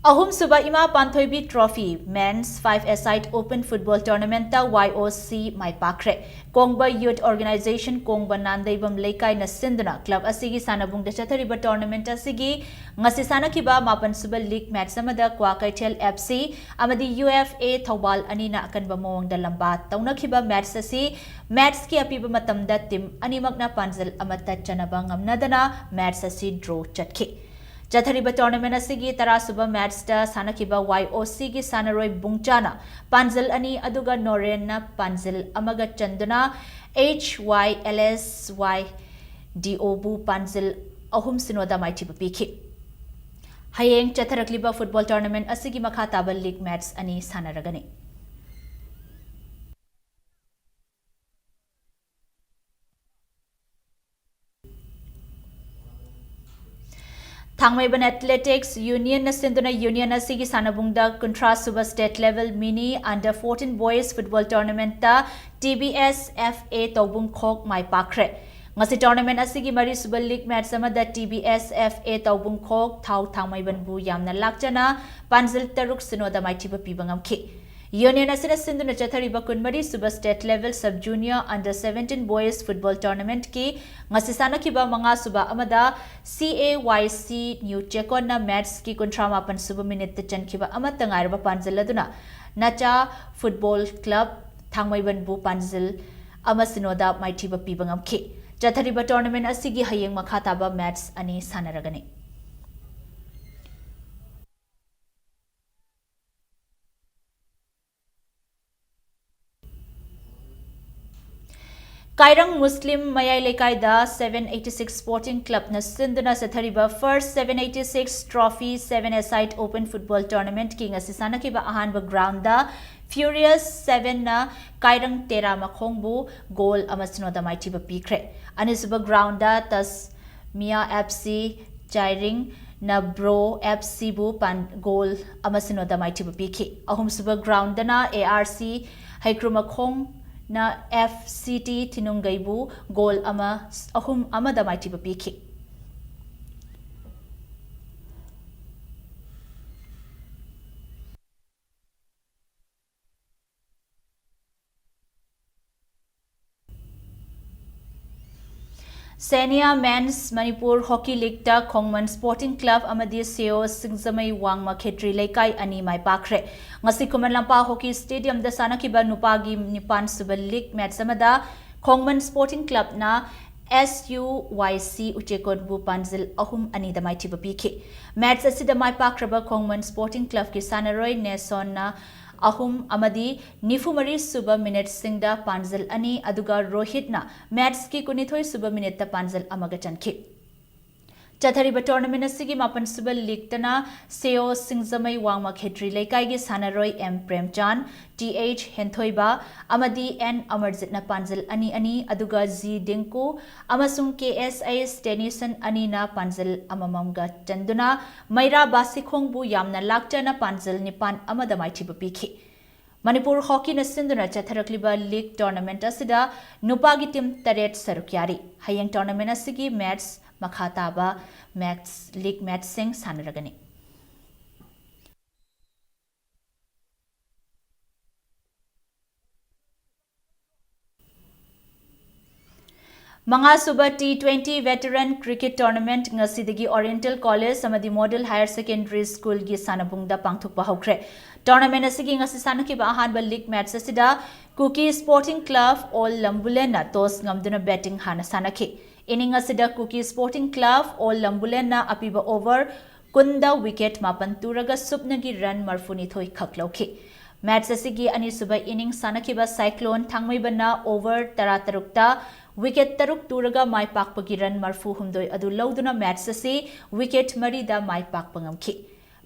ꯑꯍꯨꯝꯁꯨꯕ ꯏꯃꯥ ꯄꯥꯟꯊꯣꯏꯕꯤ Trophy Men's Five-a-side Open Football Tournamentꯇ Y O C ꯃꯥꯏ ꯄꯥꯛꯈ꯭ꯔꯦ꯫ ꯀꯣꯡꯕ Youth Organisation ꯀꯣꯡꯕ ꯅꯥꯟꯗꯩꯕꯝ ꯂꯩꯀꯥꯏꯅ ꯁꯤꯟꯗꯨꯅ club ꯑꯁꯤꯒꯤ ꯁꯥꯟꯅꯕꯨꯡꯗ ꯆꯠꯊꯔꯤꯕ tournament ꯑꯁꯤꯒꯤ ꯉꯁꯤ ꯁꯥꯟꯅꯈꯤꯕ ꯃꯥꯄꯟꯁꯨꯕ league match ꯑꯃꯗ ꯀ꯭ꯋꯥꯀꯩꯊꯦꯜ F C ꯑꯃꯗꯤ U F A ꯊꯧꯕꯥꯜ ꯑꯅꯤꯅ ꯑꯀꯟꯕ ꯃꯑꯣꯡꯗ ꯂꯝꯕꯥ ꯇꯧꯅꯈꯤꯕ match ꯑꯁꯤ matchꯀꯤ ꯑꯄꯤꯕ ꯃꯇꯝꯗ team ꯑꯅꯤꯃꯛꯅ ꯄꯥꯟꯖꯜ ꯑꯃꯠꯇ ꯆꯟꯅꯕ ꯉꯝꯅꯗꯅ match ꯑꯁꯤ draw ꯆꯠꯈꯤ꯫ ꯆꯠꯊꯔꯤꯕ tournament ꯑꯁꯤꯒꯤ ꯇꯔꯥꯁꯨꯕ matchꯇ ꯁꯥꯟꯅꯈꯤꯕ Y O Cꯒꯤ ꯁꯥꯟꯅꯔꯣꯏ ꯕꯨꯡꯆꯥꯅ ꯄꯥꯟꯖꯜ ꯑꯅꯤ ꯑꯗꯨꯒ ꯅꯣꯔꯦꯟꯅ ꯄꯥꯟꯖꯜ ꯑꯃꯒ ꯆꯟꯗꯨꯅ H Y L S Y D Oꯕꯨ ꯄꯥꯟꯖꯜ ꯑꯍꯨꯝ ꯁꯤꯅꯣꯗ ꯃꯥꯏꯊꯤꯕ ꯄꯤꯈꯤ꯫ ꯍꯌꯦꯡ ꯆꯠꯊꯔꯛꯂꯤꯕ football tournament ꯑꯁꯤꯒꯤ ꯃꯈꯥ ꯇꯥꯕ league match ꯑꯅꯤ ꯁꯥꯟꯅꯔꯒꯅꯤ꯫ ꯊꯥꯡꯃꯩꯕꯟ Athletics Unionꯅ ꯁꯤꯟꯗꯨꯅ union ꯑꯁꯤꯒꯤ ꯁꯥꯟꯅꯕꯨꯡꯗ ꯀꯨꯟꯊ꯭ꯔꯥ ꯁꯨꯕ state level mini under fourteen boys football tournamentꯇ T B S F A ꯇꯧꯕꯨꯡ ꯈꯣꯛ ꯃꯥꯏ ꯄꯥꯛꯈ꯭ꯔꯦ꯫ ꯉꯁꯤ tournament ꯑꯁꯤꯒꯤ ꯃꯔꯤꯁꯨꯕ league match ꯑꯃꯗ T B S F A ꯇꯧꯕꯨꯡꯈꯣꯛ ꯊꯥꯎ ꯊꯥꯡꯃꯩꯕꯟꯕꯨ ꯌꯥꯝꯅ ꯂꯥꯛꯆꯅ ꯄꯥꯟꯖꯤꯜ ꯇꯔꯨꯛ ꯁꯤꯅꯣꯗ ꯃꯥꯏꯊꯤꯕ ꯄꯤꯕ ꯉꯝꯈꯤ꯫ Union ꯑꯁꯤꯅ ꯁꯤꯟꯗꯨꯅ ꯆꯠꯊꯔꯤꯕ ꯀꯨꯟꯃꯔꯤꯁꯨꯕ state level sub junior under seventeen boys football tournamentꯀꯤ ꯉꯁꯤ ꯁꯥꯟꯅꯈꯤꯕ ꯃꯉꯥꯁꯨꯕ ꯑꯃꯗ C A Y C new ꯆꯦꯛꯀꯣꯟꯅ matchꯀꯤ ꯀꯨꯟꯊ꯭ꯔꯥ ꯃꯥꯄꯟ ꯁꯨꯕ minuteꯇ ꯆꯟꯈꯤꯕ ꯑꯃꯠꯇ ꯉꯥꯏꯔꯕ ꯄꯥꯟꯖꯤꯜ ꯑꯗꯨꯅ ꯅꯆꯥ football club ꯊꯥꯡꯃꯩꯕꯟꯕꯨ ꯄꯥꯟꯖꯤꯜ ꯑꯃ ꯁꯤꯅꯣꯗ ꯃꯥꯏꯊꯤꯕ ꯄꯤꯕ ꯉꯝꯈꯤ꯫ ꯆꯠꯊꯔꯤꯕ tournament ꯑꯁꯤꯒꯤ ꯍꯌꯦꯡ ꯃꯈꯥ ꯇꯥꯕ match ꯑꯅꯤ ꯁꯥꯟꯅꯔꯒꯅꯤ꯫ ꯀꯥꯏꯔꯪ ꯃꯨꯁꯂꯤꯝ ꯃꯌꯥꯏ ꯂꯩꯀꯥꯏꯗ seven eighty six Sporting Clubꯅ ꯁꯤꯟꯗꯨꯅ ꯆꯠꯊꯔꯤꯕ First seven eighty six Trophy seven-a-side open football tournamentꯀꯤ ꯉꯁꯤ ꯁꯥꯟꯅꯈꯤꯕ ꯑꯍꯥꯟꯕ groundꯗ Furious Sevenꯅ ꯀꯥꯏꯔꯪ ꯇꯦꯔꯥ ꯃꯈꯣꯡꯕꯨ goal ꯑꯃ ꯁꯤꯅꯣꯗ ꯃꯥꯏꯊꯤꯕ ꯄꯤꯈ꯭ꯔꯦ꯫ ꯑꯅꯤꯁꯨꯕ groundꯗ ꯇꯁꯃꯤꯌꯥ F C ꯆꯥꯏꯔꯤꯡꯅ ꯕ꯭ꯔꯣ F Cꯕꯨ ꯄꯥꯟ-, goal ꯑꯃ ꯁꯤꯅꯣꯗ ꯃꯥꯏꯊꯤꯕ ꯄꯤꯈꯤ꯫ ꯑꯍꯨꯝꯁꯨꯕ groundꯗꯅ A R C ꯍꯩꯀ꯭ꯔꯨꯃꯈꯣꯡꯅ F C T ꯊꯤꯅꯨꯡꯒꯩꯕꯨ goal ꯑꯃ, ꯑꯍꯨꯝ ꯑꯃꯗ ꯃꯥꯏꯊꯤꯕ ꯄꯤꯈꯤ꯫ Senior Men's Manipur Hockey Leagueꯇ ꯈꯣꯡꯃꯟ Sporting Club ꯑꯃꯗꯤ ꯁꯦꯑꯣ ꯁꯤꯡꯖꯃꯩ ꯋꯥꯡꯃ ꯈꯦꯇ꯭ꯔꯤ ꯂꯩꯀꯥꯏ ꯑꯅꯤ ꯃꯥꯏ ꯄꯥꯛꯈ꯭ꯔꯦ꯫ ꯉꯁꯤ ꯈꯨꯃꯟ ꯂꯝꯄꯥꯛ Hockey Stadiumꯗ ꯁꯥꯟꯅꯈꯤꯕ ꯅꯨꯄꯥꯒꯤ ꯅꯤꯄꯥꯟ ꯁꯨꯕ league match ꯑꯃꯗ ꯈꯣꯡꯃꯟ Sporting Clubꯅ S U Y C ꯎꯆꯦꯀꯣꯟꯕꯨ ꯄꯥꯟꯖꯤꯜ ꯑꯍꯨꯝ ꯑꯅꯤꯗ ꯃꯥꯏꯊꯤꯕ ꯄꯤꯈꯤ꯫ Match ꯑꯁꯤꯗ ꯃꯥꯏ ꯄꯥꯛꯈ꯭ꯔꯕ ꯈꯣꯡꯃꯟ Sporting Clubꯀꯤ ꯁꯥꯟꯅꯔꯣꯏ ꯅꯦꯁꯣꯟꯅ ꯑꯍꯨꯝ ꯑꯃꯗꯤ ꯅꯤꯐꯨ ꯃꯔꯤ ꯁꯨꯕ minuteꯁꯤꯡꯗ ꯄꯥꯟꯖꯤꯜ ꯑꯅꯤ, ꯑꯗꯨꯒ ꯔꯣꯍꯤꯠꯅ matchꯀꯤ ꯀꯨꯟꯅꯤꯊꯣꯏ ꯁꯨꯕ minuteꯇ ꯄꯥꯟꯖꯤꯜ ꯑꯃꯒ ꯆꯟꯈꯤ꯫ ꯆꯠꯊꯔꯤꯕ tournament ꯑꯁꯤꯒꯤ ꯃꯥꯄꯟ ꯁꯨꯕ leagueꯇꯅ ꯁꯦꯑꯣ ꯁꯤꯡꯖꯃꯩ ꯋꯥꯡꯃ ꯈꯦꯇ꯭ꯔꯤ ꯂꯩꯀꯥꯏꯒꯤ ꯁꯥꯟꯅꯔꯣꯏ M ꯄ꯭ꯔꯦꯝꯆꯥꯟ, T H ꯍꯦꯟꯊꯣꯏꯕ ꯑꯃꯗꯤ N ꯑꯃꯔꯖꯤꯠꯅ ꯄꯥꯟꯖꯤꯜ ꯑꯅꯤ ꯑꯅꯤ, ꯑꯗꯨꯒ G ꯗꯤꯡꯀꯨ ꯑꯃꯁꯨꯡ K S H ꯇꯦꯅꯤꯁꯟ ꯑꯅꯤꯅ ꯄꯥꯟꯖꯤꯜ ꯑꯃꯃꯝꯒ ꯆꯟꯗꯨꯅ ꯃꯩꯔꯥ ꯕꯥꯁꯤꯈꯣꯡꯕꯨ ꯌꯥꯝꯅ ꯂꯥꯛꯆꯅ ꯄꯥꯟꯖꯤꯜ ꯅꯤꯄꯥꯟ ꯑꯃꯗ ꯃꯥꯏꯊꯤꯕ ꯄꯤꯈꯤ꯫ ꯃꯅꯤꯄꯨꯔ ꯍꯣꯀꯤꯅ ꯁꯤꯟꯗꯨꯅ ꯆꯠꯊꯔꯛꯂꯤꯕ ꯂꯤꯒ ꯇꯣꯔꯅꯥꯃꯦꯟꯠ ꯑꯁꯤꯗ ꯅꯨꯄꯥꯒꯤ ꯇꯤꯝ ꯇꯔꯦꯠ ꯁꯔꯨꯛ ꯌꯥꯔꯤ꯫ ꯍꯌꯦꯡ ꯇꯣꯔꯅꯥꯃꯦꯟꯠ ꯑꯁꯤꯒꯤ ꯃꯦꯠꯆ ꯃꯈꯥ ꯇꯥꯕ ꯃꯦꯠꯆ, ꯂꯤꯒ ꯃꯦꯠꯆꯁꯤꯡ ꯁꯥꯟꯅꯔꯒꯅꯤ꯫ ꯃꯉꯥꯁꯨꯕ T twenty veteran cricket tournament ꯉꯁꯤꯗꯒꯤ ꯑꯣꯔꯤꯌꯦꯟꯇꯦꯜ ꯀꯣꯂꯦꯖ ꯑꯃꯗꯤ ꯃꯣꯗꯦꯜ ꯍꯥꯌꯔ ꯁꯦꯀꯦꯟꯗꯔꯤ ꯁ꯭ꯀꯨꯜꯒꯤ ꯁꯥꯟꯅꯕꯨꯡꯗ ꯄꯥꯡꯊꯣꯛꯄ ꯍꯧꯈ꯭ꯔꯦ꯫ ꯇꯣꯔꯅꯥꯃꯦꯟꯠ ꯑꯁꯤꯒꯤ ꯉꯁꯤ ꯁꯥꯟꯅꯈꯤꯕ ꯑꯍꯥꯟꯕ ꯂꯤꯒ ꯃꯦꯠꯆ ꯑꯁꯤꯗ ꯀꯨꯀꯤ ꯁ꯭ꯄꯣꯔꯇꯤꯡ ꯀ꯭ꯂꯕ ꯑꯣꯜ ꯂꯝꯕꯨꯂꯦꯟꯅ ꯇꯣꯁ ꯉꯝꯗꯨꯅ ꯕꯦꯇꯤꯡ ꯍꯥꯟꯅ ꯁꯥꯟꯅꯈꯤ꯫ ꯏꯅꯤꯡ ꯑꯁꯤꯗ ꯀꯨꯀꯤ ꯁ꯭ꯄꯣꯔꯇꯤꯡ ꯀ꯭ꯂꯕ ꯑꯣꯜ ꯂꯝꯕꯨꯂꯦꯟꯅ ꯑꯄꯤꯕ ꯑꯣꯚꯔ ꯀꯨꯟꯗ ꯋꯤꯀꯦꯠ ꯃꯥꯄꯟ ꯇꯨꯔꯒ ꯁꯨꯞꯅꯒꯤ ꯔꯟ ꯃꯔꯐꯨꯅꯤꯊꯣꯏ ꯈꯛ ꯂꯧꯈꯤ꯫ ꯃꯦꯠꯆ ꯑꯁꯤꯒꯤ ꯑꯅꯤꯁꯨꯕ ꯏꯅꯤꯡ ꯁꯥꯟꯅꯈꯤꯕ ꯁꯥꯏꯀ꯭ꯂꯣꯟ ꯊꯥꯡꯃꯩꯕꯟꯅ ꯑꯣꯚꯔ ꯇꯔꯥꯇꯔꯨꯛꯇ ꯋꯤꯀꯦꯠ ꯇꯔꯨꯛ ꯇꯨꯔꯒ ꯃꯥꯏ ꯄꯥꯛꯄꯒꯤ ꯔꯟ ꯃꯔꯐꯨꯍꯨꯝꯗꯣꯏ ꯑꯗꯨ ꯂꯧꯗꯨꯅ ꯃꯦꯠꯆ ꯑꯁꯤ ꯋꯤꯀꯦꯠ ꯃꯔꯤꯗ ꯃꯥꯏ ꯄꯥꯛꯄ ꯉꯝꯈꯤ꯫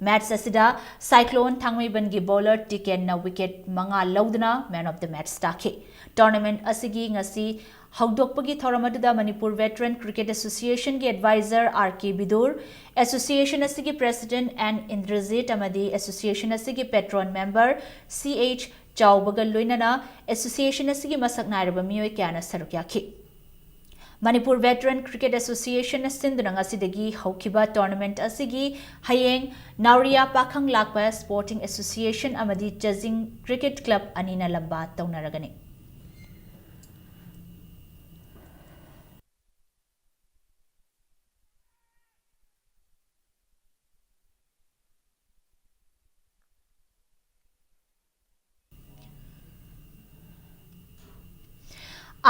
ꯃꯦꯠꯆ ꯑꯁꯤꯗ ꯁꯥꯏꯀ꯭ꯂꯣꯟ ꯊꯥꯡꯃꯩꯕꯟꯒꯤ ꯕꯣꯂꯔ ꯇꯤꯀꯦꯟꯅ ꯋꯤꯀꯦꯠ ꯃꯉꯥ ꯂꯧꯗꯨꯅ man of the match ꯇꯥꯈꯤ꯫ ꯇꯣꯔꯅꯥꯃꯦꯟꯠ ꯑꯁꯤꯒꯤ ꯉꯁꯤ ꯍꯧꯗꯣꯛꯄꯒꯤ ꯊꯧꯔꯝ ꯑꯗꯨꯗ ꯃꯅꯤꯄꯨꯔ ꯚꯦꯇꯔꯟ ꯀ꯭ꯔꯤꯀꯦꯠ ꯑꯦꯁꯣꯁꯤꯌꯦꯁꯟꯒꯤ ꯑꯦꯗꯚꯥꯏꯖꯔ ꯑꯥꯔ ꯀꯦ ꯕꯤꯗꯨꯔ, ꯑꯦꯁꯣꯁꯤꯌꯦꯁꯟ ꯑꯁꯤꯒꯤ ꯄ꯭ꯔꯦꯁꯤꯗꯦꯟꯠ ꯑꯦꯟ ꯏꯟꯗ꯭ꯔꯖꯤꯠ ꯑꯃꯗꯤ ꯑꯦꯁꯣꯁꯤꯌꯦꯁꯟ ꯑꯁꯤꯒꯤ ꯄꯦꯇ꯭ꯔꯣꯟ ꯃꯦꯝꯕꯔ ꯁꯤ ꯑꯩꯆ ꯆꯥꯎꯕꯒ ꯂꯣꯏꯅꯅ ꯑꯦꯁꯣꯁꯤꯌꯦꯁꯟ ꯑꯁꯤꯒꯤ ꯃꯁꯛ ꯅꯥꯏꯔꯕ ꯃꯤꯑꯣꯏ ꯀꯌꯥꯅ ꯁꯔꯨꯛ ꯌꯥꯈꯤ꯫ ꯃꯅꯤꯄꯨꯔ ꯚꯦꯇꯔꯟ ꯀ꯭ꯔꯤꯀꯦꯠ ꯑꯦꯁꯣꯁꯤꯌꯦꯁꯟꯅ ꯁꯤꯟꯗꯨꯅ ꯉꯁꯤꯗꯒꯤ ꯍꯧꯈꯤꯕ ꯇꯣꯔꯅꯥꯃꯦꯟꯠ ꯑꯁꯤꯒꯤ ꯍꯌꯦꯡ ꯅꯥꯎꯔꯤꯌꯥ ꯄꯥꯈꯪ ꯂꯥꯛꯄ ꯁ꯭ꯄꯣꯔꯇꯤꯡ ꯑꯦꯁꯣꯁꯤꯌꯦꯁꯟ ꯑꯃꯗꯤ ꯆꯖꯤꯡ ꯀ꯭ꯔꯤꯀꯦꯠ ꯀ꯭ꯂꯕ ꯑꯅꯤꯅ ꯂꯝꯕꯥ ꯇꯧꯅꯔꯒꯅꯤ꯫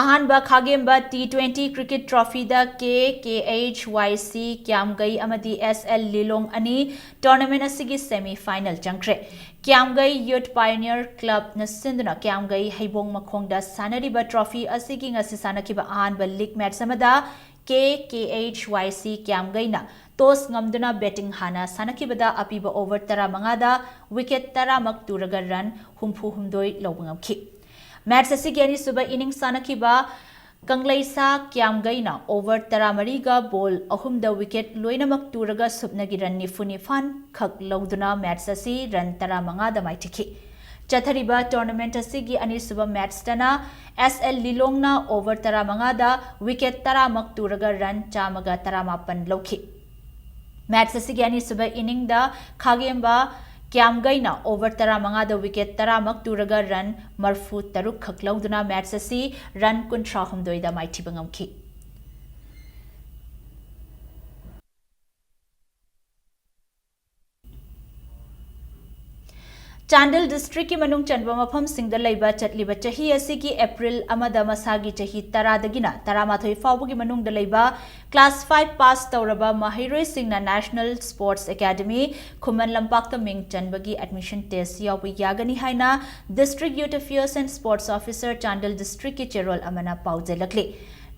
ꯑꯍꯥꯟꯕ ꯈꯥꯒꯦꯝꯕ ꯇꯤ ꯇ꯭ꯋꯦꯟꯇꯤ ꯀ꯭ꯔꯤꯀꯦꯠ ꯇ꯭ꯔꯣꯐꯤꯗ ꯀꯦ ꯀꯦ ꯑꯩꯆ ꯋꯥꯏ ꯁꯤ ꯀ꯭ꯌꯥꯝꯒꯩ ꯑꯃꯗꯤ ꯑꯦꯁ ꯑꯦꯜ ꯂꯤꯂꯣꯡ ꯑꯅꯤ ꯇꯣꯔꯅꯥꯃꯦꯟꯠ ꯑꯁꯤꯒꯤ ꯁꯦꯃꯤ ꯐꯥꯏꯅꯦꯜ ꯆꯪꯈ꯭ꯔꯦ꯫ ꯀ꯭ꯌꯥꯝꯒꯩ ꯌꯨꯠ ꯄꯥꯏꯑꯣꯅꯤꯌꯔ ꯀ꯭ꯂꯕꯅ ꯁꯤꯟꯗꯨꯅ ꯀ꯭ꯌꯥꯝꯒꯩ ꯍꯩꯕꯣꯡ ꯃꯈꯣꯡꯗ ꯁꯥꯟꯅꯔꯤꯕ ꯇ꯭ꯔꯣꯐꯤ ꯑꯁꯤꯒꯤ ꯉꯁꯤ ꯁꯥꯟꯅꯈꯤꯕ ꯑꯍꯥꯟꯕ ꯂꯤꯒ ꯃꯦꯠꯆ ꯑꯃꯗ ꯀꯦ ꯀꯦ ꯑꯩꯆ ꯋꯥꯏ ꯁꯤ ꯀ꯭ꯌꯥꯝꯒꯩꯅ ꯇꯣꯁ ꯉꯝꯗꯨꯅ ꯕꯦꯇꯤꯡ ꯍꯥꯟꯅ ꯁꯥꯟꯅꯈꯤꯕꯗ ꯑꯄꯤꯕ ꯑꯣꯚꯔ ꯇꯔꯥꯃꯉꯥꯗ ꯋꯤꯀꯦꯠ ꯇꯔꯥꯃꯛ ꯇꯨꯔꯒ ꯔꯟ ꯍꯨꯝꯐꯨꯍꯨꯝꯗꯣꯏ ꯂꯧꯕ ꯉꯝꯈꯤ꯫ ꯃꯦꯠꯆ ꯑꯁꯤꯒꯤ ꯑꯅꯤꯁꯨꯕ ꯏꯅꯤꯡ ꯁꯥꯟꯅꯈꯤꯕ ꯀꯪꯂꯩꯁꯥ ꯀ꯭ꯌꯥꯝꯒꯩꯅ ꯑꯣꯚꯔ ꯇꯔꯥꯃꯔꯤꯒ ꯕꯣꯜ ꯑꯍꯨꯝꯗ ꯋꯤꯀꯦꯠ ꯂꯣꯏꯅꯃꯛ ꯇꯨꯔꯒ ꯁꯨꯞꯅꯒꯤ ꯔꯟ ꯅꯤꯐꯨ ꯅꯤꯄꯥꯟ ꯈꯛ ꯂꯧꯗꯨꯅ ꯃꯦꯠꯆ ꯑꯁꯤ ꯔꯟ ꯇꯔꯥꯃꯉꯥꯗ ꯃꯥꯏꯊꯤꯈꯤ꯫ ꯆꯠꯊꯔꯤꯕ tournament ꯑꯁꯤꯒꯤ ꯑꯅꯤꯁꯨꯕ matchꯇꯅ S L ꯂꯤꯂꯣꯡꯅ over ꯇꯔꯥꯃꯉꯥꯗ wicket ꯇꯔꯥꯃꯛ ꯇꯨꯔꯒ run ꯆꯥꯝꯃꯒ ꯇꯔꯥꯃꯥꯄꯟ ꯂꯧꯈꯤ꯫ Match ꯑꯁꯤꯒꯤ ꯑꯅꯤꯁꯨꯕ inningꯗ ꯈꯥꯒꯦꯝꯕ ꯀ꯭ꯌꯥꯝꯒꯩꯅ over ꯇꯔꯥꯃꯉꯥꯗ wicket ꯇꯔꯥꯃꯛ ꯇꯨꯔꯒ run ꯃꯔꯤꯐꯨ ꯇꯔꯨꯛ ꯈꯛ ꯂꯧꯗꯨꯅ match ꯑꯁꯤ run ꯀꯨꯟꯊ꯭ꯔꯥꯍꯨꯝꯗꯣꯏꯗ ꯃꯥꯏꯊꯤꯕ ꯉꯝꯈꯤ꯫ ꯆꯥꯟꯗꯦꯜ districtꯀꯤ ꯃꯅꯨꯡ ꯆꯟꯕ ꯃꯐꯝꯁꯤꯡꯗ ꯂꯩꯕ ꯆꯠꯂꯤꯕ ꯆꯍꯤ ꯑꯁꯤꯒꯤ April ꯑꯃꯗ ꯃꯁꯥꯒꯤ ꯆꯍꯤ ꯇꯔꯥꯗꯒꯤꯅ ꯇꯔꯥꯃꯥꯊꯣꯏ ꯐꯥꯎꯕꯒꯤ ꯃꯅꯨꯡꯗ ꯂꯩꯕ class five pass ꯇꯧꯔꯕ ꯃꯍꯩꯔꯣꯏꯁꯤꯡꯅ National Sports Academy, ꯈꯨꯃꯟ ꯂꯝꯄꯥꯛꯇ ꯃꯤꯡ ꯆꯟꯕꯒꯤ admission test ꯌꯥꯎꯕ ꯌꯥꯒꯅꯤ ꯍꯥꯏꯅ District Youth Affairs and Sports Officer Chandel districtꯀꯤ ꯆꯦꯔꯣꯜ ꯑꯃꯅ ꯄꯥꯎꯖꯦꯜꯂꯛꯂꯤ꯫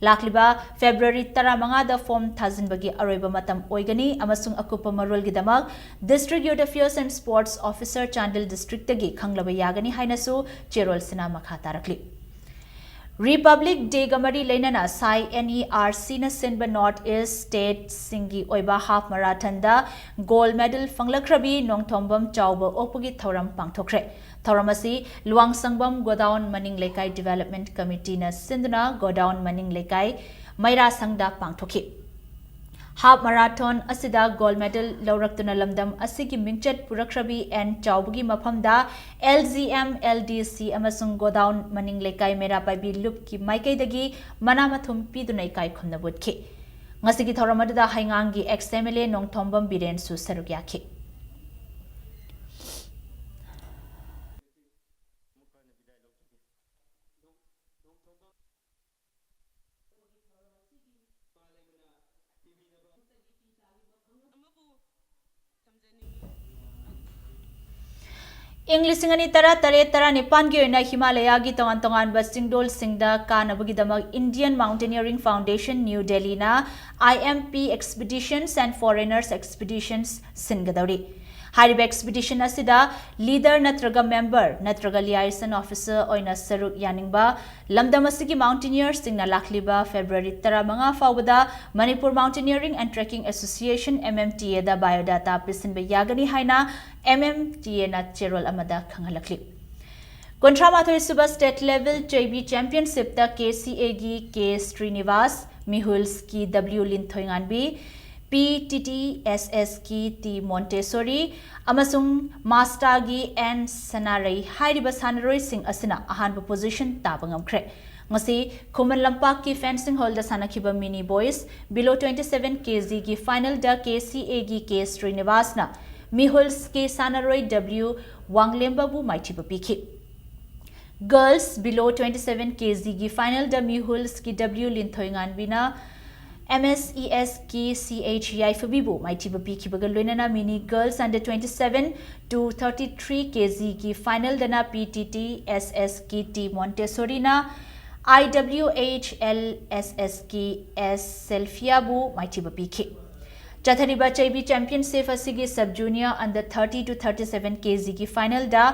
ꯂꯥꯛꯂꯤꯕ February ꯇꯔꯥꯃꯉꯥꯗ form ꯊꯥꯖꯤꯟꯕꯒꯤ ꯑꯔꯣꯏꯕ ꯃꯇꯝ ꯑꯣꯏꯒꯅꯤ ꯑꯃꯁꯨꯡ ꯑꯀꯨꯞꯄ ꯃꯔꯣꯜꯒꯤꯗꯃꯛ District Youth Affairs and Sports Officer Chandel districtꯇꯒꯤ ꯈꯪꯂꯕ ꯌꯥꯒꯅꯤ ꯍꯥꯏꯅꯁꯨ ꯆꯦꯔꯣꯜꯁꯤꯅ ꯃꯈꯥ ꯇꯥꯔꯛꯂꯤ꯫ Republic Dayꯒ ꯃꯔꯤ ꯂꯩꯅꯅ ꯁꯥꯏ NERCꯅ ꯁꯤꯟꯕ North East stateꯁꯤꯡꯒꯤ ꯑꯣꯏꯕ half marathonꯗ gold medal ꯐꯪꯂꯛꯈ꯭ꯔꯕꯤ ꯅꯣꯡꯊꯣꯝꯕꯝ ꯆꯥꯎꯕ ꯑꯣꯛꯄꯒꯤ ꯊꯧꯔꯝ ꯄꯥꯡꯊꯣꯛꯈ꯭ꯔꯦ꯫ ꯊꯧꯔꯝ ꯑꯁꯤ ꯂꯨꯋꯥꯡꯁꯪꯕꯝ Godown ꯃꯅꯤꯡ ꯂꯩꯀꯥꯏ Development Committeeꯅ ꯁꯤꯟꯗꯨꯅ Godown ꯃꯅꯤꯡ ꯂꯩꯀꯥꯏ ꯃꯩꯔꯥꯁꯪꯗ ꯄꯥꯡꯊꯣꯛꯈꯤ꯫ Half marathon ꯑꯁꯤꯗ gold medal ꯂꯧꯔꯛꯇꯨꯅ ꯂꯝꯗꯝ ꯑꯁꯤꯒꯤ ꯃꯤꯡꯆꯠ ꯄꯨꯔꯛꯈ꯭ꯔꯕꯤ N ꯆꯥꯎꯕꯒꯤ ꯃꯐꯝꯗ LGM, LDC ꯑꯃꯁꯨꯡ Godown ꯃꯅꯤꯡ ꯂꯩꯀꯥꯏ ꯃꯩꯔꯥ ꯄꯥꯏꯕꯤ ꯂꯨꯞꯀꯤ ꯃꯥꯏꯀꯩꯗꯒꯤ ꯃꯅꯥ ꯃꯊꯨꯝ ꯄꯤꯗꯨꯅ ꯏꯀꯥꯏ ꯈꯨꯝꯅꯕ ꯎꯠꯈꯤ꯫ ꯉꯁꯤꯒꯤ ꯊꯧꯔꯝ ꯑꯗꯨꯗ ꯍꯩꯉꯥꯡꯒꯤ ex MLA ꯅꯣꯡꯊꯣꯝꯕꯝ ꯕꯤꯔꯦꯟꯁꯨ ꯁꯔꯨꯛ ꯌꯥꯈꯤ꯫ ꯏꯪ ꯂꯤꯁꯤꯡ ꯑꯅꯤ ꯇꯔꯥ ꯇꯔꯦꯠ ꯇꯔꯥꯅꯤꯄꯥꯟꯒꯤ ꯑꯣꯏꯅ ꯍꯤꯃꯥꯂꯌꯥꯒꯤ ꯇꯣꯉꯥꯟ ꯇꯣꯉꯥꯟꯕ ꯆꯤꯡꯗꯣꯜꯁꯤꯡꯗ ꯀꯥꯅꯕꯒꯤꯗꯃꯛ Indian Mountaineering Foundation, New Delhiꯅ I M P Expeditions and Foreigners Expeditions ꯁꯤꯟꯒꯗꯧꯔꯤ꯫ ꯍꯥꯏꯔꯤꯕ expedition ꯑꯁꯤꯗ leader ꯅꯠꯇ꯭ꯔꯒ member ꯅꯠꯇ꯭ꯔꯒ liaison officer ꯑꯣꯏꯅ ꯁꯔꯨꯛ ꯌꯥꯅꯤꯡꯕ ꯂꯝꯗꯝ ꯑꯁꯤꯒꯤ mountaineerꯁꯤꯡꯅ ꯂꯥꯛꯂꯤꯕ February ꯇꯔꯥꯃꯉꯥ ꯐꯥꯎꯕꯗ Manipur Mountaineering and Trekking Association, MMTAꯗ biodata ꯄꯤꯁꯤꯟꯕ ꯌꯥꯒꯅꯤ ꯍꯥꯏꯅ MMTAꯅ ꯆꯦꯔꯣꯜ ꯑꯃꯗ ꯈꯪꯍꯜꯂꯛꯂꯤ꯫ ꯀꯨꯟꯊ꯭ꯔꯥ ꯃꯥꯊꯣꯏ ꯁꯨꯕ State Level ꯆꯩꯕꯤ Championshipꯇ KCAꯒꯤ K Srinivas, ꯃꯤꯍꯨꯜꯁꯀꯤ W ꯂꯤꯟꯊꯣꯏꯉꯥꯟꯕꯤ, PTTSSꯀꯤ T Montessori ꯑꯃꯁꯨꯡ ꯃꯥꯁꯇꯥꯒꯤ N ꯁꯅꯥꯔꯩ ꯍꯥꯏꯔꯤꯕ ꯁꯥꯟꯅꯔꯣꯏꯁꯤꯡ ꯑꯁꯤꯅ ꯑꯍꯥꯟꯕ position ꯇꯥꯕ ꯉꯝꯈ꯭ꯔꯦ꯫ ꯉꯁꯤ ꯈꯨꯃꯟ ꯂꯝꯄꯥꯛꯀꯤ fencing hallꯗ ꯁꯥꯟꯅꯈꯤꯕ mini boys below twenty seven kgꯒꯤ finalꯗ KCAꯒꯤ K ꯁ꯭ꯔꯤꯅꯤꯕꯥꯁꯅ ꯃꯤꯍꯨꯜꯁꯀꯤ ꯁꯥꯟꯅꯔꯣꯏ W ꯋꯥꯡꯂꯦꯝꯕꯕꯨ ꯃꯥꯏꯊꯤꯕ ꯄꯤꯈꯤ꯫ Girls below twenty seven kgꯒꯤ finalꯗ ꯃꯤꯍꯨꯜꯁꯀꯤ W ꯂꯤꯟꯊꯣꯏꯉꯥꯟꯕꯤꯅ MSESꯀꯤ CH ꯌꯥꯏꯐꯕꯤꯕꯨ ꯃꯥꯏꯊꯤꯕ ꯄꯤꯈꯤꯕꯒ ꯂꯣꯏꯅꯅ mini girls under twenty seven to thirty three kgꯒꯤ finalꯗꯅ PTTSSꯀꯤ T ꯃꯣꯟꯇꯦꯁꯣꯔꯤꯅ IWHLSSꯀꯤ S ꯁꯦꯜꯐꯤꯌꯥꯕꯨ ꯃꯥꯏꯊꯤꯕ ꯄꯤꯈꯤ꯫ ꯆꯠꯊꯔꯤꯕ ꯆꯩꯕꯤ Championship ꯑꯁꯤꯒꯤ sub junior under thirty to thirty seven kgꯒꯤ finalꯗ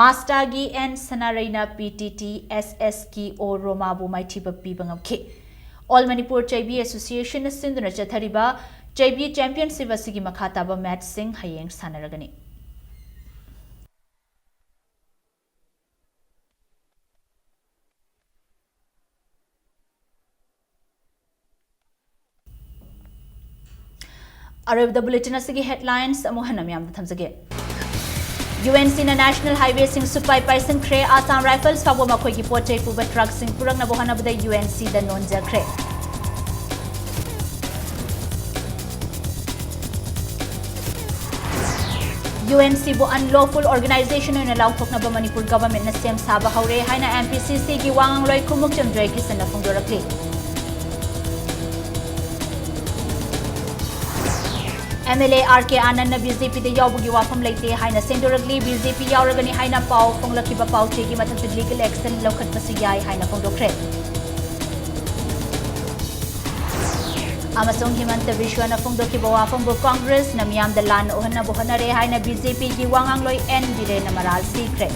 ꯃꯥꯁꯇꯥꯒꯤ N ꯁꯅꯥꯔꯩꯅ PTTSSꯀꯤ O ꯔꯣꯃꯥꯕꯨ ꯃꯥꯏꯊꯤꯕ ꯄꯤꯕ ꯉꯝꯈꯤ꯫ All Manipur ꯆꯩꯕꯤ Associationꯅ ꯁꯤꯟꯗꯨꯅ ꯆꯠꯊꯔꯤꯕ ꯆꯩꯕꯤ Championship ꯑꯁꯤꯒꯤ ꯃꯈꯥ ꯇꯥꯕ matchꯁꯤꯡ ꯍꯌꯦꯡ ꯁꯥꯟꯅꯔꯒꯅꯤ꯫ ꯑꯔꯣꯏꯕꯗ bulletin ꯑꯁꯤꯒꯤ headlines ꯑꯃꯨꯛ ꯍꯟꯅ ꯃꯌꯥꯝꯗ ꯊꯝꯖꯒꯦ꯫ UNCꯅ national highwayꯁꯤꯡ ꯁꯨꯛꯄꯥꯏ ꯄꯥꯏꯁꯤꯟꯈ꯭ꯔꯦ꯫ Assam Rifles ꯐꯥꯎꯕ ꯃꯈꯣꯏꯒꯤ ꯄꯣꯠ ꯆꯩ ꯄꯨꯕ truckꯁꯤꯡ ꯄꯨꯔꯛꯅꯕ ꯍꯣꯠꯅꯕꯗ UNCꯗ ꯅꯣꯟꯖꯈ꯭ꯔꯦ꯫ UNCꯕꯨ unlawful organization ꯑꯣꯏꯅ ꯂꯥꯎꯊꯣꯛꯅꯕ ꯃꯅꯤꯄꯨꯔ governmentꯅ ꯁꯦꯝ ꯁꯥꯕ ꯍꯧꯔꯦ ꯍꯥꯏꯅ MPCCꯒꯤ ꯋꯥ ꯉꯥꯡꯂꯣꯏ ꯈꯨꯃꯨꯛꯆꯝ ꯖꯣꯏꯀꯤꯁꯟꯅ ꯐꯣꯡꯗꯣꯔꯛꯂꯤ꯫ MLA RK Anandꯅ BJPꯗ ꯌꯥꯎꯕꯒꯤ ꯋꯥꯐꯝ ꯂꯩꯇꯦ ꯍꯥꯏꯅ ꯁꯦꯡꯗꯣꯔꯛꯂꯤ꯫ BJP ꯌꯥꯎꯔꯒꯅꯤ ꯍꯥꯏꯅ ꯄꯥꯎ ꯐꯣꯡꯂꯛꯈꯤꯕ ꯄꯥꯎꯆꯦꯒꯤ ꯃꯊꯛꯇ legal action ꯂꯧꯈꯠꯄꯁꯨ ꯌꯥꯏ ꯍꯥꯏꯅ ꯐꯣꯡꯗꯣꯛꯈ꯭ꯔꯦ꯫ ꯑꯃꯁꯨꯡ ꯍꯤꯃꯟꯇ ꯕꯤꯁ꯭ꯋꯅ ꯐꯣꯡꯗꯣꯛꯈꯤꯕ ꯋꯥꯐꯝꯕꯨ Congressꯅ ꯃꯤꯌꯥꯝꯗ ꯂꯥꯟꯅ ꯎꯍꯟꯅꯕ ꯍꯣꯠꯅꯔꯦ ꯍꯥꯏꯅ BJPꯒꯤ ꯋꯥ ꯉꯥꯡꯂꯣꯏ N ꯕꯤꯔꯦꯟꯅ ꯃꯔꯥꯜ ꯁꯤꯈ꯭ꯔꯦ꯫